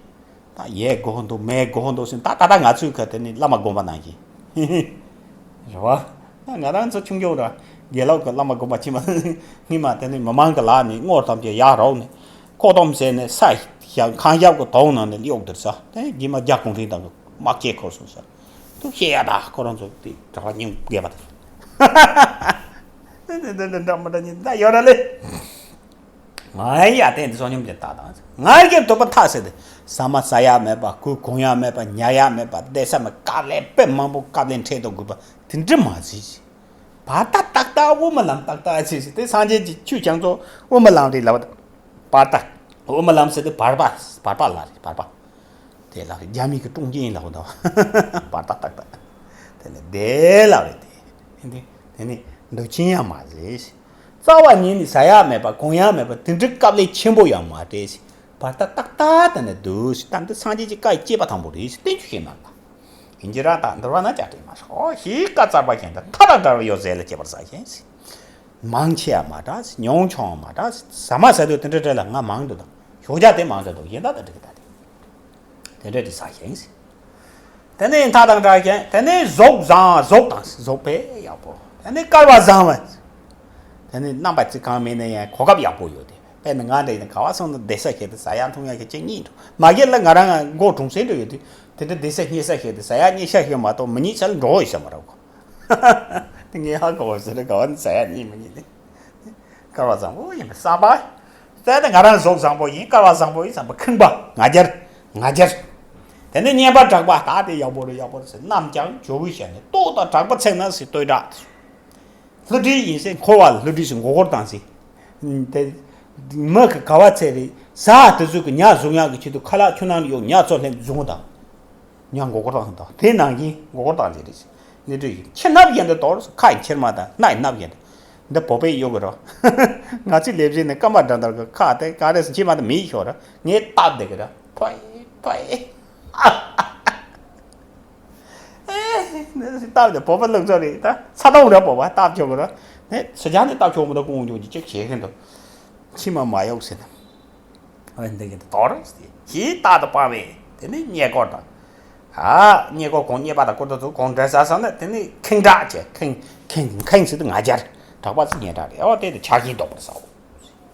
ད་ཡས་དགོས་འདུག་མས་དགོས་འདུག་ཟེར་ད་ད་ལྟ་ང་ཚོའི་ཁ་དེ་ནི་བླ་མ་དགོན་པ་ནང་བཞིན། རེད་བ། ད་ང་རང་ཚོ་ཆུང་ཆུང་ར་དགེ་ལུགས་ཀྱི་བླ་མ་དགོན་པ་ཕྱི་མ་སྔོན་མ་དེ་ནི་མི་མང་གི་ལག་ནས་དངུལ་ཐམས་ཅད་ཡར་རོག་ནས་ཁོག་སྟོང་བཟས་ནས་ས་ཞབས་ཁང་ཞབས་ཀྱི་དོང་ནང་ནས་གཡུག་དེར་ས་དེ་རྗེས་མ་རྒྱ་གུང་ཁྲན་ཏང་གི་དམག་ཆས་འཁོར་སོང་ས། ཐུགས་ཤེས་ཡ་ད་ཁོ་རང་ཚོ་དེ་གྲྭ་པ་སྙིང་རྒས་པ་དང་། དེ་འདྲ་འདྲ་མི་འདྲ་ཉིད་ད་ཡོད་ར་ལེ། ང་ཡ་དེ་འདི་བསོད་སྙོམས་ཀྱི་རྟགས་དང་ང་རྒྱལ་དུ་པ་ཐག་ཟེར་ཏེ་ཟ་མ་ཟ་ཡ་མེད་པ་གོས་གོན་ཡ་མེད་པ་ཉལ་ཡ་མེད་པ་བསྡད་ས་མེད་དཀའ་ལས་དཔེ་མང་པོ་དཀའ་ལས་འཕྲད་དུ་དགོས་པ་དེ་འདྲ་མ་ཟིག་བར་ཐག་ཏག་ཏག་དབུ་མ་ལམ་ཏག་ཏག་ཆེ་ཞིག་དེ་སངས་རྒྱས་ཀྱི་ཆོས་ཀྱང་ཚོ་དབུ་མ་ལམ་རེད་ལབ། བར་ཐག་དབུ་མ་ལམ་ཟེར་དུས་བར་པ་བར་པ་ལ་རེད་བར་པ། དེ་ལ་རེད་རྒྱ་མི་གི་ཀྲུང་ཅིན་ལ་འོ་དོ་བར་ཐག་ཏག་ཏག་དེ་ནས་བདེ་ལ་རེད་དེ། དེ་ནས་འདོད་ཆེན་ཡང་མ་རེད། རྩ་བ་ཉིད་ནས་ཟ་ཡག་མེད་པ་གོན་ཡག་མེད་པ་དེ་འདྲའི་དཀའ་ལས་ཆེན་པོ་ཡང་མ་རེད། བར་ཐག་ཏག་ཏག་དེ་ནས་འདུག་ད་འདི་སངས་རྒྱས་ཀྱི་བཀའ་ཡི་བཅས་པ་དང་པོ་རེད་བསྟན་བཅོས་ཤིག་གནང་ལ། ཡིན་གྱི་ར་ད་འདུལ་བ་ན་ཅག་དྲན་མ་ཤོག་ཞེས་བཀའ་སྩལ་པ་བཞིན་དུ་མཐའ་དང་བྲལ་བའི་ཡོ་བྱད་ལ་སྤྱད་པར་བྱ་ཞིང་། མང་ཆེ་ཡང་མ་འདྲ་ཉུང་ཆུང་ཡང་མ་འདྲ་ཟ་མ་ཟ་དུས་དེ་འདྲ་འདྲ་ལ་ང་མང་དུ་དང་ཞོགས་ཇ་དེ་མང་དུ་དང་གཞན་དག་དང་འདྲ་གི་ད་དེ་དེ་འདྲ་དེ་ཟ་ཞིང་། དེ་ནས་མཐའ་དང་བྲལ་ཞིང་དེ་ནས་གཟུགས་བཟང་གཟུགས་དང་གཟུགས་དཔེ་ཡག་པོ་དེ་ནས་སྐལ་བ་བཟང་བ། དེ་ནས་རྣམ་པ་ཚིག་གང་མིན་ན་ཡང་གོ་སྐབས་ཡག་པོ་ཡོད་དེ། དཔེར་ན་ང་འདྲ་ཡིན་ན་ག་བ་སོང་ན་བསྡད་ས་ཞིག་ཏུ་ཟ་ཡག་འཐུང་ཡག་གི་གཅིག་གཉིས་འདུག་མ་གཞི་ལ་ང་རང་མགོ་གྲོང་གསེབ་འགྲོ་ཡོད་དུས་དེ་འདྲ་བསྡད་ས་རྙེད་ས་ཞིག་ཏུ་ཟ་ཡག་རྙེད་ས་ཞིག་མ་གཏོགས་མི་རྙེད་ས་ལ་འགྲོ་འོས་ས་མ་རེད་གོ་དེ་ངས་ཧ་གོ་བ་ཟེར་ན་ག་བ་ནས་ཟ་ཡག་རྙེད་མི་རྙེད་དེ། སྐལ་བ་བཟང་པོ་ཡིན་པའི་བསམ་པ། བཙལ་ཏེ་ང་རང་གཟུགས་བཟང་པོ་ཡིན་སྐལ་བ་བཟང་པོ་ཡིན་བསམ་པ་ཁེངས་པ་ང་རྒྱལ་ང་རྒྱལ། དེ་ནས་སྙན་པ་གྲགས་པ་ད་དེ་ཡག་པོ་རེད་ཡག་པོ་རེད་ཟེར་རྣམས་ཀྱང་ཇོ་བོའི་ཞལ་ནས་ལྟོས་དང་གྲགས་པ་ཚིག་ནི་ཟེར་བསྟོད་གྲགས། ལྷུ་སྒྲིལ་ཡིན་ཟེར་འཁོར་བ་ལ་ལྷུ་སྒྲིལ་ཟེར་མགོ་སྐོར་བཏང་ཟེར། དེ་མི་གི་ག་བ་ཚད་རེད་ཟ་དེ་ཚོ་གི་ཉ་བཟུང་ཡག་གི་ཆེད་དུ་ཁ་ལག་ཆུ་ནང་ལ་གཡུག་ཉ་ཚོ་ལྷན་བཟུང་བ་དང་། ཉ་མགོ་སྐོར་བཏང་དང་དེ་ནང་བཞིན་མགོ་སྐོར་བཏང་ཟེར་རེད། ནི་འདྲ་ཡིན་ཁྱི་སྣབས་གཞན་དུ་དོར་ཁ་ཡི་ཁྱེར་མ་དང་སྣ་ཡི་སྣབས་གཞན་དུ། འདི་བོད་པའི་གཡོ་གི་རོ། ང་ཚོའི་ལས་བྱེད་ནི་སྐར་མ་འདྲ་འདྲ་གི་ཁ་དེ་ག་རེ་ཟེར་ཁྱི་མ་དང་མི་ཡི་ཤོར་ར་ངས་སྟབས་བདེ་གི་ར་ཕོའི་ཕོའི། ཨེ་ནི་སྟབས་བདེ་བོད་པ་ལུགས་ཚོ་རེད་ད་ཚ་ཏོང་ར་བོད་པ་སྟབས་ཆོག་གི་ར་ནི་སུ་ཅང་ནི་སྟབས་ཆོག་མི་འདུག་ཀུང་ཀུང་ཀྱིས་ཅིག་བྱེད་མཁན་འདུག་ཁྱི་མ་མ་གཡོག་ཟེར་ན། འོན་ཏེ་ཀྱི་དོར་ཞེས་རྟག་ཏུ་སྤང་བས་དེ་ནི་རྙེད་བཀུར་དང་། ཨ་རྙེད་བཀུར་གང་རྙེད་པ་དང་བཀུར་སྟི་ཚུལ་གང་འདྲ་ཟེར་ན་དེ་ནི་ཁེངས་དྲེགས་བྱས་ཁེངས་ཁེངས་ཁེངས་ཟེར་དུས་ང་རྒྱལ་དྲེགས་པ་ཚོ་རྙེད་དྲགས་རེད་ཨོ་དེ་དེ་ཆགས་ཞེན་ལྡོག་པར་བྱའོ།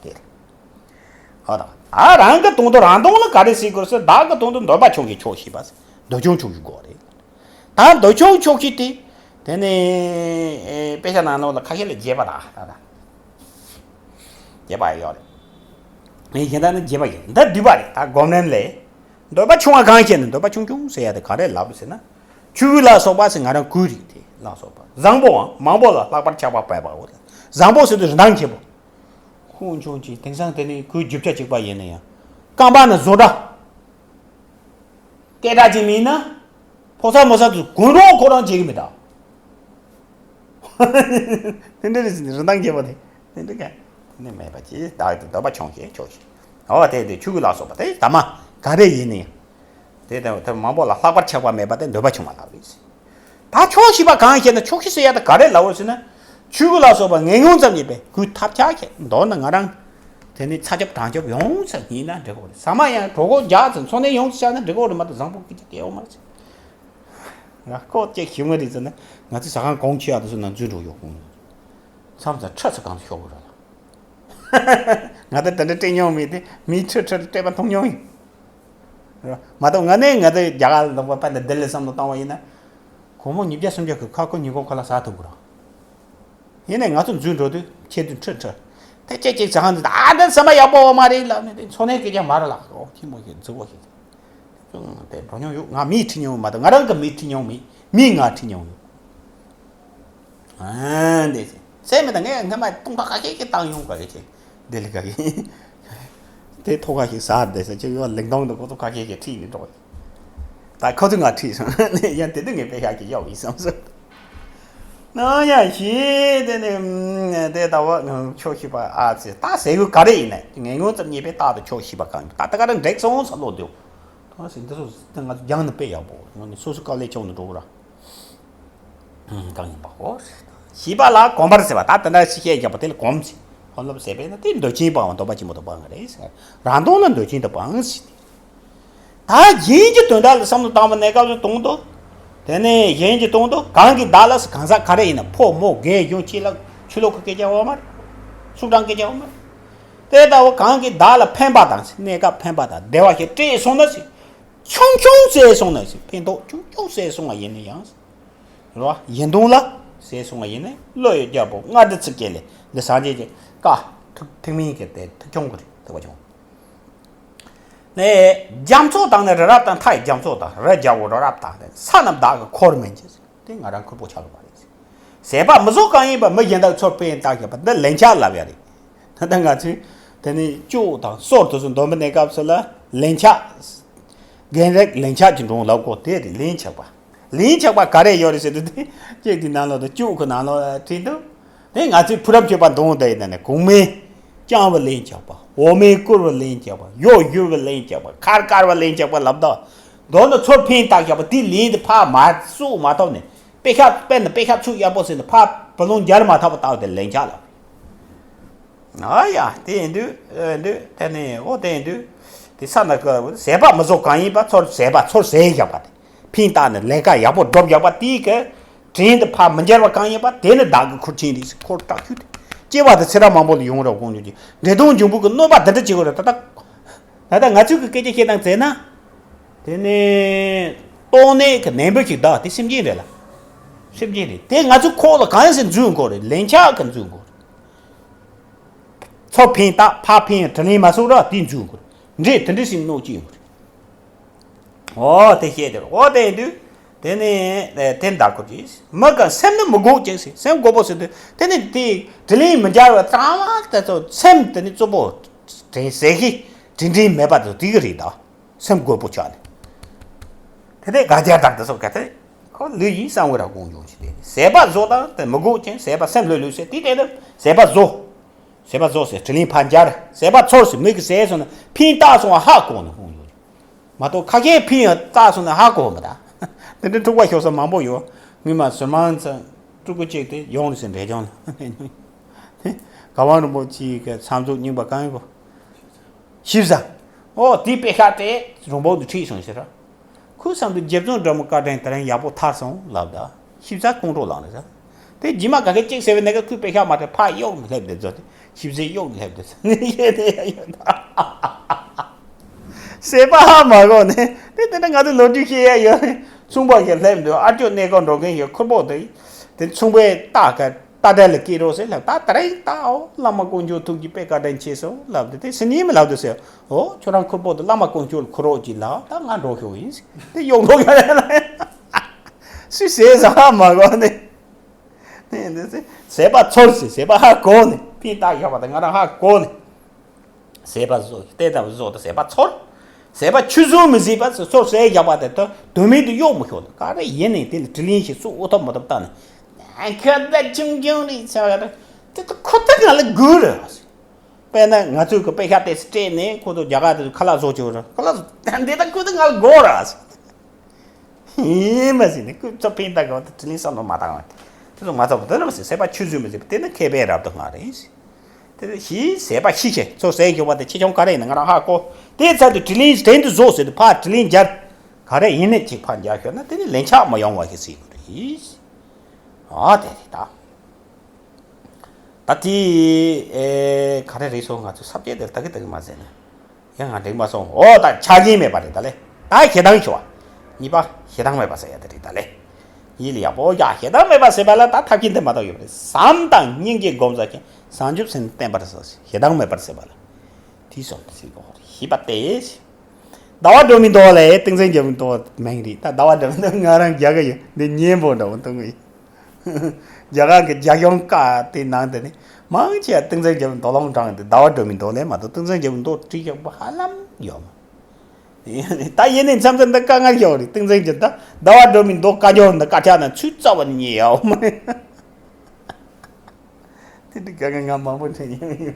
དེ་ཨོ་དང་ཨ་རང་གི་དོན་དུ་རང་སྟོང་ལ་ག་རེ་ཟེར་དགོས་ཟེར་བདག་གི་དོན་དུ་འདོད་པ་ཆོག་ཤེས་ཆོག་ཤེས་པ་འདོད་ཆུང་ཆོག་ཤེས་དགོས་རེད། ད་འདོད་ཆུང་ཆོག་ཤེས་དེ། དེ་ནས་དཔེ་ཆ་ནང་ལོགས་ལ་ཁ་ཤས་ལ་རྒྱས་པ་དང་ད་ལྟ། རྒྱས་པ་ཡོད་རེད། ངས་གཞན་དག་ནི་རྒྱས་པ་ཡིན་འདི་བསྡུས་པ་རེད་ད་སྒོམ་རིམ་ལས། འདོད་པ་ཆུང་བ་གང་ཞིག་ནི་འདོད་པ་ཆུང་ཆུང་ཟེར་ཡ་དེ་ག་རེ་ལབ་ཟེར་ན། ཆུ་བོ་ལ་སོགས་པ་ཟེར་ང་རང་གོས་རིགས་དེ་ལ་སོགས་པ་བཟང་པོའམ་མང་པོ་ལ་ལྷག་པར་ཆགས་པ་བས་པའོ། བཟང་པོ་ཟེར་དུས་རིན་ཐང་ཆེ་པོ། ཁོང་ཆུང་ཆེ་དེང་སང་དེ་ནི་གོས་རྒྱུ་ཆ་གཅིག་པ་ཡིན་ན་ཡང་རྐང་པ་ནི་བཟོ་འདྲ། སྐད་གྲགས་ཅན་མིན་ན། ཕོ་གསར་མོ་གསར་ཚོས་གོན་རོགས་ཁོ་རང་བྱེད་ཀྱི་མི་འདུག་དེ་འདྲ་རེད་ཟེར་ནས་རིན་ཐང་རྒྱས་པ་དེ། དེ་འདྲ་ག་དེ་ནས་མེད་པ་ཅི་བདག་གི་འདོད་པ་ཆུང་ཞིང་ཆོག་ཤིང་། འོ་དེ་དེ་ཆོས་གོས་ལ་སོགས་པ་དེ་ད་མ་ག་རེ་ཡིན་ནི་ཡང་། དེ་དང་དེ་མང་པོ་ལ་ལྷག་པར་ཆགས་པ་མེད་པ་དེ་འདོད་པ་ཆུང་བ་ལགས་རེད། ད་ཆོག་ཤེས་པ་གང་ཞེ་ན། ཆོག་ཤེས་ཟེར་ཡ་ད་ག་རེ་ལབ་འོ་ཟེར་ན། ཆོས་གོས་ལ་སོགས་པ་ངན་ངོན་ཙམ་ཡིན་པས་གུས་ཐབས་ཆག་ཁྱེད་མདོར་ན་ང་རང་དེ་ནི་ཚ་རྒྱབ་གྲང་རྒྱབ་ཡོང་ཙམ་ཡིན་ན་འགྲིག་གོ་རེད། ཟ་མ་ཡང་གྲོད་ཁོག་རྒྱག་ཙམ་འཚོ་གནས་ཡོང་ཙམ་བྱས་ན་འགྲིག་གོ་རེད་མ་གཏོགས་བཟང་པོ་སྐད་ཆ་སྐད་ཡོང་མ་རེད། ང་ཁོ་ཅིག་ཞུ་ངོ་རེད་ཟེར་ན། ང་ཚོ་ཟ་ཁང་གོང་ཆེ་ཡག་དུ་སོང་ན་འཛུལ་འགྲོ་ཡོད་ཁུངས། མཚམས་མཚམས་ཁྲི་ཚོ་གང་དུ་ཤོག་གི་རེད་ལ། ང་ད་དེ་འདྲ་སྤྲད་མྱོང་མེད་དེ། མིའི་ཁྲི་ཁྲི་སྤྲད་པ་མཐོང་མྱོང་ཡིན། རེད་བ། མ་གཏོགས་ང་ནས་ང་ཚོའི་རྒྱ་གར་ལུང་པ་དཔེ་འདི་ལྡི་ལི་བསམ་བློ་བཏང་བ་ཡིན་ན། སྒོར་མོ་ཉིས་བརྒྱ་སུམ་བརྒྱ་གི་ཁ་སྐོར་ཉིན་གུང་ཁ་ལག་ཟ་ཐུབ་གི་རེད། ཡིན་ནའི་ང་ཚོ་འཛུལ་འགྲོ་དུས་ཁྱེད་ཚོས་ཁྲིད་ཁྲིད། དེ་ཅིག་ཅིག་ཟ་ཁང་འཛུལ། ཨ་འདི་ཟ་མ་ཡག་པོ་བ་མ་རེད་ལབ་ནས། དེ་འཚོ་གནས་སྐད་ཆ་མ་རེད་ལགས། ཨོ་ཁྱི་མོ་ཞིག་རྫི་བོ་ཞིག་ཅུང་དེ་འགྲོ་མྱོང་ཡོད། ང་མིས་ཁྲིད་མྱོང་མ་གཏོགས་ང་རང་གི་མིས་ཁྲིད་མྱོང་མེད། མིས་ང་ཁྲིད་མྱོང་ཡོད། ཨ་འདི་ཟེར་མི་ད་ངས་སྔ་མ་སྟོང་ཕྲག་ཁ་ཤས་ཤིག་བཏང་ཡོང་ག་གི་ཆེ། འདི་ལས་ཀ་གི་དེ་ཐོག་ཁ་ཞིག་ཟ་བསྡད་ས་ཅིག་ཡོད། ལིང་ཏོང་དུ་ཁོ་ཚོ་ཁ་ཤས་ཤིག་ཁྲིད་ནས་འགྲོ། ད་ཁོ་ཚོས་ང་ཁྲིད་སོང་ནས། ཡང་དེ་དུས་ངས་པེ་ཤག་ཅིག་གཡོག་ཡིན་བསམ་སོང་། ན་ཡང་ཞིག་དེ་ནས་དེ་ལྟ་བུ་ཆོག་ཤེས་པ་ཨ་ཙི་ད་ཟས་གོས་ག་རེ་ཡིན་ནའི་ངན་ངོན་ཙམ་རྙེད་པས་རྟག་ཏུ་ཆོག་ཤེས་པ་གང་ཡིན། ད་ལྟ་ག་རེ་འགྲིག་སོང་བསམ་བློ་འདུག་ད་ཟེར་འདི་ཚོ་ང་ཚོ་རྒྱང་ནས་དཔེ་ཡག་པོ་ངོ་ནས་སོ་སོ་དཀའ་ལས་ཆུང་ནས་འགྲོ་གི་ར། གང་ཡིན་པ་གོ། ཞེས་པ་ལ་གོམས་པར་ཟེར་བ། ད་དེ་འདྲ་ཞིག་བཤད་རྒྱག་པ་དེ་ལ་གོམས་ཟེར། གོམས་ལོབས་ཟེར་བས་ན་དེ་འདོད་ཆེན་པའམ་འདོད་པ་ཆེན་པོ་དང་པ་ང་རེད་ཟེར། རང་དོན་ལ་འདོད་ཆེན་དུ་སྤང་ཟེར། ད་གཞན་གྱི་དོན་དག་ལ་བསམ་བློ་བཏང་བ་གནས་སྐབས་སུ་དོན་དུ། དེ་ནས་གཞན་གྱི་དོན་དུ་གང་གིས་བདག་ལ་ཟེར། གང་ཟག་ག་རེ་ཡིན་ན། ཕོ་མོ་རྒན་གཞོན་ཆེ་ལ་ཆུ་ལོག་གི་སྐད་ཆ་འོ་མ་རེད། སུག་གྲང་སྐད་ཆ་འོ་མ་རེད། དེ་ལྟ་བུ་གང་གིས་བདག་ལ་ཕན་པ་དང་ཟེར། གནས་སྐབས་ཕན་པ་དང་བདེ་བ་ཞིག་སྤྲད་སོང་ན་ཟེར། ཆུང་ཆུང་བཟས་སོང་ན་ཟེར། ཕན་ཐོགས་ཆུང་ཆུང་བཟས་སོང་བ་ཡིན་ན་ཡང་། རེད་བ། ཡིན་དུང་ལ་བཟས་སོང་བ་ཡིན་ན། བློ་ཡི་རྒྱལ་པོ་མངའ་བདག་ཚིག་བཅད་ལས་འདི་སངས་རྒྱས་ཀྱི་བཀའ་ཐུགས་ཐུགས་མིན་གྱི་དེ་ཐུགས་ཆུང་གི་རེད། ཐུགས་པ་ཆུང་། ནས་རྒྱ་མཚོ་དང་ནི་རི་རབ་དང་། མཐའ་ཡི་རྒྱ་མཚོ་དང་། རི་རྒྱལ་པོ་རི་རབ་དང་། ས་རྣམས་བདག་གི་འཁོར་མིན་གྱི། དེ་ང་རང་ཁུར་པོ་ཆགས་ལ་མ་རེད། ཟས་པ་མི་བཟོ་གང་ཡིན་པ། མི་གཞན་དག་ཚུར་ཕན་བཏགས་བཞག་པ། འདི་ལན་ཆགས་ལབ་ཡ་རེད། ད་ལྟ་ང་ཚོས་དེ་ནས་ཅོག་དང་སོར་དུ་སུ་འདོན་པ་གནས་སྐབས་སུ་ལ་ལན་ཆགས། རྒན་རེག་ལན་ཆགས་ཀྱི་འགྲོ་ལབ་གོ། དེ་རེད། ལན་ཆགས་པ། ལན་ཆགས་པ་ག་རེ་ཡོད་རེད་ཟེར་དུས་དེ་ཅིག་དེ་ནང་ལོགས་དུ་ཅོག་གི་ནང་ལོགས་བྲིས་འདུག་དེ་ང་ཚོས་ཕུ་རབ་ཆོས་པ་འདོན་དེ་ཡིན་ན་ནས། གོང་མས་བཅངས་པ་ལན་ཆགས་པ། འོག་མས་བསྐུར་བ་ལན་ཆགས་པ། གཡོག་བཞོས་པ་ལན་ཆགས་པ། ཁར་དཀར་བ་ལན་ཆགས་པ་ལབ་ད། མདོར་ན་ཚུར་ཕན་བཏགས་བཞག་པ་དེ་ལན་དེ་ཕར་མ་གསོག་མ་ཐུབ་ནས། པེ་ཤག་དཔེར་ན་པེ་ཤག་ཚུར་ཡག་པོ་ཟེར་ནས་ཕར་བུ་ལོན་འཇལ་མ་ཐུབ་པ་ལྟ་བུ་དེ་ལན་ཆགས་ལ། ཨ་ཡ་དེ་ཡིན་དུས་ཨ་དུས་དེ་ནས་འོ་དེ་ཡིན་དུས་དེ་ས་ན་ཀ་ཟས་པ་མི་བཟོ་གང་ཡིན་པ། ཚུར་ཟས་པ་ཚུར་ཟས་བཞག་པ་དེ། ཕན་བཏགས་ནས་ལས་ཀ་ཡག་པོ་སྒྲུབ་བཞག་པ་དེའི་གི་དྲིན་དེ་ཕར་མི་འཇལ་བ་གང་ཡིན་པ་དེ་ནི་བདག་གི་འཁོར་ཆེན་རེད་ཟེར། འཁོར་དྲག་ཤོས་དེ་སྐྱེ་བ་དེ་ཚེ་རབས་མང་པོ་ལ་ཡོང་རབས་དགོངས་འགྱུར་གྱི་འདྲེ་གདོང་འབྱུང་པོ་གི་གནོད་པ་འདི་འདྲ་བྱེད་དགོས་རེད། ད་ལྟ་ད་ལྟ་ང་ཚོས་གི་སྐད་ཆ་བཤད་སྟངས་བཙལ་ན། དེ་ནས་ཏོག་ནད་གི་ནད་འབུ་ཞིག་བདག་དེ་སེམས་ཅན་རེད་ལ། སེམས་ཅན་རེད། དེ་ང་ཚོའི་ཁོག་ལ་གང་ཡིན་ཟེར་འཛུལ་དགོས་རེད། ལན་ཆགས་གི་འཛུལ་དགོས་རེད། ཚུར་ཕན་བཏགས་ཕར་ཕན་དྲིན་ལན་མ་གསོག་ར་དེ་འཛུལ་དགོས་རེད། འདྲེ་དེ་འདྲ་ཞིག་གནོད་ཀྱི་ཡོད་རེད། འོ་དེ་བཤད་དེ་རེད། འོ་དེ་ཡིན་དུས་དེ་ནས་དེ་འདྲ་དགོས་ཀྱི། མི་གང་སེམས་ནི་མི་དགོས་ཅིང་ཟེར། སེམས་དགོས་པོ་ཟེར་དུས་དེ་ནི་དེ་དྲིན་ལན་མི་འཇལ་བའི་གཙང་མ་དེ་ཚོ་སེམས་དེ་ནི་རྩུབ་པོ་དྲིན་ཟེར་གི་དྲིན་དྲིན་མེད་པ་དེ་ཚོ་དེ་གི་རེད་ད། སེམས་དགོས་པོ་ཆགས་ནས། དེ་ནས་དགའ་རྒྱལ་དང་དེ་ཚོ་ག་ཚད་ཁོ་ལུས་ཡིན་བསམ་གི་ར་དགོངས་ཡོང་ཅི། དེ་ནས་ཟས་པ་བཟོ་དང་དེ་མི་དགོས་ཅིང་ཟས་པ་སེམས་ལྷོད་ལྷོད་ཟེར། དེ་དེ་ནི་ཟས་པ་བཟོ། ཟས་པ་བཟོ་ཟེར། དྲིན་ལན་ཕར་འཇལ། ཟས་པ་ཚོར་ཟེར། མི་གིས་ཟས་སོང་ན་ཕན་བཏགས་སོང་བ་ཧ་གོ་ནས་ཧུང་ཡོད། མ་གཏོགས་ཁ་ཤས་ཕན་ཡང་བཏགས་སོང་ན་ཧ་གོ་མི་ད། དེ་འདྲའི་འཁྲུག་པ་ཤོར་ས་མང་པོ་ཡོད། ངས་མ་ཟུར་མང་ཚང་སྤྲུལ་སྐུ་གཅིག་དེ་ཡོང་ནས་ཟེར་འབྲས་ལྗོངས་ལ། ག་བང་རིན་པོ་ཆེའི་གི་མཚམས་འཛུགས་རྙིང་པ་གང་ཡིན་པོ། ཞིབ་ཟ། ཨོ་དེའི་པེ་ཤག་དེ་རོང་པོ་དུ་ཁྲིད་སོང་ཟེར། ཁོའི་བསམ་དུ་རྗེ་བཙུན་སྒྲོལ་མའི་བཀའ་དྲིན་དེ་རིང་ཡག་པོ་ཐར་སོང་ལབ་ད། ཞིབ་ཟ་ཁོང་ཁྲོ་ལངས་ནས་ཟ། དེ་རྗེས་མ་ག་གེ་གཅིག་ཟེར་བའི་ནས་ཀ་ཁོའི་པེ་ཤག་མ་དེ་ཕར་གཡོག་ནས་སླེབས་ཏེ་ཟ། ཞིབ་ཟས་གཡོག་ནས་སླེབས་ཏེ་ཟ། ནི་ཡེ་ནས་ཡ་ཡོད་ད། ཟས་པ་ཧ་མ་གོ་ནས་དེ་དེ་འདྲ་ང་ཚོ་ལོ་རྒྱུས་ཤེས་ཡ་ཡོད་རེད། ཚོང་པ་ཞིག་སླེབས་འདུག་ཨ་ཅོ་གནས་སྐོར་འགྲོ་མཁན་ཞིག་ཁུར་པོ་དེ་དེ་ཚོང་པས་རྟ་ག་རྟ་དྲེལ་ལ་སྐྱེལ་རོགས་ཟེར་ལབ། ད་དེ་རིང་ད་ཨོ་བླ་མ་དཀོན་མཆོག་ཐུགས་ཀྱི་དཔེ་བཀའ་དྲིན་ཆེ་སོང་ལབ་དེ་དེ་སི་ནི་མི་ལབ་དུ་ཟེར། ཨོ་ཁྱོད་རང་ཁུར་པོ་དེ་བླ་མ་དཀོན་མཆོག་ལ་ཁུར་རོགས་ཀྱིས་ལབ། ད་ང་འགྲོ་ཤོག་ཡིན་ཟེར། དེ་གཡོག་འགྲོ་ཡ་རེད་ལ། སུས་ཟས་ཟ་ཧ་མ་གོ་ནས། ནས་འདི་ཚེ་ཟས་པ་ཚོར་ཟེར། ཟས་པ་ཧ་གོ་ནས་ཕན་བཏགས་བཞག་པ་དང་ང་རང་ཧ་གོ་ནས། ཟས་པ་བཟོ་ལྟས་དང་བཟོ་དང་ཟས་པ་ཚོར། ཟས་པ་ཆུད་ཟོས་མི་བཟོད་པ་ཚོར་ཟས་བཞག་པ་དེ་དོ་དོན་མེད་དུ་གཡོག་མི་ཤོག་ད་ག་རེ་ཡིན་ནས་དེ་ལ་དྲིན་ལན་ཞིག་གསོག་འོ་ཐབས་མ་ཐབས་བཏང་ནས། ཨ་ཁོ་ད་ཆུང་ཆུང་རེད་ཟེར་བ་རེད། དེ་ད་ཁོ་ད་ང་ལ་དགོས་རེད། དཔེར་ན་ང་ཚོས་ཀྱི་དཔེ་ཤ་དེ་སྤྲད་ནས་ཁོ་ཚོ་རྒྱ་གར་དུ་ཁ་ལག་བཟོ་ཆོག་རེད། ཁ་ལག་བཟོ་འདི་ད་ཁོ་ད་ང་ལ་དགོས་རེད། ཡིན་མ་ཟིན་ནས་ཁོ་ཚོ་ཕན་ད་གོ་ད་དྲི་ལན་བསམ་བློ་མ་བཏང་བ་དེ་ཚོ་ང་ཚོ་དེ་ལ་མ་ཟིན་ཟས་པ་ཆུད་ཟོས་མི་ཟིན་པ་དེ་ནི་མཁས་པའི་རབ་ཏུ་སྔ་རེད། དེ་ཞིག་ཟས་པ་ཤི་ཆེ་ཚོ་ཟས་ཞོག་པ་དེ་ཆེ་ཆུང་ག་རེ་ཡིན་ན་ང་རང་ཧ་གོ། དེའི་ཚབ་ཏུ་དྲི་ལན་དྲན་དུ་བཟོ་ཟེར་དུ་ཕར་དྲི་ལན་སྦྱར། ག་རེ་ཡིན་ནས་ཅིག་ཕར་སྦྱར་ཤོག་ན་དེ་ནི་ལན་ཆགས་མ་ཡོང་བ་ཞིག་ཟེར་དགོས་རེད། ཨ་དེ་རེད་ད། ད་དེ་ཨེ་ག་རེ་རེད་སོང་ང་ཚོ་ས་བཅད་དེར་ད་གི་ད་གི་མ་ཟེར་ན། ཡང་ང་འགྲིག་མ་སོང་། ཨོ་ད་ཆ་རྐྱེན་མེད་པ་རེད་ད་ལེ། ད་ཞེ་སྡང་ཤོག་གཉིས་པ་ཞེ་སྡང་མེད་པ་ཟེར་ཡ་དེ་རེད་ད་ལེ། ཡིད་ལ་ཡག་པོ་ཡ་ཞེ་སྡང་མེད་པ་ཟེར་བ་ལ་ད་ཐབས་ཤེས་འདི་མ་གཏོགས་ཡོད་པ་རེད། བསམ་དང་སྙིང་རྗེ་སྒོམ་ཟེར་མཁན་བྱང་ཆུབ་སེམས་བསྟེན་པར་ཟེར་ཞེ་སྡང་མེད་པར་ཟེར་བ་ལ། དེ་སོགས་ཟེར་གོ་ཞེས་པ་སྟེ། ཟླ་བ་སྒྲོལ་མའི་མདོ་ལ་ཏིང་འཛིན་རྒྱལ་པོའི་མདོ་མིང་རེད་ད། ཟླ་བ་སྒྲོལ་མའི་མདོ་ང་རང་རྒྱ་གི་ཡིན་འདི་སྙན་པོ་འདྲ་བོ་འདུག་གི། རྒྱ་གར་གྱི་རྒྱ་གཞུང་བཀའ་དེ་ནང་དེ་ནི་མང་ཆེ་བ་ཏིང་འཛིན་རྒྱལ་པོའི་མདོ་ལམ་དྲངས་ཏེ་ཟླ་བ་སྒྲོལ་མའི་མདོ་ལས་མ་གཏོགས་ཏིང་འཛིན་རྒྱལ་པོའི་མདོ་བྲིས་ཡག་པོ་ཧ་ལམ་ཡོད་མ། ད་ཡིན་ནའི་མཚམས་མཚམས་འདི་དཀའ་ངལ་ཡོད་རེད། ཏིང་འཛིན་རྒྱལ་ད་ཟླ་བ་སྒྲོལ་མའི་མདོ་བཀའ་འགྱུར་འདི་དཀར་ཆག་ནང་ཚུད་རྩ་བ་ནས་རྙེད་ཡོད་མ་རེད། དེ་འདྲ་དཀའ་ངལ་ང་མང་པོ་འཕྲད་མྱོང་ཡོད།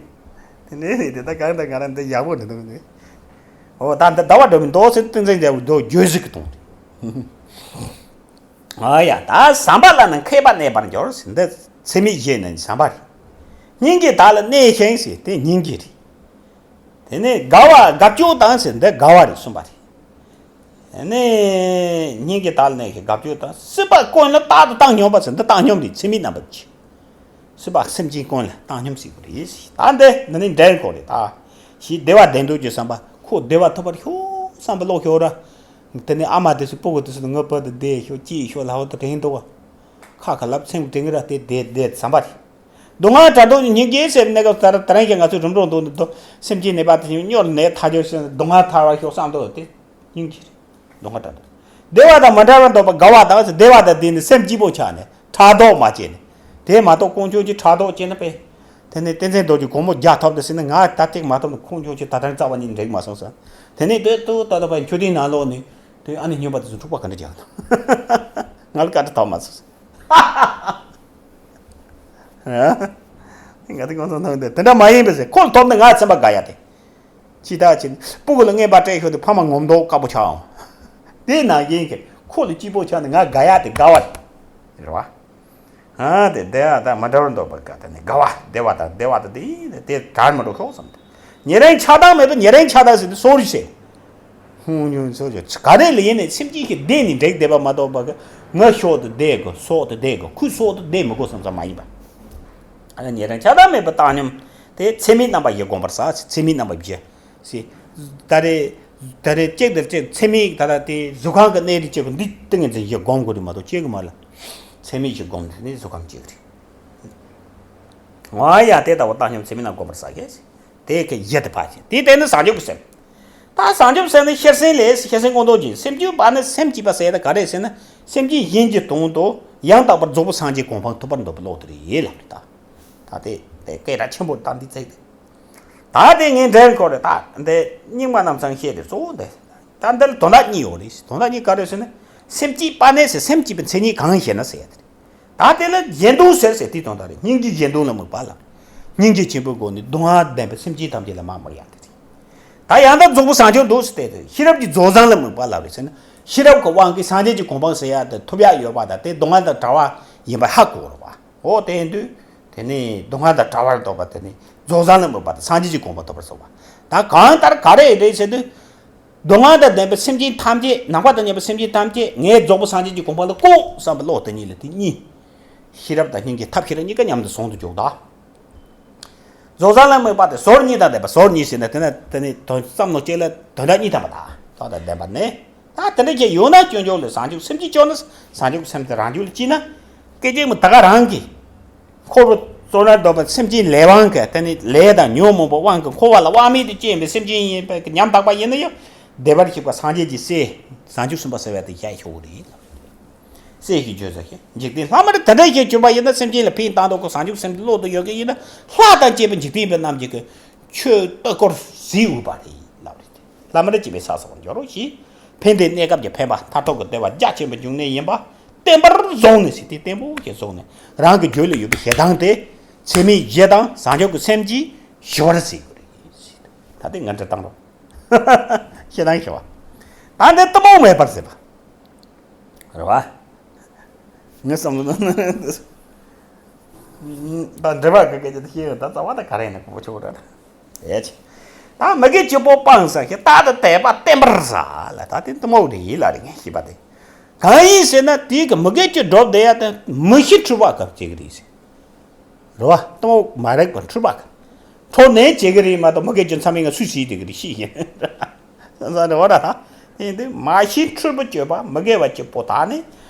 དེ་འདྲའི་རེད་དེ་ད་གང་ལྟར་ང་རང་འདི་ཡག་པོ་འདྲ་འདུག་ནས། འོ་ད་འདི་ཟླ་བ་སྒྲོལ་མའི་མདོ་ཟེར་ཏིང་འཛིན་རྒྱལ་པོའི་མདོ་བརྗོད་གཞི་གི་དོན་རེད། ཨ་ཡ་ད་བསམ་པ་ལ་ནི་མཁས་པ་གནས་པར་འགྱུར་ཟེར་འདི་ཚད་མེད་བཞི་ནི་བསམ་པ་རེད། སྙིང་རྗེ་དག་ལ་གནས་ཤིང་ཟེར་དེ་སྙིང་རྗེ་རེད། དེ་ནས་དགའ་བ་དགའ་སྐྱོ་དང་ཟེར་འདི་དགའ་བ་རེད་གསུངས་པ་རེད། དེ་ནས་སྙིང་རྗེ་དག་ལ་གནས་ཤིང་དགའ་སྐྱོ་དང་སྲིད་པ་ཀུན་ལ་རྟག་ཏུ་བཏང་སྙོམས་པ་ཟེར་འདི་བཏང་སྙོམས་རེད་ཚད་མེད་རྣམ་པ་བཞི། སྲིད་པ་སེམས་ཅན་ཀུན་ལ་བཏང་སྙོམས་ཟེར་དགོས་རེད། ད་འདི་འདི་ནི་འདྲེན་དགོས་རེད་ད། ཞེས་བདེ་བ་ལྡན་འདོད་ཀྱི་བསམ་པ་ཁོ་བདེ་བ་ཐོབ་པར་ཤོག་བསམ་པ་ལོག་ཤོག་ར། དེ་ནས་ཨ་མ་དེ་ཚོ་སྤུ་གུ་དེ་ཚོ་ངའི་བུ་དེ་བདེ་ཤོག་སྐྱིད་ཤོག་ལྷ་བུ་དེ་དྲན་འདུག་ག་ཁ་ཁ་ལབ་སེམས་དྲན་གི་ར་དེ་བདེ་བདེ་བསམ་པ་རེད། སྡུག་བསྔལ་བྲལ་འདོད་ཀྱི་སྙིང་རྗེ་ཟེར་གནས་སྐབས་ལྟར་དེ་རིང་གི་ང་ཚོས་རིམ་གྲོ་འདུག་འདུག་སེམས་ཅན་ནད་པ་དེ་ཚོ་སྨྱོ་ནད་ཐར་རྒྱུ་ཟེར་སྡུག་བསྔལ་ཐར་བར་ཤོག་བསམ་འདུག་དེ་སྙིང་རྗེ་རེད། སྡུག་བསྔལ་བྲལ་འདོད། བདེ་བ་དང་མི་འབྲལ་བར་འདོད་པ་དགའ་བ་དང་ཟེར་བདེ་བ་དང་ལྡན་ནས་སེམས་སྐྱིད་པོ་ཆགས་ནས་ཕྲག་དོག་མ་བྱས་ནས། དེ་མ་གཏོགས་དཀོན་མཆོག་གི་ཕྲག་དོག་བྱས་ན་དཔེ། དེ་ནས་བསྟན་འཛིན་རྡོ་རྗེ་སྒོར་མོ་བརྒྱ་ཐོབ་དུས་ཟེར་ན་ང་ད་ཐེག་མ་ཐོབ་ནས་དཀོན་མཆོག་གི་ད་ཐེངས་རྩ་བ་ཉིད་འགྲིག་མ་སོང་ཟེར། དེ་ནས་དེ་ཏུ་ད་ལྟ་བར་མཆོད་རྟེན་ནང་ལོག་ནས་དེ་ཨ་ནེ་སྨྱོན་པ་དེ་ཚོ་འཁྲུག་པ་ག་འདྲ་རྒྱག་ན། ང་ལ་བཀའ་དྲིན་ཐོབ་མ་སོང་ཟེར། ང་དེ་ཁོང་ཚོ་ནང་དེ་དེ་འདྲ་མ་ཡིན་པས་ཟེར་ཁོ་ལ་ཐོབ་ན་ང་སེམས་པ་དགའ་ཡ་དེ། ཅི་ལྟར་བྱས་ནས་སྤུ་གུ་ལ་རྔན་པ་སྤྲད་ཤོག་དེ་ཕ་མ་ངོམ་མདོག་དཀར་པོ་ཆགས་འོང་། དེ་ནང་བཞིན་གྱི་ཁོ་ལ་སྐྱིད་པོ་ཆགས་ནས་ང་དགའ་ཡ་དེ་དགའ་བ་རེད་བ། ཨ་དེ་བདེ་བ་དང་མི་འབྲལ་བར་འདོད་པ་དགའ་དེ་ནི་དགའ་བ་བདེ་བ་དང་བདེ་བ་དང་དེ་དེ་བྲལ་མི་འགྲོ་ཤོག་བསམ་སྟེ། ཉེ་རིང་ཆགས་སྡང་མེད་པ་ཉེ་རིང་ཆགས་སྡང་ཟེར་དུས་སོ་རི་ཟེར། ཧུང་ཉུང་སོ་ཇོ་ག་རེ་ལ་ཡིན་ནས་སེམས་ཅན་གྱི་བདེ་ནི་འགྲིག་བསྡད་པ་མ་གཏོགས་པ་གི་ང་ཤོག་ཏུ་བསྡད་དགོས་སོག་ཏུ་བསྡད་དགོས་ཁུ་སོག་ཏུ་བསྡད་མི་དགོས་བསམ་ས་མ་ཡིན་པ། ཨ་ནི་ཉེ་རིང་ཆགས་སྡང་མེད་པ་བཏང་སྙོམས་དེ་ཚད་མེད་རྣམ་པ་བཞི་སྒོམ་པར་བྱ། ཚད་མེད་རྣམ་པ་བཞི། ཟེར། ད་རེས། ད་རེས་གཅིག་དེར་གཅིག་ཚད་མེད་ད་ལྟ་དེ་གཟུགས་ཁམས་ཀྱི་གནས་རིགས་གཅིག་གི་འདི་ཏིང་ངེ་འཛིན་བཞི་སྒོམ་དགོས་རེད་མ་གཏོགས་གཅིག་གི་མ་ལ། ཚད་མེད་བཞི་སྒོམ་དེ་ནི་གཟུགས་ཁམས་གཅིག་རེད། ང་ཡ་དེ་ལྟ་བུ་བཏང་སྙོམས་ཚད་མེད་རྣམ་སྒོམ་པར་བྱ་གེ། དེ་གི་བཞི་དེ་ཕར་ཕྱིན་དེ་དེ་ནི་བྱང་ཆུབ་ཀྱི་སེམས། ད་བྱང་ཆུབ་སེམས་ནི་ཤེར་ཕྱིན་ལས་ཤེར་ཕྱིན་སྐུ་མདོག་ཅན་སེམས་བསྐྱེད་པ་ནི་སེམས་བསྐྱེད་པ་ཟེར་ཡ་ད་ག་རེ་ཟེར་ན་སེམས་ཅན་གཞན་གྱི་དོན་དུ་ཡང་དག་པར་རྫོགས་པའི་སངས་རྒྱས་གོ་འཕང་ཐོབ་པར་འདོད་པའི་བློ་དེ་རེད་ལབ་རེད་ད། ད་དེ་དེ་སྐད་གྲགས་ཆེན་པོ་ད་འདི་ཚིག་དེ། ད་དེ་ངས་འགྲེལ་དགོས་རེད་ད། འདི་རྙིང་མ་རྣམས་སང་བཤད་དེ་གཙོ་བོ་འདི། ད་འདི་ལ་དོན་དག་གཉིས་ཡོད་རེད། དོན་དག་གཉིས་ག་རེ་ཟེར་ན། སེམས་བསྐྱེད་པ་ནས་ཟེར་སེམས་བསྐྱེད་པའི་མཚན་ཉིད་གང་ཞེ་ན་ཟེར་ཡ་དེ་རེད། ད་དེ་ལ་གཞན་དོན་ཟེར་ཟེར་དེའི་དོན་དག་རེད། སྙིང་རྗེ་གཞན་དོན་ལ་དམིགས་པ་ལ། སྙིང་རྗེ་ཆེན་པོའི་སྒོ་ནས་སྡུག་བསྔལ་ལྡན་པའི་སེམས་ཅན་ཐམས་ཅད་ལ་མར་དམིགས་ཡ་དེ་རེད། ད་ཡང་དག་རྫོགས་པའི་བྱང་ཆུབ་འདུག་ཟེར་ཏེ་ཤེས་རབ་ཀྱི་རྫོགས་བྱང་ལ་དམིགས་པ་ལ་རེད་ཟེར་ན། ཤེས་རབ་ཀྱི་དབང་གིས་སངས་རྒྱས་ཀྱི་གོ་འཕང་ཟེར་ཡ་དེ་ཐོབ་ཡ་ཡོད་པ་དང་དེ་སྡུག་བསྔལ་དང་བྲལ་བ་ཡིན་པ་ཧ་གོ་རེད་བ། འོ་དེ་ཡིན་དུས། དེ་ནི་སྡུག་བསྔལ་དང་བྲལ་བར་འདོད་པ་དེ་ནི་རྫོགས་བྱང་ལ་དམིགས་པ་དང་སངས་རྒྱས་ཀྱི་གོ་འཕང་ཐོབ་པར་གསུངས་པ། ད་གང་ལྟར་ག་རེ་རེད་ཟེར་དུས། སྡུག་བསྔལ་དང་ལྡན་པའི་སེམས་ཅན་ཐམས་ཅད་ནང་པ་དང་མཉམ་པའི་སེམས་ཅན་ཐམས་ཅད་ངས་རྫོགས་པའི་སངས་རྒྱས་ཀྱི་གོ་འཕང་ལ་བཀོད་བསམ་པའི་བློ་དེ་ཉིད་ལ་དེ་གཉིས། ཤེས་རབ་དང་སྙིང་རྗེ་ཐབས་ཤེས་རབ་གཉིས་ཀ་མཉམ་དུ་ཟུང་དུ་འཇུག་ད། རྫོགས་བྱང་ལ་དམིགས་པ་དེ་ཟོར་གཉིས་དང་ལྡན་པ་ཟོར་གཉིས་ཟེར་ན་དེ་ན་དེ་ནི་དོན་བསམ་བློ་གཅིག་ལ་དོན་དག་གཉིས་ཐམ་པ་དང་དོན་དང་ལྡན་པ་ནི། ད་དེ་འདྲ་ཅིག་ཡོད་ན་སྐྱོན་བརྗོད་ལ་བྱང་ཆུབ་སེམས་ཀྱིས་སྐྱོར་ན་བྱང་ཆུབ་སེམས་དེ་རང་རྒྱུད་ལ་སྐྱེས་ན། སྐད་ཅིག་མི་ད་ག་རང་གིས། འཁོར་བའི་བཙོན་རར་སྡོད་པ་སེམས་ཅན་ལས་དབང་གིས་དེ་ནི་ལས་དང་ཉོན་མོངས་པའི་དབང་གིས་འཁོར་བ་ལ་དབང་མེད་དུ་སྐྱེས་པའི་སེམས་ཅན་ཡིན་པའི་ཉམས་ཐག་པ་ཡིན་ན་ཡང་། བདེ་བར་གཤེགས་པ་སངས་རྒྱས་ཀྱི་སྲས་བྱང་ཆུབ་སེམས་དཔའ་ཟེར་བ་དེ་ཞལ་ཤོག་རེད། སྲས་ཀྱི་བརྗོད་ས་ཞིག་འཇིག་རྟེན་ལྷ་མིར་དེ་འདྲ་ཞིག་གྱུར་པ་ཡིན་ན་སེམས་ཅན་ལ་ཕན་བཏགས་འདོད་ཀྱི་བྱང་ཆུབ་སེམས་ཀྱི་བློ་དུ་ཡོད་མཁན་ཡིན་ན་ལྷ་དང་བཅས་པའི་འཇིག་རྟེན་པའི་རྣམས་ཀྱིས་ཁྱོད་བསྟོད་སྐོར་གཟིགས་འོས་པ་རེད་ལབ་རེད། ལྷ་མིར་སྐྱེ་བའི་ས་སོགས་འགྱུར་རོ་ཞེས། ཕན་བདེའི་གནས་སྐབས་ཀྱི་ཕན་པ་མཐར་ཐུག་གི་བདེ་བ་རྒྱ་ཆེན་པོའི་འབྱུང་གནས་ཡིན་པ་ བརྟན་པར་བཟུང་ནས་ཟེར། དེ་བརྟན་པོ་ཞིག་བཟུང་ནས་རང་གི་རྒྱུད་ལ་ཡོད་པའི་ཞེ་སྡང་དེ་ཚད་མེད་བཞི་དང་བྱང་ཆུབ་ཀྱི་སེམས་ཀྱིས་ཞི་བར་བྱེད་དགོས་རེད། ད་དེ་ངས་འདྲི་བཏང་རོགས། ཞེ་སྡང་ཞི་བ། ད་འདི་གཏི་མུག་མེད་པར་བྱེད་པ། རེད་བ། ངས་བསམ་བློ་ད་འདྲི་བ་གི་སྐད་ཆ་དེ་ཤེས་ཡོད། ད་རྩ་བ་ད་ག་རེ་ཡིན་ན་གོ་ཆོག་རེད། ཨེ་ཆེ། ད་མི་དགེ་བཅུ་པོ་སྤངས་ས་ཞེ་སྡང་དང་དད་པ་བརྟན་པར་བྱ་ལ། ད་དེ་གཏི་མུག་དེ་ཡིན་ལ་རེད། ངས་ཤེས་པ་དེ་གང་ཡིན་ཟེར་ན། དེའི་གི་མི་དགེ་བཅུ་སྒྲུབ་བསྡད་ཡ་དེ་མི་ཤི་འཁྲུལ་པ་ག་བྱེད་ཀྱི་རེད་ཟེར། རེད་བ། གཏི་མུག་མ་རིག་པ་འཁྲུལ་པ་ག་འཕྲོ་ནས་བྱེད་ཀྱི་རེད་མ་གཏོགས། མི་དགེ་བཅུ་མཚམས་མེད་ང་སུས་བྱེད་བསྡད་ཀྱི་རེད། ཤེས་ཡིན། བསམ་བསམ་རེད་བ་ར། ད་དེ་ཡིན་དུས་མ་ཤི་འཁྲུལ་པ་གཅོད་པ། མི་དགེ་བ་བཅུ་པོ་དག་ནི་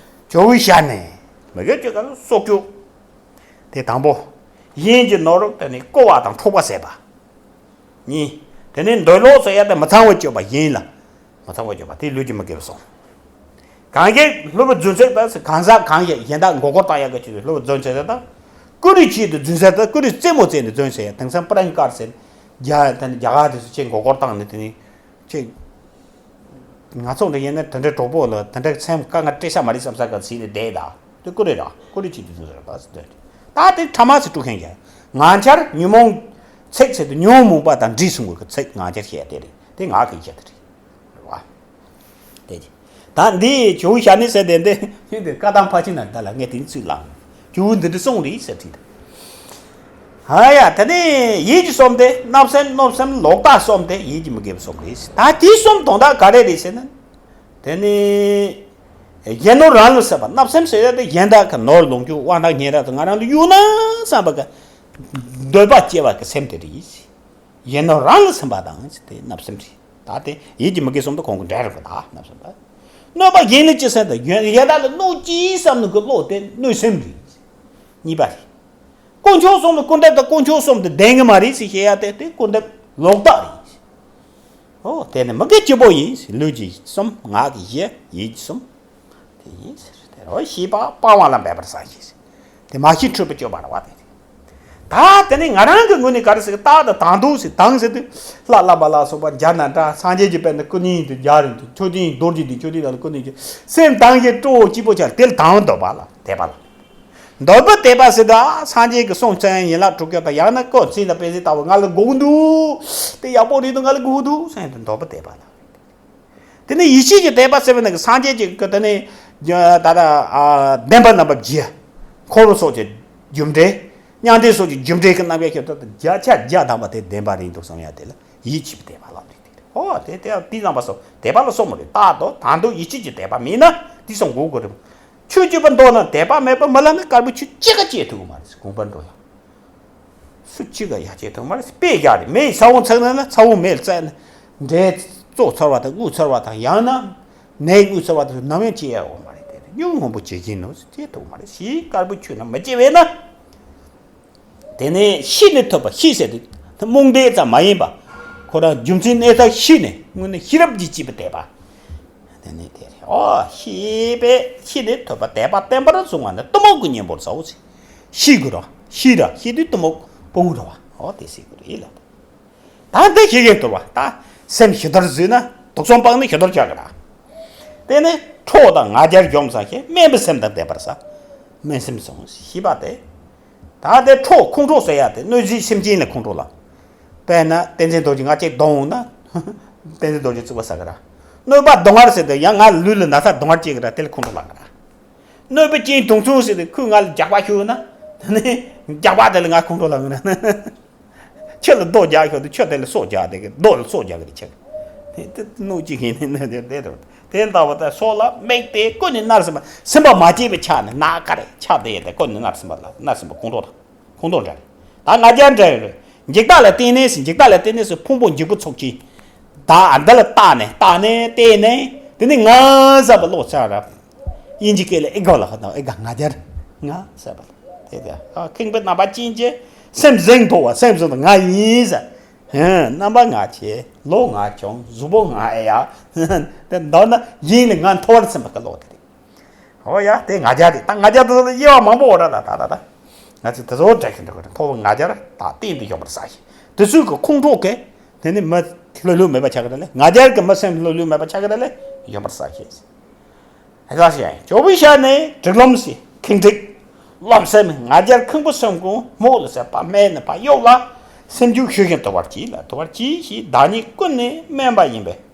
ཇོ་བོའི་ཞལ་ནས། མི་དགེ་བཅུ་ག་ལ་སྲོག་གཅོད། དེ་དང་པོ། གཞན་གྱི་ནོར་དེ་ནི་བརྐུ་བ་དང་འཕྲོག་པ་བྱེད་པ། གཉིས། དེ་ནི་འདོད་ལོག་ཟེར་ཡ་དེ་མི་ཚངས་པ་སྤྱོད་པ། གཞན་ལ་མི་ཚངས་པ་སྤྱོད་པ་དེ་ལུས་ཀྱི་མི་དགེ་བ་སོང་། གང་གིས་སློབ་དཔོན་རྫུན་ཚིག་དང་གང་ཟག་གང་ཞིག་གཞན་དག་མགོ་སྐོར་བཏང་ཡག་གི་ཆེད་དུ་སློབ་དཔོན་རྫུན་ཚིག་དང་། ཀུ་རེ་ཆེད་དུ་རྫུན་ཚིག་དང་། ཀུ་རེ་རྩེད་མོ་རྩེ་ནས་རྫུན་ཟེར་ཡ། དེང་སང་པྲེང་ཀར་ཟེར་རྒྱ་དེ་ནི་རྒྱ་གར་དེ་ཚོ་ཆེད་མགོ་སྐོར་བཏང་ནས་དེ་ནི། ཅེས། ང་ཚོ་འདི་ཡིན་ན་དེ་འདྲའི་གྲོགས་པོ་ལ་དེ་འདྲའི་སེམས་དཀའ་ངལ་སྤྲད་ས་མ་རེད་བསམ་ས་ག་ཟིན་ནས་བསྡད་ད། དེ་ཀུ་རེ་ར་ཀུ་རེ་ཅིག་དེ་ཚོ་ར་ད་ཟིན་བསྡད། ད་དེ་ཕྲ་མ་ཟིག་དཀྲུག་མཁན་ཡ། ང་རྒྱལ་ཉོན་མོངས་ཚིག་ཟེར་དུས་ཉོན་མོངས་པ་དང་འདྲིས་སོང་གི་ཚིག་ང་རྒྱལ་བཤད་དེ་རེད། དེ་ང་གི་བཤད་དེ་རེད། རེད་བ། དེ་ད་འདི་ཇོ་བོའི་ཞལ་ནས་ཟེར་དེ་འདི་ཡིན་དེ་བཀའ་གདམས་ཕར་ཕྱིན་ན་ད་ལ་ངས་དེ་ཚིག་ལ། ཇོ་བོ་འདི་འདྲ་གསུངས་རེད་ཟེར་དྲིས་དང་། ཨ་ཡ། དེ་ནས་ཡིད་ཀྱི་གསུམ་དེ་བརྣབ་སེམས་གནོད་སེམས་ལོག་ལྟ་གསུམ་དེ་ཡིད་ཀྱི་མི་དགེ་བ་གསུམ་རེད། ད་དེ་གསུམ་དོན་དག་ག་རེ་རེད་ཟེར་ན། དེ་ནས་གཞན་ནོར་རང་ལ་སྲེད་པ། བརྣབ་སེམས་ཟེར་ཡ་དེ་གཞན་དག་གི་ནོར་ལོངས་སྤྱོད་དབང་ཐང་སྙན་གྲགས་དེ་ང་རང་ལ་གཡུག་ན་བསམ་པ་གི་འདོད་པ་སྐྱེ་བ་གི་སེམས་དེ་རེད། གཞན་ནོར་རང་ལ་སེམས་པ་དང་དེ་བརྣབ་སེམས་རེད། ད་དེ་ཡིད་ཀྱི་མི་དགེ་གསུམ་དེ་ཁོང་གི་འདྲ་རེད་པ། ད་བརྣབ་སེམས་པ། གནོད་པ་གཞན་ལ་ཅི་སེམས་དང་། གཞན་གཞན་དག་ལ་གནོད་ཅི་བསམ་ནོ་གི་བློ་དེ་གནོད་སེམས་རེད། གཉིས་པ་རེད། དཀོན་མཆོག་གསུམ་ལ་སྐུར་འདེབས་དང་དཀོན་མཆོག་གསུམ་དེ་ལྡན་གི་མ་རེད་ཟེར་བཤད་ཡ་དེ་དེ་སྐུར་འདེབས་ལོག་ལྟ་རེད། ཨོ་དེ་ནི་མི་དགེ་བཅུ་པོ་ཡིན། ལུས་ཀྱི་གསུམ། ངག་གི་བཞི། ཡིད་ཀྱི་གསུམ། དེ་ཡིན་ཟེར། དེ་རོ་ཤེས་པ་སྤང་བ་ལ་འབད་པར་བྱ་ཞེས་ཟེར། དེ་མ་ཤི་འཁྲུལ་པ་གཅོད་པ་རེད་བ། དེ་ད་དེ་ནི་ང་རང་གི་ངོས་ནས་ག་རེ་ཟེར། རྟག་ཏུ་དང་དུ་ཟེར། དང་ཟེར་དུས་ལྷ་བསླབ་པ་ལ་སོགས་པ་སྦྱར་ན་འདྲ། སངས་རྒྱས་ཀྱི་དཔེར་ན་སྐུ་མཉེ་དེ་སྦྱར་རེད། མཆོད་རྟེན་རྡོ་རྗེ་དེ་མཆོད་རྟེན་ལ་སྐུ་མཉེ་གྱི་སེམས་དང་ཞེས་སྤྲོ་བོ་སྐྱིད་པོ་ཆགས། དེ་ལ་དང་འདོད་པ་ལ་དད་པ་ལ། འདོད་པ་དད་པ་ཟེར་དུས་ཨ་སངས་རྒྱས་ཀྱི་གསུང་ཚན་ཡན་ལག་དྲུག་ཅུ་དང་། ཡང་ན་ཀོ་ཚིག་དང་དཔེ་ཚིག་ལྟ་བུ་ང་ལ་དགོས་འདུག་དེ་ཡག་པོ་རེད་འདུག་ང་ལ་དགོས་འདུག་ཟེར་དུས་འདོད་པ་དད་པ་ལ། དེ་ནས་ཡེ་ཤེས་ཀྱི་དད་པ་ཟེར་བ་ནི་སངས་རྒྱས་ཀྱི་དེ་ནས་ད་ལྟ་ཨ་བདེན་པ་རྣམ་པ་བཞི། འཁོར་བ་སོགས་ཀྱི་རྒྱུ་འབྲས། མྱང་འདས་སོགས་ཀྱི་རྒྱུ་འབྲས་ཀྱི་རྣམ་གཞག་ཁྱོད་ད་བརྒྱ་ཆ་བརྒྱ་ཐམ་པ་དེ་བདེན་པ་རེད་འདུག་བསམ་ཡ་དེ་ལ་ཡིད་ཆེས་པའི་དད་པ་ལབ་རེད། དེ་ཨོ་དེ་དེ་དེ་རྣམ་པ་སོགས་དད་པ་ལ་གསུམ་རེད། རྟག་ཏུ་དང་དུ་ཡིད་ཆེས་ཀྱི་དད་པ་མིན་ན་དེ་གསུམ་དགོས་དགོས་རེད། ཆོས་སྤྱོད་པ་མདོར་ན་དད་པ་མེད་པ་མི་ལ་ནི་དཀར་པོའི་ཆོས་གཅིག་ག་སྤྱད་ཐུབ་ཀྱི་མ་རེད། དགོངས་པ་འགྲོ་ཡ། སུ་གཅིག་ག་ཡ་བྱེད་ཐུབ་མ་རེད། དཔེ་རྒྱག་རེད། མེ་ཡི་ས་བོན་ཚིག་ན་ན་ཚ་བོ་མེ་ལ་བཙལ་ན། འབྲས་བཙོག་ཚར་བ་དང་རྔུལ་ཚར་བ་དང་ཡང་ན་ནས་རྔུལ་ཚར་བ་དང་ནམ་ཡང་སྐྱེ་ཡ་ཡོད་མ་རེད། དེ་ཉུང་ངུ་པོ་བྱེད་ཀྱིན་ནོ་སྐྱེ་ཐུབ་མ་རེད། ཞེས་དཀར་པོའི་ཆོས་རྣམས་མི་སྐྱེ་བས་ན། དེ་ནས་ཤེས་ནས་ཐོབ་པ། ཤེས་ཟེར་དུས་རྨོངས་དད་ཙམ་མ་ཡིན་པ། ཁོ་རང་རྒྱུ་མཚན་གནས་ཚུལ་ཤེས་ནས་དངོས་གནས་ཤེས་རབ་ཀྱིས་དཔྱད་པའི་དད་པ། དེ་ནས་དེ་རེད། ཨོ་ཤེས་པས་ཤེས་ནས་ཐོབ་པ་དད་པ་བརྟན་པར་བཟུང་བ་ནི་གཏི་མུག་གི་གཉེན་པོར་བྱའོ་ཟེར། ཤེས་དགོས་ར། ཤེས་ར་ཤེས་དུས་གཏི་མུག་སྤོང་དགོས་ར་བ། ཨོ་དེ་ཤེས་དགོས་རེད་ལ། ད་འདི་ཤེས་མཁན་དོར་བ། ད་སེམས་ཞི་དུལ་བཟོས་ན་དུག་གསུམ་སྤངས་ནས་ཞི་དུལ་ཆགས་ཀྱི་ར། དེ་ནས་ཁྲོ་དང་ང་རྒྱལ་འཇོམས་སངས་རྒྱས། དམན་པའི་སེམས་དང་ལྡན་པར་བྱ། དམན་སེམས་བཟུང་ཞེས་པ་སྟེ། ད་དེ་ཁྲོ་ཁོང་ཁྲོ་ཟེར་ཡ་དེ་གནོད་བྱེད་སེམས་ཅན་ལ་ཁོང་ཁྲོ་ལ། དཔེར་ན་བསྟན་འཛིན་རྡོ་རྗེ་ང་གཅིག་གདོང་འོང་ན་བསྟན་འཛིན་རྡོ་རྗེ་བཙུགས་པ་ཟ་གི་ར། གནོད་པ་སྡུག་བསྔལ་ཟེར་དུས་ཡང་ང་ལུས་ལ་ན་ཚ་སྡུག་བསྔལ་སྐྱེ་གི་ར། དེ་ལ་ཁོང་ཁྲོ་ལངས་གི་ར། གནོད་པའི་རྐྱེན་དུག་མཚོན་ཟེར་དུས་ཁོས་ང་ལ་རྒྱགས་པ་ཞུགས་ན་ད་ནི་རྒྱགས་པ་དེ་ལ་ང་ཁོང་ཁྲོ་ལངས་གི་ར། ཁྱི་ལ་རྡོ་རྒྱག་ཞོར་དུ་ཁྱི་དེ་ལ་སོ་རྒྱག་དེ་གི་རྡོ་ལ་སོ་རྒྱག་གི་རེད་ཁྱི་གི། དེ་དེ་གནོད་ཅིག་ཡིན་ནི་དེ་དེ་རེད། དེ་ལྟ་བུ་དེ་སྲོག་ལ་དམིགས་ཏེ་ཀུན་ནས་མནར་སེམས་པ། སེམས་པ་མ་སྐྱིད་པའི་ཆ་ནས་ན་ག་རེ་ཆ་དེ་ཡི་དེ་ཀུན་ནས་མནར་སེམས་པ་ལ་མནར་སེམས་པ་ཁོང་ཁྲོ་དང་ཁོང་ཁྲོ་འདྲ་རེད། ད་ང་རྒྱལ་འདྲ་ཡོད་རེད། འཇིག་ལྟ་ལ་བརྟེན་ནས་ཟེར། འཇིག་ལྟ་ལ་བརྟེན་ནས་ཟེར་ཕུང་པོ་འཇིག་པ་ཚོགས་ཀྱི། ད་འདི་ལ་བརྟགས་ནས་བརྟགས་ནས་བལྟས་ནས་དེ་ནི་ང་ཟབ་པ་ལོག་ཚར་ར། དབྱིན་ཇི་སྐད་ལ་ཨི་གོ་ལ་ཧ་དང་ཨི་ག་ང་རྒྱལ། ང་ཟེར་བ་དེ་དེ་ཨ་ཁེངས་པའི་རྣམ་པ་ཅན་གྱི་སེམས་གཟེངས་མཐོ་བ། སེམས་གཟེངས་མཐོ་ང་ཡིན་ཟེར། ཧན་རྣམ་པ་ང་ཆེ། ལོ་ང་ཆུང་། གཟུགས་པོ་ང་ཨེ་ཡ། དེ་མདོར་ན་ཡིན་ལ་ང་མཐོ་བར་སེམས་པ་གི་ལོག་དེ་རེད། ཧོ་ཡ་དེ་ང་རྒྱལ་རེད། ད་ང་རྒྱལ་དེ་ཚོ་ལ་དབྱེ་བ་མང་པོ་འོ་ར་ལ་ད་ད་ད། ང་ཚོས་དེ་ཚོ་འགྲེལ་གི་འགྲོ་གི་རེད། མཐོ་བོ་ང་རྒྱལ་ད་གཏན་དུ་ཡོད་པར་ཟ་ཞིང་། དེ་ཚོའི་གི་ཁོང་ཁྲོ་གི་དེ་ནི་མི་ལྷོད་ལྷོད་མེད་པ་ཆགས་ཀྱི་རེད་ལ། ང་རྒྱལ་གི་མི་སེམས་ལྷོད་ལྷོད་མེད་པ་ཆགས་ཀྱི་རེད་ལ། ཡོད་པར་ཟ་ཞིང་། ལ་ཟེར་ཡང་ཇོ་བོའི་ཞལ་ནས་སྒྲིག་ལམ་ཟེར་ཁེངས་དྲེགས། རློམ་སེམས་ང་རྒྱལ་ཁེངས་པོ་སེམས་ཀུན་མོ་ལ་ཟེར་པ་སྨད་ནས་ཕར་གཡོག་ལ། སེམས་རྒྱུད་ཤུགས་ཤིང་དུལ་བར་གྱིས་ལ་དུལ་བར་གྱིས་ཞེས་བདག་ཉིད་ཀུན་ནས་དམན་པ་ཡིན་པས།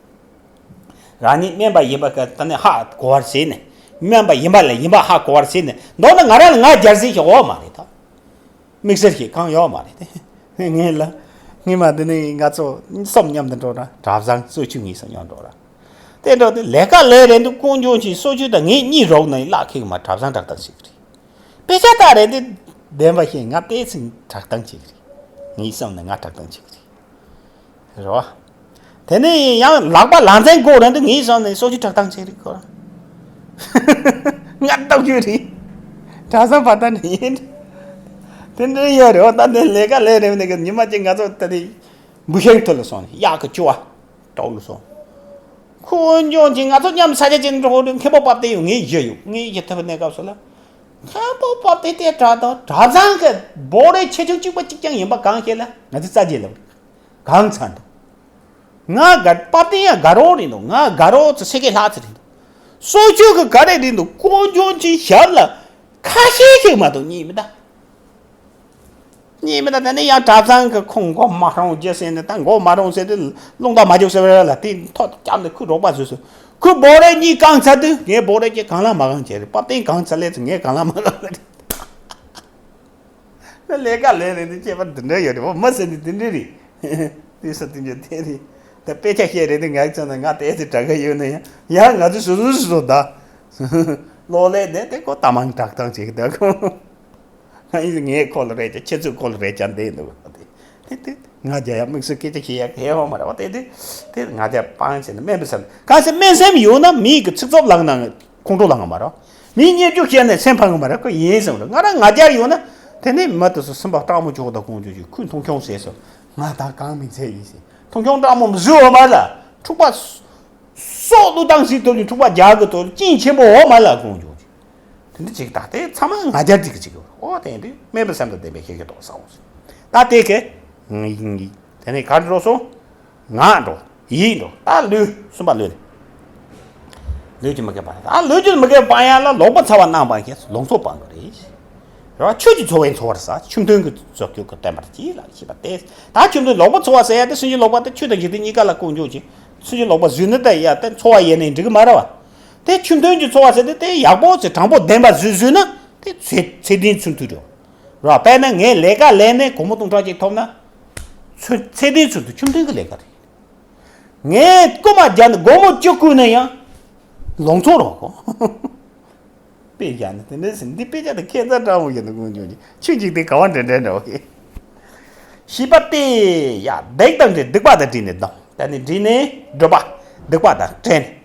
རང་ཉིད་དམན་པ་ཡིན་པ་ག་ད་ནི་ཧ་གོ་བར་བྱས་ནས། དམན་པ་ཡིན་པ་ལ་ཡིན་པ་ཧ་གོ་བར་བྱས་ནས་མདོར་ན་ང་རང་ལ་ང་རྒྱལ་ཟེར་ཞིག་འོག་མ་རེད་ད། དམིགས་བསལ་ཞིག་གང་ཡོད་མ་རེད་དེ། ངས་ལ། ངས་མ་འདི་ནི་ང་ཚོ་གསུམ་མཉམ་དུ་འགྲོ་ར་གྲྭ་བཟང་སོ་ཆུ་ངས་སོ་མཉམ་འགྲོ་ར། དེ་འགྲོ་དེ་ལས་ཀ་ལས་རེད་འདུག་ཀུན་འབྱུང་ཆེ་སོ་ཆུ་དང་ངས་གཉིས་རོགས་ནས་བརླག་ཁེག་མ་གྲྭ་བཟང་དྲག་དང་ཞིག་རེད། དཔེ་ཆ་ལྟ་རེད་འདི། བདེན་པ་བཤད་ང་དཔེ་ཚིག་དྲག་དང་ཞིག་རེད། ངས་བསམ་ན་ང་དྲག་དང་ཞིག་རེད། རེད་བ། དེ་ནས་ཡང་ལག་པ་ལག་འཛིན་དགོས་རེད་འདུག་ངས་བསམ་ནས་སོ་ཆུ་དྲག་དང་ཞིག་རེད་ཁོ་རང་། ང་ལྟ་རྒྱུ་རེད། གྲྭ་བཟང་བར་ཐག་ནས་ཡིན། དེ་འདྲ་ཡོད་རེད་བ། ད་དེ་ལས་ཀ་ལས་རེད་ནས་ཉི་མ་གཅིག་ང་ཚོ་ད་དེ་འབུ་ཤིང་ཐོག་ལ་སོང་ནས་གཡག་གི་ཅུ་བ་གྲོགས་ལ་སོང་། ཁོ་འཇོན་ཅིང་ང་ཚོ་མཉམ་ས་ཆ་ཅན་འགྲོ་གི་མཁན་པོ་པ་དེ་ཡོད་ངའི་གཞི་ཡོད་ངའི་གཞི་ཐུབ་གནས་སྐབས་སུ་ལ། མཁན་པོ་པ་དེ་དེ་དྲ་དང་གྲྭ་བཟང་གི་བོ་རེ་ཆེ་ཆུང་གཅིག་པ་གཅིག་ཀྱང་ཡིན་པ་གང་ཤེས་ལ་ང་ཚོ་རྩ་རྗེས་ལ་གང་ཚ་འདུག་ང་དགའ་པ་དེ་ཡང་དགའ་རོགས་རེད་འདུག་ང་དགའ་རོགས་ཚོ་སེ་གེ་ལྷག་ཚེ་རེད་འདུག་སོ་ཆུ་གི་ག་རེ་རེད་འདུག་ཀོ་འཇོན་ཅིང་ཞབས་ལ་ཁ་ཤས་ཤིག་མ་གཏོགས་གཉིས་མི་གདའ། གཉིས་མི་གདའ་དེ་ནས་ཡང་གྲྭ་ཚང་གི་ཁོང་མགོ་མ་རུང་རྒྱུ་ཟེར་ནས་ད་མགོ་མ་རུང་ཟེར་དུས་རླུང་རྟ་མ་རྒྱུག་ཟེར་བ་ལ་དེ་ཐོག་བརྒྱབ་ནས་ཁོས་རོགས་པ་བཟོས་སོང་། ཁོས་བོ་རེ་གཉིས་བཀང་ཚར་དུས་ངས་བོ་རེ་གཉིས་གང་ལ་མ་གང་བྱས་རེད། པ་ཏིན་གང་ཚར་ལས་ཚེ་ངས་གང་ལ་མ་གང་རེད། ལས་ཀ་ལས་ནས་འདི་སྐྱེས་པ་འདི་འདྲ་ཡོད་རེད་བ། མ་ཟེར་ནས་འདི་འདྲ་རེད། དེ་ས་དེ་འདྲ་དེ་རེད། ད་དཔེ་ཆ་བཤད་རེད་དེ་ངས་ཚོ་ན་ང་དེ་ཚེ་དྲག་གི་ཡོད་ན་ཡང་ཡང་ང་ཚོ་སོ་སོ་སོ་སོ་ད་ལོ་ལས་ནས་དེ་ཁོ་ད་མང་དྲག་ཐང་བྱེད་ཀྱི་ད་ཁོ། ང་ཡིན་ངའི་ཁོ་ལ་རེད་ཀྱང་ཁྱེད་ཚོའི་ཁོ་ལ་རེད་ཀྱང་འདས་འདུག་དེ་དེ་དེ་ང་རྒྱ་ཡ་དམིགས་སུ་སྐད་ཆ་བཤད་ཡ་གལ་ཡོད་མ་རེད་བ། དེ་དེ་དེ་ང་རྒྱ་སྤང་བྱས་ནས་དམན་པའི་སེམས་གང་ཟེར་དམན་སེམས་ཡོད་ན་མི་གི་ཚིག་རྩོབ་ལག་ནང་ཁོང་ཁྲོ་ལངས་མ་རེད། མི་སྙན་བརྒྱུད་བཤད་ནས་སེམས་ཕམ་གི་མ་རེད་ཁོ་ཡིན་སེམས་རེད། ང་རང་ང་རྒྱ་ཡོད་ན་དེ་ནས་མི་དེ་ཚོ་སེམས་པ་སྐྲག་མོ་ཅོག་དང་ཁོང་ཅོག་ཅིག་ཁོས་མཐོང་ཆུང་ཟེར་སོང་། ང་ད་གང་མི་ཚད་ཡིན་ཟེར་མཐོང་ཆུང་སྐྲག་མོ་མི་བཟོས་བ་མ་ལ་འཁྲུག་པ། སྲོག་བླུ་བཏང་ཞིག་ཐོབ་ཀྱི་འཁྲུག་པ་རྒྱག་གི་ཐོབ་ཀྱི་ཅིང་ཆེན་པོ་འོ་མ་ལ་དགོངས་འཇོག་ཅིག་དེ་འདྲ་ཅིག་ད་ལྟའི་ཚང་མ་ང་རྒྱལ་ཅིག་ཅིག་ཡོད་འོ་དེ་འདྲ་དམན་པའི་སེམས་དང་ལྡན་པའི་ཤེས་ཀྱི་དོགས་ས་འོང་ཟེར། ད་དེ་གས་ངི་ཡིན་གྱི་དེ་ནས་གར་འགྲོ་སོང་། ངག་འགྲོ་ཡིད་འགྲོ་ད་ལུས་གསུམ་པ་ལུས་ལུས་ཀྱི་མི་དགེ་བ་ད་ལུས་ཀྱི་མི་དགེ་བ་སྤང་ཡ་ལ་ལོག་པ་ཚ་བ་རྣམ་སྤང་ཞེས་ལོངས་སྤྱོད་སྤང་དགོས་རེད། རེད་བ། ཆོས་ཀྱི་འཚོ་བའི་འཚོ་བར་ཟ། ཆོས་མཐུན་གྱི་རྫོགས་སྐྱོབ་ཀྱི་བསྟན་པར་གྱིས་ལ་ཞེས་པ་སྟེ། ད་ཆོས་མཐུན་ལོག་པ་འཚོ་བ་ཟེར་ཡ་དེ་སེམས་ཅན་ལོག་པ་དེ་ཆོས་དང་འཇིག་རྟེན་གཉིས་ཀ་ལ་ཀུན་འཇུག་ཅིང་། སེམས་ཅན་ལོག་པ་བཟོས་ན་ད་ཡ་དེ་འཚོ་བ་ཡེ་ནས་འགྲིག་གི་མ་རེད་བ། དེ་ཆོས་མཐུན་གྱི་འཚོ་བ་ཟེར་དེ་དེ་ཡག་པོ་ཚེ་དྲང་པོ་བདེན་པ་བཟོས་བཟོས་ན་དེ་ཚེ་ཚེ་བདེན་ཚུལ་མཐུན་འགྲོ། རེད་བ། དཔེར་ན་ངས་ལས་ཀ་ལས་ནས་སྒོར་མོ་སྟོང་ཕྲག་ཅིག་ཐོབ་ན། ཚུལ་ཚེ་བདེན་ཚུལ་མཐུན་ཆོས་མཐུན་གྱི་ལས་ཀ་རེད། ངས་རྐུ་མ་རྒྱག་ནས་སྒོར་མོ་བཅུ་བརྐུས་ན་ཡང་། ལོངས་སྤྱོད་རོགས་གོ་དཔེ་བཞག་ན་དེ་འདྲ་ཟེར་འདི་དཔེ་ཆ་དང་ཁྱད་མཚར་དྲག་མོ་ཡོད་ན་ཀུན་འབྱུང་གི་ཆོས་འཇིག་རྟེན་ག་བ་འདྲ་འདྲ་འདྲ་བ་གི་ཤེས་པ་སྟེ། ཡ་སྡིག་དང་འདྲེ་སྡིག་པ་དང་འདྲེས་ནས་སྡང་ད་ནི་འདྲེས་ནས་སྒྲིབ་པ་སྡིག་པ་དང་བྲལ་ནས་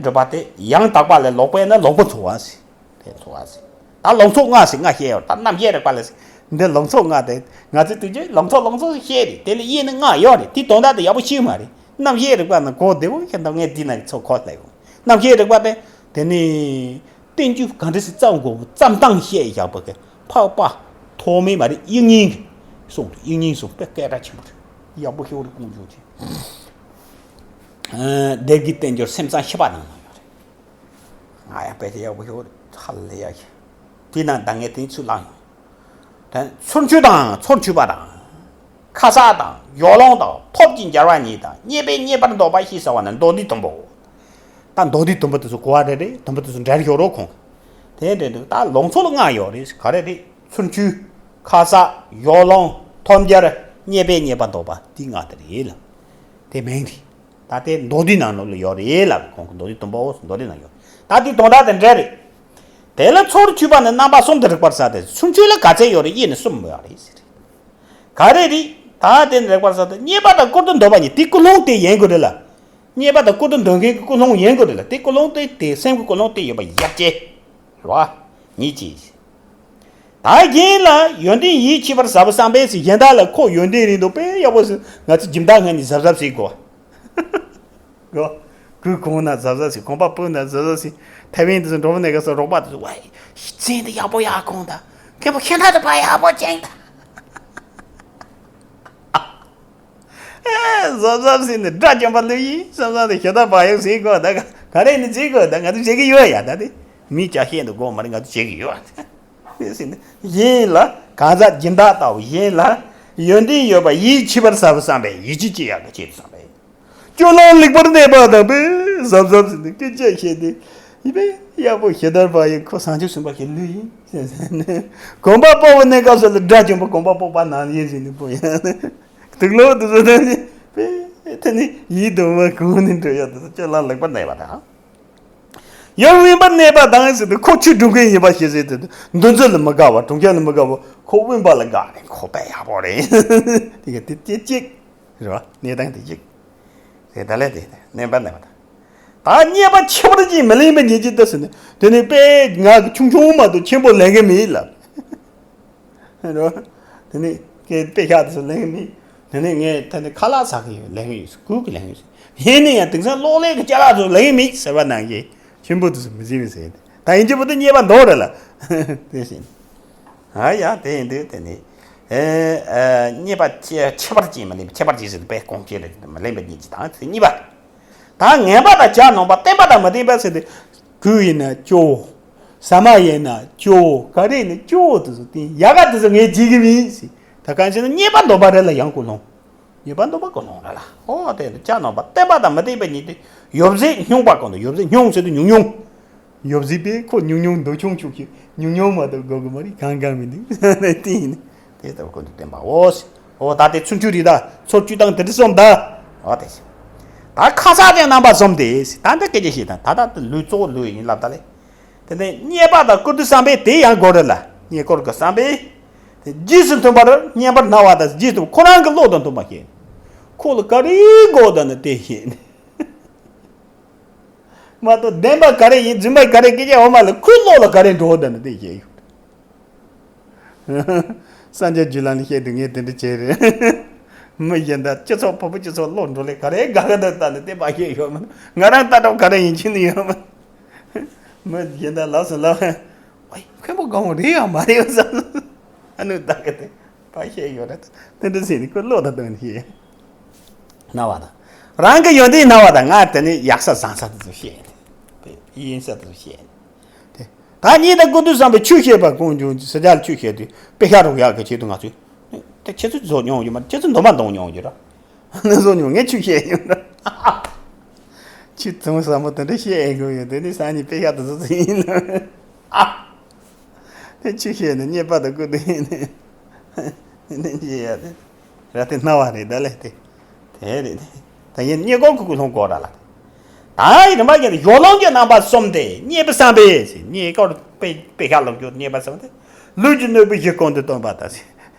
སྒྲིབ་པ་སྟེ་ཡང་དག་པ་ལས་ལོག་པས་ན་ལོག་པ་འཚོ་བ་ཟེར་དེ་འཚོ་བ་ཟེར། ད་ལོངས་སྤྱོད་ལྔ་ཟེར་ལྔ་བཤད་ཡོད་ད་རྣམ་བཤད་རིག་པ་ལས་ཟེར་འདི་ལོངས་སྤྱོད་ལྔ་དེ་ང་ཚོས་དུས་རྒྱུན་ལོངས་སྤྱོད་ལོངས་སྤྱོད་བཤད་རེད་དེ་ལས་ཡིན་ན་ལྔ་ཡོད་རེད་དེ་དོན་དག་དེ་ཡག་པོ་ཤེས་མ་རེད། རྣམ་བཤད་རིག་པ་ནི་གོ་བདེ་བོ་ཞིག་འདུག་ངས་འདི་ན་ཚོ་ཁོ་ལ་ཡོང་རྣམ་བཤད་རིག་པ་དེ་དེ་ནི། བསྟན་བཅོས་ག་འདྲ་ཞིག་བརྩམ་དགོས་བརྩམ་སྟངས་བཤད་ཡག་པོ་གི་འཕགས་པ་ཐོགས་མེད་མ་རེད་དབྱིག་གཉེན་གྱི་གསུང་རེད། དབྱིག་གཉེན་གསུང་དཔེ་སྐད་གྲགས་ཆེན་པོ་རེད། ཡག་པོ་ཤོད་རེད་ཀུན་འབྱུང་ཆེ། སྡེ་དགེའི་བསྟན་འགྱུར་སེམས་ཙམ་ཤེས་པ་ནང་ན་ཡོད་རེད། ང་ཡང་དཔེ་དེ་ཡག་པོ་ཤོད་རེད་ཧ་ལས་ཡག་ཤི། དེ་ནང་ད་ངས་དེ་ཚུར་བླངས་ཡོང་། དེ་ཚུར་འཆུས་དང་ཚུར་འཆུས་པ་དང་། ཁ་གསག་དང་ཡོ་ལོང་དང་ཐོབ་ཀྱི་འབྱར་བ་གཉིས་དང་རྙེད་པས་རྙེད་པར་འདོད་པ་ཞེས་བྱ་བ་ནི་མདོ་སྡེའི་དུམ་བུའོ། ད་མདོ་སྡེའི་དུམ་བུ་དེ་ཚོ་གོ་བ་རེ་རེ་དུམ་བུ་དེ་ཚོ་འདྲ་རེ་ཡོད་རོགས་ཁོང་། དེ་འདྲ་འདུག་ད་ལོངས་སྤྱོད་ལྔ་ཡོད་རེད་ག་རེ་རེད་ཚུར་འཆུས། ཁ་གསག་ཡོ་ལོང་ཐོབ་འབྱར་རྙེད་པས་རྙེད་པར་འདོད་པ་དེ་ལྔ་དེ་རེད་ལ། དེ་མིང་རེད། ད་དེ་མདོ་སྡེའི་ནང་ལོགས་ལ་ཡོད་རེད་ལབ་ཁོང་གི་མདོ་སྡེའི་དུམ་བུ་འོ་མདོ་སྡེའི་ནང་ཡོད། ད་དེ་དོན་དག་དེ་འདྲ་རེད། དེ་ལ་ཚུར་འཆུས་པ་ནི་རྣམ་པ་གསུམ་དུ་རིག་པར་བྱ་སྟེ་ཚུར་འཆུས་ལ་ག་ཚད་ཡོད་རེད་དབྱེ་ནི་གསུམ་ཡོད་རེད་ཟེར། ག་རེ་རེད། ད་དེ་ནི་རིག་པར་བྱ་སྟེ་རྙེད་པ་དང་ཀུན་ཏུ་འདོད་པ་གཉིས་དེ་ཀུན་སློང་དེ་ཡིན་དགོས་རེད་ལ། རྙེད་པ་དང་ཀུན་ཏུ་འདོད་མཁན་གྱི་ཀུན་སློང་ཡིན་དགོས་རེད་ལ་དེ་ཀུན་སློང་དེ་དེ་སེམས་ཀྱི་ཀུན་སློང་དེ་ཡོད་པ་ཡག་ཅེ། རེད་བ། ཉིད་ཀྱིས། ད་གཞན་ལ་ཡོན་ཏན་ཡིད་ཆེས་པར་བྱ་བ་བསམ་པས་ཟེར་གཞན་དག་ལ་ཁོ་ཡོན་ཏན་རེད་འདུག་དཔེ་ཡག་པོ་ཟེར་ང་ཚོ་སྦྱིན་བདག་ངན་ནི་གཟབ་གཟབ་བྱེད་དགོས། གོ་གོས་གོན་ན་གཟབ་གཟབ་བྱེད་གོམ་པ་སྤོས་ན་གཟབ་གཟབ་བྱེད་ཐེ་ཝན་དུ་འགྲོ་བ་ནས་ག་སོ་རོགས་པ་དུ་བའི་བཙན་དུ་ཡག་པོ་ཡག་གོང་ད་མཁན་པོ་ཁྱེད་ད་དུ་ཕ་ཡག་པོ་ཅན་ད། གཟབ་གཟབ་ཟིན་ནས་དགྲ་བཅོམ་པ་ལོས་ཡིན་བསམ་བསམ་དུ་ཞེ་ད་བ་ཡོང་ཟིན་གོ་ད་ག་ག་རེ་ནི་བྱེད་དགོས་ད། ང་ཚོ་བྱེད་ཀྱི་ཡོད་ཡ། ད་དེ་མི་ཅག་བཤད་འདུག་དགོས་མ་རེད། ང་ཚོ་བྱེད་ཀྱི་ཡོད། དེ་ཟིན་ན་གཞན་ལ་གང་ཟག་སྦྱིན་བདག་ལྟ་བུ། གཞན་ལ་ཡོན་ཏན་ཡོད་པ་ཡིད་ཆེས་པར་བྱ་བར་བསམ་པས། ཡིད་ཆེས་བྱེད་ཡག་གི་ཆེད་དུ་བསམ་པས། སྤྱོད་ལམ་ལེགས་པར་གནས་པ་དང་པས། གཟབ་གཟབ་ཟིན་ཏེ་སྐད་ཆ་བཤད་དེ་ཡིན་པས། གཡག་པོ་ཞེ་དར་བ་ཡི་ཁོ་བྱང་ཆུབ་སེམས་དཔའ་ཞིག་ལུས་ཡིན། གོམ་པ་སྤོ་བའི་གནས་སྐབས་སུ་ལ་དགྲ་བཅོམ་པ་གོམ་པ་སྤོ་བ་ནང་བཞིན་ཟིན་ཏེ་སྤོ་ཡང་དུག་ལོག་དུ་བཟོ་དོན་ནི་པས། དེ་ནི་ཡིད་དུ་མ་གོང་ནས་འགྲོ་ཡག་དུ་སྤྱོད་ལམ་ལེགས་པར་གནས་པ་དང་། ཡང་དབེན་པར་གནས་པ་དང་ཟེར་ཏེ་ཁོ་ཆོས་སྒྲུབ་མཁན་ཡིན་པ་ཞིག་ཟེར་ཏེ་འདུ་འཛི་ལ་མི་དགའ་བ། གྲོང་ཁྱེར་ལ་མི་དགའ་བ། ཁོ་དབེན་པ་ལ་དགའ་ནས་ཁོ་དཔེ་ཡག་པོ་རེད། དེ་ག་དེ་སྐྱེ་གཅིག་རེད་བ། གནས་སྟངས་དེ་གཅིག་རེད། ད་ལས་དེ་གནས་པ་གནས་པ་དང་། ད་རྙེད་པ་ཁྱད་པར་ཅན་མི་ལེན་པའི་ཉེས་ཀྱི་ལྟ་ཟེར་ནས་དེ་ནི་དཔེ་ང་གི་ཆུང་ཆུང་མ་གཏོགས་ཆེན་པོ་ལེན་གི་མེད་ལ། རོ། དེ་ནས་ཀྱེ་དཔེ་ཤག་དེ་ཚོ་ལེན་མི། དེ་ནས་ངས་ད་ནི་ཁ་ལག་ཟ་གི་ཡོད། ལེན་གི་ཡོད། གུར་གི་ལེན་གི་ཡོད། ཡིན་ནི་ཡང་དེང་སང་གློག་ཀླད་ཀྱི་ཅ་ལག་ཚོ་ལེན་མི་ཟེར་བ་ནང་གི་ཆེན་པོ་དེ་ཚོ་མི་ཟིན་མི་ཟེར། ད་ཡིན་གྱི་པོ་དེ་རྙེད་པ་འདོགས་རེད་ལ། དེ་བཞིན། ཨ་ཡ་དེ་ཡིན་དུས་དེ་ནི། ཨེ་ཨེ་རྙེད་པ་ཁྱད་ཁྱད་པར་ཅན་མི་ལེན་པ། ཁྱད་པར་ཅན་ཟེར་དུས་དཔེ་གོང་ཁྱད་རེད། མི་ལེན་པ་ཉིད་ཀྱི་དང་དེ་གཉིས་པ། ད་ངན་པ་དང་བྱ་ནོར་པ། བསྟེན་པ་དང་མི་བསྟེན་པ་ཟེར་ཏེ། གོས་ཡིན་ན་སྐྱོ། ཟ་མ་ཡིན་ན་སྐྱོ། ག་རེ་ནི་སྐྱོ་དེ་ཚོ་བསྟེན་ཡག་ག་དེ་ཚོ་ངས་བྱེད་ཀྱི་མིན་ཟེར། ད་གང་ཞེ་ན་རྙེད་པ་འདོད་པ་རེད་ལ་ཡང་ཀུན་སློང་། རྙེད་པ་འདོད་པ་ཀུན་སློང་རེད་ལ། ཨོ་དེ་ནི་བྱ་ནོར་པ། བསྟེན་པ་དང་མི་བསྟེན་པ་གཉིས་དེ་ཡོད་ཚད་སྙོམས་པ་ཀུན་ཏུ། ཡོད་ཚད་སྙོམས་ཟེར་དུས་ཉུང་ཉུང་། ཡོད་ཚད་པས་ཁོ་ཉུང་ཉུང་འདོད་ཆུང་ཆུང་ཞིག་ཉུང་ཉུང་མ་གཏོགས་དགོས་ཀྱི་མ་རེད། གང་གང་མི་འདུག་དེ་ཡིན། དེ་ལྟ་བུ་ཀུན་ཏུ་བསྟེན་པའོ། འོ་ད་དེ་ཚུན་ཆོད་རེད་ད། ཚོར་བཅུད་དང་དེ་འདྲ་གསུམ་ད། འོ་དེ། ད་ཁ་ཚ་དེ་རྣམ་པ་གསུམ་དེ། ད་འདི་སྐད་ཆ་བཤད་དང་ད་ད་དེ་ལུས་གཙོ་བོ་ལུས་ཡིན་ལབ་ད་ལེ། དེ་ནས་རྙེད་པ་དང་བཀུར་སྟི་བསམ་པས་དེ་ཡང་དགོས་རེད་ལ། རྙེད་བཀུར་གྱི་བསམ་པས། དེ་རྗེས་སུ་མཐུན་པར་རྙེད་པར་སྣང་བ་དང་། རྗེས་སུ་ཁོ་རང་གི་བློ་དང་མཐུན་པ་བཤད། ཁོ་ལ་ག་རེ་དགོས་ད་ནི་དེ་བཤད། མ་གཏོགས་བདེན་པ་ག་རེ་ཡིན། རྫུན་པ་ག་རེ་སྐད་ཆ་འོ་མ་ལ་ཁོའི་བློ་ལ་ག་རེ་འགྲོ་ད་ནི་དེ་བཤད་ཡོད། སངས་རྒྱས་རྒྱུད་ལ་ནི་བཤད་དུས་ངས་དེ་འདྲ་བྱས་རེད། མི་གཞན་དག་སྤྱི་ཚོགས་བོད་པ་སྤྱི་ཚོགས་བློ་འགྲོ་ལས་ག་རེ་དགའ་ག་འདི་ལྟ་ནི་དེ་མ་བཤད་ཡོད་མ། ང་རང་ལྟ་གྲབས་ག་རེ་ཡིན་ཕྱིན་ནི་ཡོད་མ། མི་གཞན་དག་ལབ་སོང་ལབ། ཨའི་མཁན་པོ་སྒང་བོ་རེད་ཡང་མ་རེད་བསམ། ཨ་ནུ་ད་ག་དེ་ཕ་བཤད་ཡོད་རེད། དེ་འདྲ་ཟེར་ནི་ཁོ་བློ་ད་གཏོང་ནི་བཤད། སྣང་བ་དང་། རང་གི་ཡོན་ཏན་སྣང་བ་དང་། ང་དེ་ནི་ཡག་ས་བཟང་ས་དེ་ཚོ་བཤད། དེ་ཡིན་ས་དེ་ཚོ་བཤད། དེ་ད་གཉིས་དང་ཀུན་ཏུ་བསམ་པའི་ཆོས་བཤད་པ་ཀུན་འབྱུང་ས་ཆ་ལ་ཆོས་བཤད་དུས་དཔེ་ཤ་རུག་ཡག་གི་ཆེད་དུ་ང་ཚོས་དེ་ཁྱེད་ཚོས་བཟོ་མྱོང་ཡོད་མ། ཁྱེད་ཚོས་འདོན་མ་འདོན་མྱོང་ཡོད་ར། ནི་བཟོ་མྱོང་། ངས་ཆོས་བཤད་ཡོད་ར། ཆོས་ཚང་ཟབ་མོ་དེ་འདྲ་བཤད་ཨེ་དགོས་ཡོད། དེ་ནི་སང་ཉིན་དཔེ་ཤ་དེ་ཚོ་ཚོ་ཡིན་ལ། དེ་ཆོས་བཤད་ནས་རྙེད་པ་དང་ཀུན་ཏུ་ཡིན་ནས། ནི་བཤད་ཡ་དེ། ར་དེ་སྣང་བ་རེད་ད་ལས་དེ། དེ་རེད་དེ། ད་ཡིན་རྙེད་སྐོར་ཀུན་ཀུན་སློང་དགོས་ར་ལ། ད་ཡིན་མ་ཡིན་ཡོ་ལོང་གི་རྣམ་པ་གསུམ་དེ་རྙེད་པ་བསམ་པས་ཟེར། རྙེད་སྐོར་དཔེ་དཔེ་ཤ་ལོག་རྒྱུ་རྙེད་པ་བསམ་སྟེ། ལུས་ཀྱི་གནོད་པའི་གཞི་ཀུན་ཏུ་སྟོན་པ་དང་ཟེར།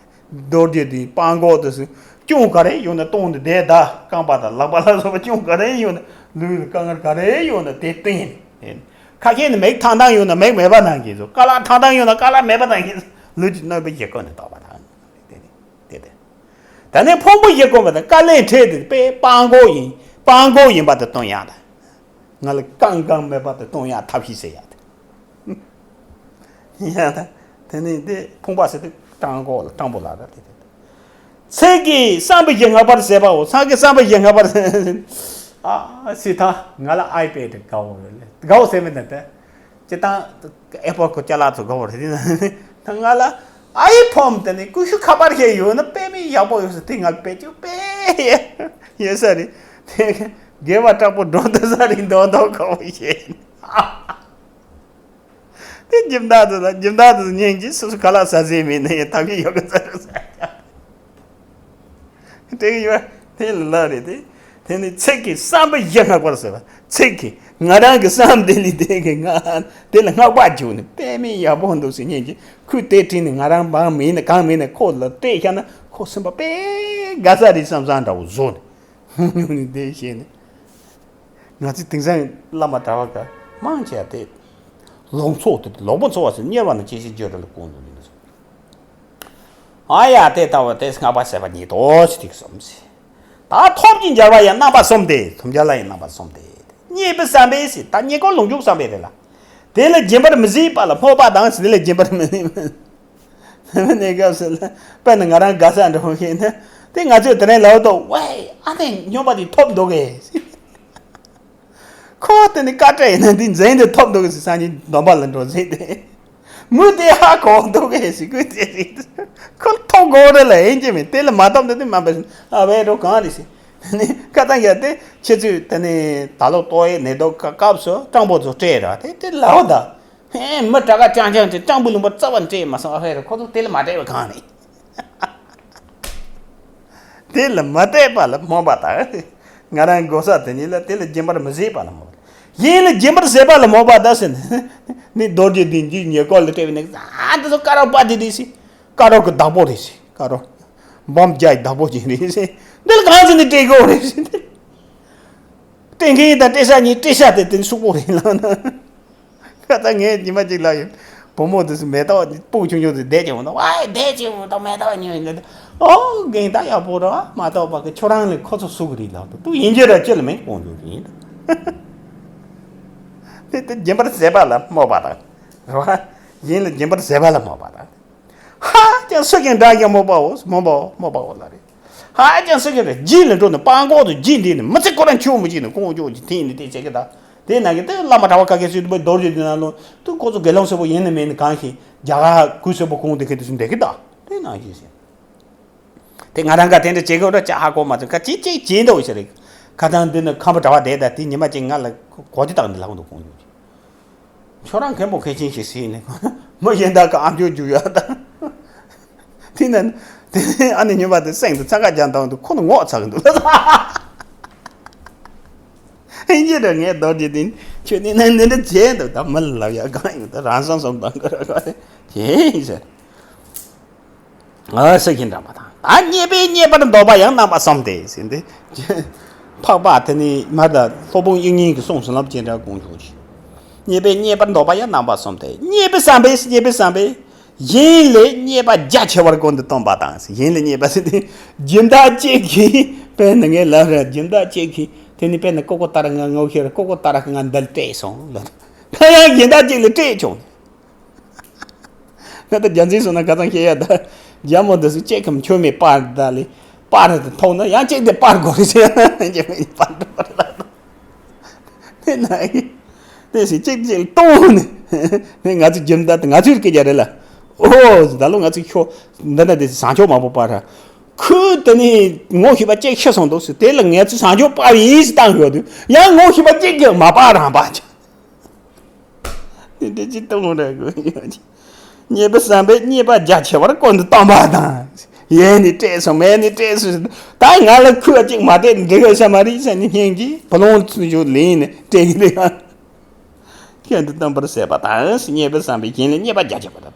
རྡོ་རྗེ་དེ་སྤང་སྒོ་དེ་ཟེར། གཅུང་ག་རེ་ཡོང་ན་སྟོང་དུ་བསྡད་ད། རྐང་པ་དང་ལག་པ་ལ་སོགས་པ་གཅུང་ག་རེ་ཡོང་ན་ལུས་ལ་དཀའ་ངལ་ག་རེ་ཡོང་ན་དེ་བསྟན། ཁ་ཤས་ནི་མིག་ཐང་ཐང་ཡོང་ན་མིག་མེད་པ་ནང་གི་བཟོ། ཀ་ལག་ཐང་ཐང་ཡོང་ན་ཀ་ལག་མེད་པ་ནང་གི་བཟོ། ལུས་ཀྱི་གནོད་པའི་གཞི་ཀུན་ནས་བཟློག་པ་དང་། དེ་ནི་དེ་དེ། ད་ནི་ཕུང་པོ་བཞི་བསྐོར་བ་དང་དཀའ་ལས་འཕྲད་དེ་དཔེ་སྤང་སྒོ་ཡིན། སྤང་སྒོ་ཡིན་པ་དེ་སྟོན་ཡག་དང་། ང་ལ་རྐང་རྐང་མེད་པ་དེ་སྟོན་ཡག་ཐབས་ཤེས་ཟེར་ཡག་དེ། ཡང་ད། དེ་ནི་དེ་ཕུང་པོ་ཟེར་དུས་སྤྲང་པོ་ལ་སྤྲང་པོ་ལ་ར་དེ་དེ། ཚིག་གིས་བསམ་པའི་གཞི་བསྔགས་པར་བྱེད་པའོ། ཚིག་གིས་བསམ་པའི་གཞི་བསྔགས་པར། ཨ་སི་ཐ་ང་ལ་ཨའི་པེ་ཌི་དགའ་བོ་རེད་ལེ། དགའ་བོ་ཟེར་མི་འདི་དེ། སྤྱི་བཏང་ཨེ་པོ་ལ་གི་ཅ་ལག་ཚོ་དགའ་བོ་རེད་དེ། ང་ལ་ཨའི་ཕོན་དེ་ནི་ཀུ་ཤུ་ཁ་པར་ཞིག་ཡོད་ན་དཔེ་མི་ཡག་པོ་ཡོད་ས་དེ། ང་ལ་དཔེ་ཅིག་དཔེ་ཡོད་ས་རེད་དེ། དགེ་བ་དྲག་པོ་འགྲོ་འདུག་ས་རེད། མདོག་མདོག་ཁ་བོ་ཞིག་དེ་སྦྱིན་བདག་དེ་ལ་སྦྱིན་བདག་དེ་ཉན་གྱིས་སོ་སོ་ཁ་ལག་ཟ་ཟེར་མིན་ན་ཡང་ཐབས་ཤེས་ཡོད་གི་ཟེར་ཟེར། དེ་གི་ཡོད་དེ་ལ་ལ་རེད་དེ། དེ་ནི་ཚིག་གིས་བསམ་པའི་གཞི་བསྔགས་པར་བྱེད་པ། ཚིག་གིས་ང་རང་གི་བསམ་དེ་ལས་དེ་གི་ང་དེ་ལ་བསྔགས་པ་བྱུང་ནས་དཔེ་མི་ཡག་པོ་འདུག་ཟེར་ཉན་གྱིས་ཁོས་དེ་དྲིས་ནས་ང་རང་བང་མིན་ན་གང་མིན་ན་ཁོ་ལ་སྤྲད་བཞག་ན་ཁོ་སེམས་པ་དཔེ་དགའ་ས་རེད་བསམ་བསམ་འདྲ་བོ་བཟོ་ནས། ནི་དེ་བཤད་ནས། ང་ཚོས་དེང་སང་བླ་མ་གྲྭ་བ་ག་མང་ཆེ་བ་དེ། ལོག་འཚོ་དེ་ལོག་པ་འཚོ་བ་ཟེར། དམྱལ་བ་ན་སྐྱེ་ཤི་འགྱུར་ར་ལ་ཀུན་སློང་ཡིན་ཟེར། ཨ་ཡ་དེ་ལྟ་བུ་དེ་བསྔགས་པ་ཟེར་བ་ཉིད་དོ་ཞེས་དེ་གསུངས་ཟེར། ད་ཐོབ་ཀྱི་འབྱོར་བ་ཡང་རྣམ་པ་གསུམ་སྟེ། ཐོབ་འབྱོར་ལ་ཡང་རྣམ་པ་གསུམ་སྟེ། རྙེད་པའི་བསམ་པས་ཟེར། ད་རྙེད་སྐོར་ལོངས་སྤྱོད་བསམ་པས་རེད་ལ། དེ་ལ་སྦྱིན་པར་མི་བྱེད་པ་ལ་སྨོད་པ་དང་ཟེར། དེ་ལ་སྦྱིན་པར་མི་བྱེད། དེ་མིན་གནས་སྐབས་སུ་ལ་དཔེར་ན་ང་རང་དགའ་ས་འགྲོ་མཁན་ན་དེ་ང་ཚོས་དེ་རིང་ལབ་ཏོ་ཝེ་ཨ་ནེ་སྨྱོན་པ་དེ་ཐོབ་འདུག་གས། ཁོ་དེ་ནི་དཀའ་སྤྲད་ཡིན་ན་འདི་འཛིན་དེ་ཐོབ་འདུག་གི་སང་ཉིན་སྡོམ་པ་ལ་འགྲོ་ཟིན་ཏེ། མུ་དེ་ཧ་གོ་འདུག་གི་ཞིག་གུ་དེ་རེད། ཁོ་ཐོབ་དགོས་རེད་ལ་ཡིན་གྱི་མིན་དེ་ལ་མ་ཐོབ་འདི་དེ་མ་འབད་ཞིན་ཨ་བའི་རོ་གང་རེད་ཟེར། དེ་ནི་ཁ་ཏང་ཡ་དེ་ཁྱེད་ཚོས་དེ་ནི་ད་ལོ་ཏོག་ཡེ་ནས་ཏོག་སྐབས་སུ་སྤྲང་པོ་ཚོ་སྤྲད་ར་དེ་དེ་ལའོ་ད། ཧེ་མི་དྲག་ག་ཅང་ཅང་དེ་སྤྲང་པོ་ལུང་པ་རྩ་བ་སྤྲད་མ་སོང་ཨ་བའི་རོ་ཁོ་ཚོ་དེ་ལ་མ་སྤྲད་པ་གང་རེད། དེ་ལ་མ་བལྟས་པ་ལ་སྨོན་པ་དང་། ང་རང་གོ་ས་དེ་ཉིད་ལ་དེ་ལ་སྦྱིན་པར་མི་བཟོད་པ་ལ་སྨོན་པ། གཞན་ལ་སྦྱིན་པར་བཟོད་པ་ལ་སྨོན་པ་དང་ཟེར་ནས། ནི་རྡོ་རྗེ་གདན་གྱི་ཉེ་སྐོར་ལ་སྤྲད་པའི་ནི་ཨ་འདི་ཚོ་དཀར་རོག་པ་དེ་དེ་སི། དཀར་རོག་གི་བདག་པོ་རེད་སི་དཀར་རོག་འབོམ་རྒྱག་བདག་པོ་ཅིག་རེད་སི། འདི་ལ་གང་ཟེར་ནས་སྤྲད་དགོས་རེད་སི། སྤྲད་མཁན་དང་སྤྲད་ས་གཉིས་སྤྲད་ས་དེ་དེ་སུག་པོ་རེད་ལ་ན། ཁ་ད་ངས་ཉི་མ་གཅིག་ལ་ཡིན། བུ་མོ་དེ་སུ་མེ་ཏོག་སྤུ་ཆུང་ཆུང་དེ་བསྡད་ཀྱང་འདུག་ཝའི་བསྡད་ཀྱང་འདུག་མེ་ཏོག་ཉོས་ཡིན་འདུག་ཨོ་རྒན་ད་ཡག་པོ་ར་མ་གཏོགས་པ་གི་ཁྱོད་རང་ལས་ཁོ་ཚོ་སུ་གི་རེད་ལབ་འདུག་ཏུ་ཡིན་རྒྱུ་ར་ཅི་ལ་མིན་དཀོན་མཆོག་ཡིན། དེ་དེ་སྦྱིན་པར་བྱེད་པ་ལ་སྨོད་པ་དང་། རེད་བ། ཡིན་ལ་སྦྱིན་པར་བྱེད་པ་ལ་སྨོད་པ་དང་། ཧ་ཅང་སུ་ཀྱང་འདྲ་ཀྱང་མོ་པའོ་མོ་པའོ་མོ་པའོ་ལ་རེད། ཧ་ཅང་སུ་ཀྱང་རེད་རྗེས་ལ་འགྲོ་ནས་སྤང་ཁོག་ཏུ་རྗེས་འདི་ནས་མི་ཚེ་ཁོ་རང་ཆུང་མི་གཅིག་ནས་ཀོང་ཀྱོག་གི་ཐིང་ནས་དེ་བྱེད་ཀྱི་ད། དེ་ན་གི་དེ་བླ་མ་གྲྭ་བ་ཁ་ཁའི་སྲིད་དུ་པའི་རྡོ་རྗེ་འདི་ན་ལོ་དུ་ཁོ་ཚོ་དགེ་སློང་ཟེར་བོ་ཡིན་ནི་མིན་ནི་གང་ཞིག་རྒྱ་གར་གུས་ཟེར་བོ་ཁོང་དེ་ཁེ་དུ་སུ་འདེགས་ཀྱི་ད། དེ་ན་གི་ཟེར། དེ་ང་རང་ག་དེ་འདྲ་བྱེད་དགོས་ར་ཅག་ཧ་གོ་མ་ཐུབ་ཁ་ཅིག་ཅིག་བྱེད་འདོད་ཞིག་རེད། ཁ་ཐང་འདི་ནི་ཁམས་པ་གྲྭ་བ་དེ་ད་དེ་ཉི་མ་གཅིག་ང་ལ་གོ་དེ་དག་འདི་ལག་འདུག་ཁོང་ཡོད་ཀྱི། ཁྱོད་རང་མཁན་པོ་མཁན་ཆེན་ཞིག་ཟིན་ནས་མི་གཞན་དག་གི་ཨ་མཆོག་རྒྱུག་ཡ་དང་། དེ་ན་དེ་ནས་ཨ་ནེ་ཉི་མ་དེ་སེང་དུ་ཚ་ཁ་རྒྱང་དང་དུ་ཁོ་ནི་ངོག་ཚ་གི་འདུག་ལ། ཨིན་ཇི་ར་ངས་རྡོ་རྗེ་དེ་ཁྱོད་ནི་ནི་འདི་འདྲ་བྱས་འདུག་ད་མི་ལ་ལབ་ཡ་གང་ཡིན་ད་རང་སང་སོང་དང་ག་ར་ག་རེ་བྱས་ཟེར། ཨ་ས་ཁྱིན་འདྲ་མ་དང་ད་རྙེད་པས་རྙེད་པར་འདོད་པ་ཡང་རྣམ་པ་གསུམ་སྟེ་ཟེར་ཏེ། འཕགས་པ་དེ་ནི་མ་ད་སློབ་དཔོན་དབྱིག་གཉེན་གྱི་གསུང་བྱིན་རླབས་ཅན་འདྲ་དགོངས་བྱུང་ཞིང་། རྙེད་པས་རྙེད་པར་འདོད་པ་ཡང་རྣམ་པ་གསུམ་སྟེ་རྙེད་པའི་བསམ་པས་རྙེད་པའི་བསམ་པས། གཞན་ལས་རྙེད་པ་རྒྱ་ཆེ་བར་ཀུན་ཏུ་སྟོན་པ་དང་གཞན་ལས་རྙེད་པ་ཟེར་ཏེ། སྦྱིན་བདག་གཅིག་གིས་དཔེར་ན་ངས་ལབ་ར་སྦྱིན་བདག་གཅིག་གིས་དེ་ནི་དཔེར་ན་ཀོ་ཀོ་ཏ་ར་ང་ངོ་ཤེས་ར་ཀོ་ཀོ་ཏ་ར་ང་འདི་ལ་སྤྲད་སོང་ལ། ད་ཡང་སྦྱིན་བདག་གཅིག་ལ་སྤྲད་བྱུང་། ང་ད་རྒྱ་འཛིན་སོང་ན་ག་ཚང་ཤེས་ཡ་ད། རྒྱ་མོ་འདི་སུ་ཅེག་གམ་ཆོ་མེད་པར་ད་ལི། པར་དེ་མཐོང་ན་ཡང་ཅེག་དེ་པར་དགོས་རེད་ཟེར་ཡ་ན་རྒྱ་མོ་པར་དུ་པར་ད། དེ་ན་ཡི། དེ་སི་ཅེག་ཅེག་གཏོང་ནི། ནི་ང་ཚོ་རྒྱུ་མདའ་དེ་ང་ཚོའི་སྐད་རྒྱ་རེད་ལ། ཨོ་ཟི་ད་ལོ་ང་ཚོ་ཤོ། འདི་ན་དེ་སི་བཟང་ཕྱོགས་མང་པོ་པར། ཁོས་དེ་ནི་ངོ་ཤེས་པ་ཅེག་ཤི་སོང་འདུག་ཟེར་དེ་ལ་ང་ཚོ་བཟང་ཕྱོགས་པར་ཡིན་ཟེར་བཏང་ཡོད་དུས་ཡང་ངོ་ཤེས་པ་ཅེག་གི་མ་པར་རང་པར་ཅེག་དེ་འདྲ་ཅི་གཏོང་ར་དགོས་ཡོད། རྙེད་པའི་བསམ་པས་རྙེད་པ་རྒྱ་ཆེ་བར་ཀུན་ཏུ་བཏང་བ་དང་། ཡས་ནས་སྤྲད་སོང་མས་ནས་སྤྲད་སོང་། ད་ང་ལ་ཁུ་བ་གཅིག་མ་སྤྲད་འགྲིག་གི་ས་མ་རེད་ཟེར་ནས་སྙིང་གིས་བུ་ལོང་ཚུན་ཆོད་ལེན་ནས་སྤྲད་ཀྱི་རེད། ཁྱོད་འདི་སྟོན་པར་ཟད་པ་དང་རྙེད་པའི་བསམ་པས་གཞན་ལས་རྙེད་པ་རྒྱ་ཆེ་བ་དང་།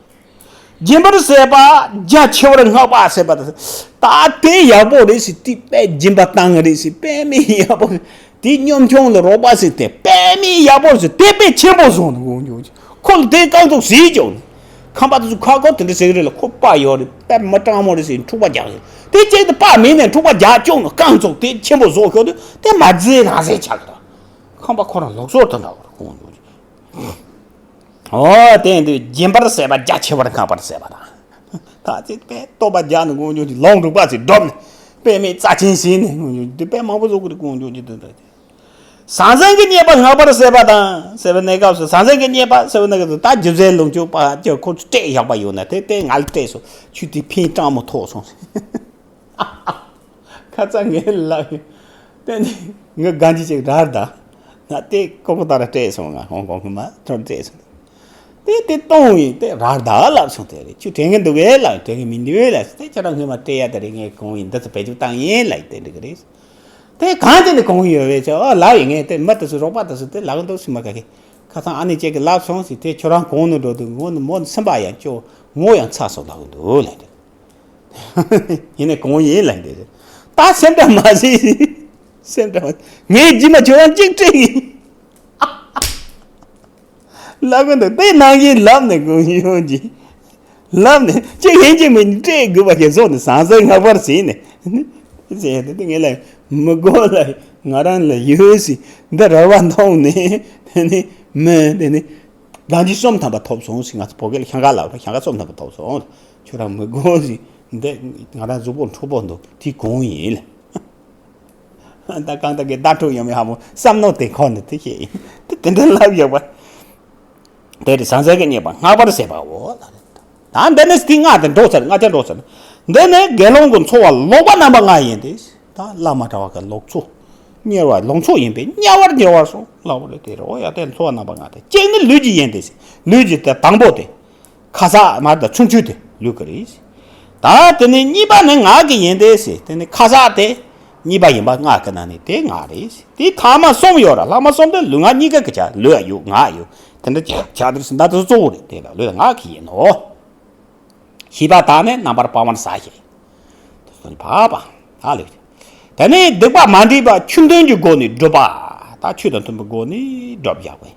སྦྱིན་པར་ཟད་པ་རྒྱ་ཆེ་བར་བསྔགས་པ་ཟེར་བ་དང་། ད་དེ་ཡག་པོ་རེད་ཟེར་དེ་དཔེ་སྦྱིན་པ་བཏང་གི་རེད་ཟེར་དཔེ་མི་ཡག་པོ་རེད། དེ་གཉོམ་ཆུང་ལ་རོགས་པ་ཟེར་དེ་དཔེ་མི་ཡག་པོ་ཟེར་དེ་དཔེ་ཆེན་པོ་བཟུང་ནས་དགོངས་རྒྱུ། ཁོ་ལ་དེ་རྐང་ཐུག་ཟིག་བཅོག་ནས། ཁང་པ་དེ་ཚོ་ཁ་ཁོ་དེ་འདྲ་ཟེར་གི་རེད་ལ་ཁོ་པ་ཡོད་རེད་དཔེ་མི་སྤྲང་མོ་རེད་ཟེར་འཁྲུག་པ་རྒྱག་ཟེར་དེ་གཅིག་དེ་པ་མིན་ནས་འཁྲུག་པ་རྒྱག་བཅོག་ནས་རྐང་ཐུག་དེ་ཆེན་པོ་བཟོ་ཤོག་དུས་དེ་མ་རྫི་རང་ཟེར་ཆགས་གི་རེད། ཁང་པ་ཁོ་རང་ལུགས་སྲོལ་དུ་འདྲ་བར་དགོངས་རྒྱུ། ཨོ་དེ་ཡིན་དུས་སྦྱིན་པར་ཟད་པ་རྒྱ་ཆེ་བར་བསྔགས་པར་ཟད་པ་དང་། ད་ཅི་དཔེ་བསྟོད་པ་རྒྱག་ནས་དགོངས་རྒྱུ་ཅིག་ལོང་དྲུག་པ་ཅིག་སྒྲོབ་ནས་དཔེ་མེད་རྩ་ཆེན་ཟིན་ནས་དགོངས་རྒྱུ་དེ་དཔེ་མང་པོ་བཟོ་དགོས་རེད་དགོངས་རྒྱུ་ཅིག་དོན་དག་ཟང་ཟིང་གི་རྙེད་པ་བསྔགས་པར་ཟད་པ་དང་ཟེར་བའི་གནས་སྐབས་སུ་ཟང་ཟིང་གི་རྙེད་པ་ཟེར་བའི་གནས་སྐབས་སུ་ད་རྒྱུ་མཚན་ལུང་ཆོག་པ་ཅིག་ཁོ་ཚོ་སྤྲད་ཡག་པ་ཡོད་ན་དེ་དེ་ང་ལ་སྤྲད་སོང་ཆུ་དེ་ཕན་སྤྲང་མོ་ཐོགས་སོང་། ཁ་ཚ་ངས་ལབ་ཡོད། དེ་ནི་ངའི་གང་ཅི་ཅིག་རར་ད། ང་དེ་ཀོ་ཀོ་ཏ་ར་སྤྲད་སོང་ང་ཧོང་ཀོང་གི་མ་ཐོར་སྤྲད་སོང་། དེ་དེ་གཏོང་ཡིན་དེ་རར་ད་ལབ་སོང་དེ་རེད་ཁྱོད་དྲན་གི་འདུག་གས་ལབ་དྲན་གི་མི་འདུག་གས་ལབ་དེ་ཁྱོད་རང་ངོས་མ་སྤྲད་ཡ་དེ་རེད་ངས་གོང་ཡིན་འདི་ཚོ་བེད་སྤྱོད་བཏང་ཡིན་ལབ་དེ་འདྲ་གི་རེད། དེ་གང་དེ་ནི་གོང་ཡོད་བས་ཆ་ཨ་ལབ་ཡིན་ངས་དེ་མི་དེ་ཚོ་རོགས་པ་དེ་ཚོ་དེ་ལབ་གི་འདུག་སི་མ་ག་གི་ཁ་སང་ཨ་ནེ་ཅེ་གི་ལབ་སོང་སི་དེ་ཁྱོད་རང་གོང་ནས་འགྲོ་དུས་ངོ་ནི་མོ་ནི་སེམས་པ་ཡང་སྐྱོ་ངོ་ཡང་ཚ་སོང་ལབ་གི་འདུག་ལབ་དེ། ཡིན་ནའི་གང་ཡིན་ལབ་འདི་རེད། ད་སེམས་ཁྲལ་མ་བྱེད། སེམས་ཁྲལ་མ་ངས་རྗེས་མ་ཁྱོད་རང་གཅིག་སྤྲད་ཡིན། ལབ་གི་འདུག་དེ་ནང་བཞིན་ལབ་ནས་གང་ཡོང་གི་ལབ་ནས་གཅིག་ཡིན་གཅིག་མིན་སྤྲད་དགོས་པ་གི་བཟོ་ནས་ཟང་ཟིང་བསྔགས་པར་བྱས་ནས། ཟེར་དེ་ངས་ལབ་མི་དགོས་ལ་ང་རང་ལ་ཡོད་སྲིད་འདི་རལ་བ་མཐོང་ནས་དེ་ནི་མི་དེ་ནི། གང་ཅི་གསུམ་ཐམ་པ་ཐོབ་སོང་ཟེར་ང་ཚོ་བོད་སྐད་ལ་ཤང་ཀ་ལབ་ར་ཤང་ཀ་གསུམ་ཐམ་པ་ཐོབ་སོང་། ཁྱོད་རང་མི་དགོས་ཟེར་འདི་ང་རང་གཟུགས་པོ་འཁྲུག་པོ་འདུག་དེ་གང་ཡིན་ལ། ད་གང་ལྟར་གྱི་བརྡ་འཕྲོད་ཡོང་མི་ཧ་མོ་བསམ་མནོ་དེ་ཁོ་ནི་དེ་ཤེས་ཡིན། དེ་དེ་འདྲ་ལབ་ཡོད་པ། དེ་རེད། ཟང་ཟིང་གི་རྙེད་པ་སྔགས་པར་ཟད་པའོ། ད་འདི་ནི་སྟེ་ལྔ་དེ་འགྲོ་ཚར། ལྔ་ཆ་འགྲོ་ཚར། འདི་ནི་དགེ་སློང་གི་འཚོ་བ་ལོག་པ་རྣམ་པ་ལྔ་ཡིན་ཏེ། ད་བླ་མ་གྲྭ་བ་གི་ལོག་འཚོ། དམྱལ་བ་ལོག་འཚོ་ཡིན་པས་དམྱལ་བར་འགྱུར་བར་སོགས་ལབ་པ་རེད། དེ་རེད། འོ་ཡ། དེ་འཚོ་བ་རྣམ་པ་ལྔ་སྟེ། གཅིག་ནི་ལུས་ཀྱི་ཡིན་ཏེ། ལུས་ཀྱི་དེ་དང་པོ་དེ། ཁ་ཟས་མར་དང་ཆུང་ཆུང་དེ་ལུས་ཀྱི་རེད། ད་དེ་ནས་གཉིས་པ་ནི་ངག་གི་ཡིན་ཏེ་ཟེར། དེ་ནི་ཁ་ཟས་དེ་གཉིས་པ་ཡིན་པ་ངག་གི་ནང་ནས་དེ་ངག་རེད། དེ་ལྷག་མ་གསུམ་ཡོད་ར། ལྷག་མ་གསུམ་དེ་ལུས་ངག་གཉིས་ཀ་གི་ཆ། ལུས་ཡོད་ངག་ཡོད། དེ་འདྲ་ཆ་ཆ་དེ་ཟེར། ད་དེ་གཙོ་བོ་རེད། དེ་ལ་ལུས་ངག་གི་ཡིན་ནོ། ཤེས་པ་དག་ནི་རྣམ་པར་སྤང་བར་བྱ་ཞེས། དེ་ཚོ་ནི་བག་པ་ད་ལུས། དེ་ནས་སྡིག་པ་མ་འདྲེས་པ་ཆོས་མཐུན་གྱི་སྒོ་ནས་བསྒྲུབ་པ། ད་ཆོས་དང་མཐུན་པའི་སྒོ་ནས་བསྒྲུབ་བཞག་པས།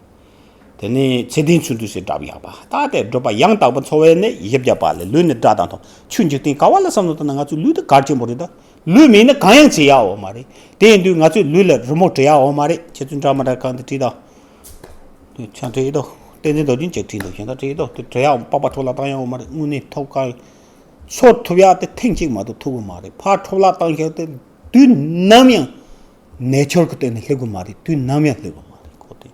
དེ་ནས་ཚེ་བརྟན་ཚུལ་ཁྲིམས་སུ་བསྒྲུབ་ཡག་པ། ད་དེ་བསྒྲུབ་པ་ཡང་དག་པར་འཚོ་བའི་གནས་བཞི་བརྒྱ་པ་ལས། ལུས་ནི་དགྲ་དང་མཐུན། ཆོས་འཇིག་རྟེན་ག་བ་ལ་བསམ་བློ་བཏང་ན་ང་ཚོའི་ལུས་དེ་གལ་ཆེན་པོ་རེད། ད་ལུས་མེད་ན་གང་ཡང་བྱེད་ཡག་ཡོད་མ་རེད། དེ་ཡིན་དུས་ང་ཚོའི་ལུས་ལ་རི་མོ་བྲི་ཡག་ཡོད་མ་རེད། ཁྱེད་ཚོས་འདྲ་མ་འདྲ་གང་དུ་བྲིས་དང་། དེ་ཆ་བྲིས་འདུག་བསྟན་འཛིན་རྡོ་རྗེ་གཅིག་བྲིས་འདུག་གཞན་དག་བྲིས་འདུག་དེ་བྲི་ཡག་པགས་པ་འཕྲོ་བརླག་བཏང་ཡག་ཡོད་མ་རེད། དངོས་གནས་ཐོབ་དཀའ། འཚོ་ཐུབ་ཡག་དེ་ཐེངས་གཅིག་མ་གཏོགས་ཐུབ་གི་མ་རེད། ཕར་འཕྲོ་བརླག་བཏང་ཤག་དེ་དུས་ནམ་ཡང་ནེ་ཆར་གྱི་སྟེང་ནས་སླེབས་གི་མ་རེད། དུས་ནམ་ཡང་སླེབས་གི་མ་རེད་ཁོ་དེ།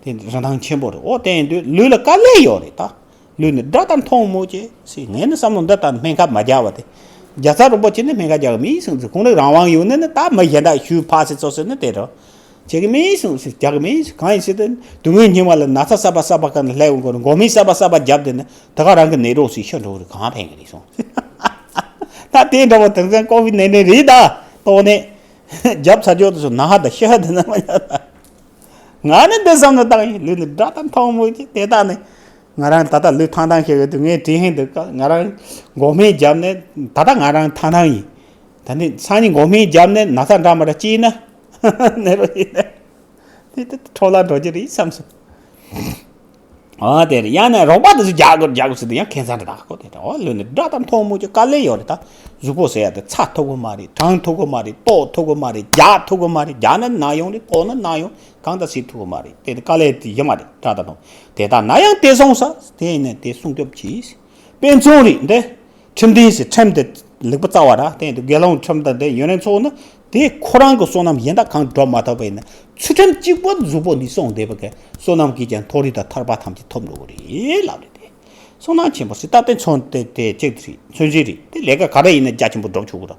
དེ་རིན་ཐང་ཆེན་པོ་རེད། འོ་དེ་ཡིན་དུས་ལུས་ལ་དཀའ་ལས་ཡོད་རེད་ད། ལུས་ནི་དགྲ་ལྟར་མཐོང་མོད་ཀྱི་ཟེར། ངས་ནི་བསམ་བློ་འདི་ལྟར་སྨན་ཁབ་མ་རྒྱག་པ་དེ། རྒྱལ་ཚབ་རིན་པོ་ཆེ་ནི་སྨན་ཁབ་རྒྱག་གི་མིན་གསུངས་ཚེ། ཁོང་རང་རང་དབང་ཡོད་ནི་ནི་ད་མི་གཞན་དག་ཤུལ་ཕར་ཚུར་ཚོ་ཟེར་ནི་དེ་རེད། བྱེད་གི་མིན་གསུངས་ཟེར། རྒྱག་གི་མིན་ཟེར། གང་ཡིན་ཟེར་དུས་དུས་ངན་སྙིགས་མ་ལ་ན་ཚ་གསར་པ་གསར་པ་ག་ནས་སླེབས་ཡོང་གི་རེད། འགོག་སྨན་གསར་པ་གསར་པ་བརྒྱབ་དེ་ནི་ད་ག་རང་གི་ནད་རོགས་སུ་ཤི་འགྲོ་གི་རེད། གང་ཕན་གི་རེད་གསུངས། ད་དེ་འདྲ་བོ་དེང་སང་ཀོ་བིད་ནད་ནི་རེད་ད། ཏོག་ནས་རྒྱབ་ཚ་ཇོ་དེ་ཚོ་ན་ཧ་ད་ཤི་ཧ་དེ་ན་མ་ཡ་ད། ང་ནི་འདི་བསམ་བློ་བཏང་ཡིན། ལུས་ནི་དགྲ་དང་མཐོང་མོད་ཀྱི་དེ་དག་ནི། ང་རང་ད་ལྟ་ལུས་ཐང་ཐང་ཤེས་ཡོད་དུས་ངས་དྲན་ཧིན་འདུག་ང་རང་འགོག་སྨན་བརྒྱབ་ནས་ད་ལྟ་ང་རང་ཐང་ཐང་ཡིན། ད་ནི་སང་ཉིན་འགོག་སྨན་བརྒྱབ་ནས་ན་ཚ་འདྲ་མ་འདྲ་སྐྱེས་ན་ནད་རོ་ཡིན་ན་དེ་དེ་འཕྲོ་བརླག་འགྲོ་རྒྱུ་རེད་བསམ་སོང་། ཨ་དེ་རེད། ཡང་ན་རོགས་པ་དེ་ཚོ་རྒྱག་དགོས་རྒྱག་དགོས་ཟེར་དུས་ཡང་ཁེ་མཚར་འདྲ་དག་ཁོ་དེ་འདྲ། འོ་ལུས་ནི་དགྲ་དང་མཐོང་མོད་ཀྱི་དཀའ་ལས་ཡོད་རེད་ད། གཟུགས་པོ་ཟེར་ཡ་དེ་ཚ་ཐུབ་གི་མ་རེད། གྲང་ཐུབ་གི་མ་རེད། ལྟོགས་ཐུབ་གི་མ་རེད། རྒྱག་ཐུབ་གི་མ་རེད། རྒྱག་ན་ན་ཡོང་རེད། ལྟོགས་ན་ན་ཡོང་། གང་ལྟར་བྱེད་ཐུབ་ཀྱི་མ་རེད། དེ་དཀའ་ལས་དེ་ཡོད་མ་རེད། དགྲ་དང་མཐོང་། དེ་ལྟ་ན་ཡང་དེ་སོང་ས་དེ་ཡིན་ན་དེ་སྲུང་སྐྱོབ་གྱིས། དཔེ་མཚོན་རེད་འདི། ཁྲིམས་ལྡན་ཟེར། ཁྲིམས་དེ་ལེགས་པོ་རྩ་བ་ར། དེ་ཡིན་དུས་དགེ་སློང་ཁྲིམས་དང་དེ་ཡོན་ཏན་ཚོགས་ནི་དེ་ཁོ་རང་གི་བསོད་ནམས་གཞན་དག་གང་སྒྲུབ་མ་ཐུབ་པ་ཡིན་ན་ཚུལ་ཁྲིམས་གཅིག་པོ་གཟུགས་པོ་འདི་སྲུང་བསྡད་པ་གི་བསོད་ནམས་ཀྱིས་ཀྱང་མཐོ་རིས་དང་ཐར་པ་ཐམས་ཅད་ཐོབ་འགྲོ་གི་རེད་ལབ་རེད་དེ། བསོད་ནམས་ཆེན་པོ་ཟེར་ད་དཔེ་མཚོན་དེ་དེ་གཅིག་རེད། མཚོན་བྱེད་རེད། དེ་ལས་ཀ་ག་རེ་ཡིན་ན་རྒྱ་ཆེན་པོ་སྒྲུབ་ཆོག་གི་ར།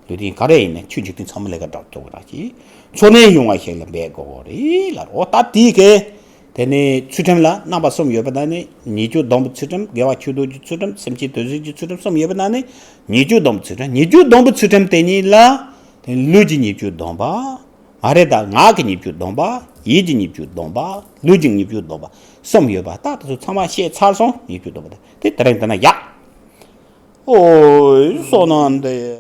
ལུས་རྟེན་ག་རེ་ཡིན་ན་ཆོས་འཇིག་རྟེན་ཚང་མ་ལས་ཀ་འགྲུབ་ཐུབ་ཀྱི་རེད་ཅེས། འཚོ་གནས་ཡོང་བ་ཞིག་ལ་འབད་དགོས་རེད་ལབ། འོ་ད་དེའི་གེ། དེ་ནས་ཚུལ་ཁྲིམས་ལ་རྣམ་པ་གསུམ་ཡོད་པ་ན་ནི་ཉེས་སྤྱོད་སྡོམ་པའི་ཚུལ་ཁྲིམས། དགེ་བ་ཆོས་སྡུད་ཀྱི་ཚུལ་ཁྲིམས། སེམས་ཅན་དོན་བྱེད་ཀྱི་ཚུལ་ཁྲིམས་གསུམ་ཡོད་པ་ན་ནི་ཉེས་སྤྱོད་སྡོམ་པའི་ཚུལ་ཁྲིམས། ཉེས་སྤྱོད་སྡོམ་པའི་ཚུལ་ཁྲིམས་དེ་ཉིད་ལ། དེ་ལུས་ཀྱི་ཉེས་སྤྱོད་སྡོམ་པ། མ་རེད་ད། ངག་གི་ཉེས་སྤྱོད་སྡོམ་པ། ཡིད་ཀྱི་ཉེས་སྤྱོད་སྡོམ་པ། ལུས་ཀྱི་ཉེས་སྤྱོད་སྡོམ་པ་གསུམ་ཡོད་པ། ད་དེ་ཚོ་ཚང་མ་བཤད་ཚར་སོང་། ཉེས་སྤྱོད་སྡོམ་པ་དེ་དེ་དེ་རིང་དེ་ན་ཡག་ཨོའི་བསོད་ནམས་དེ།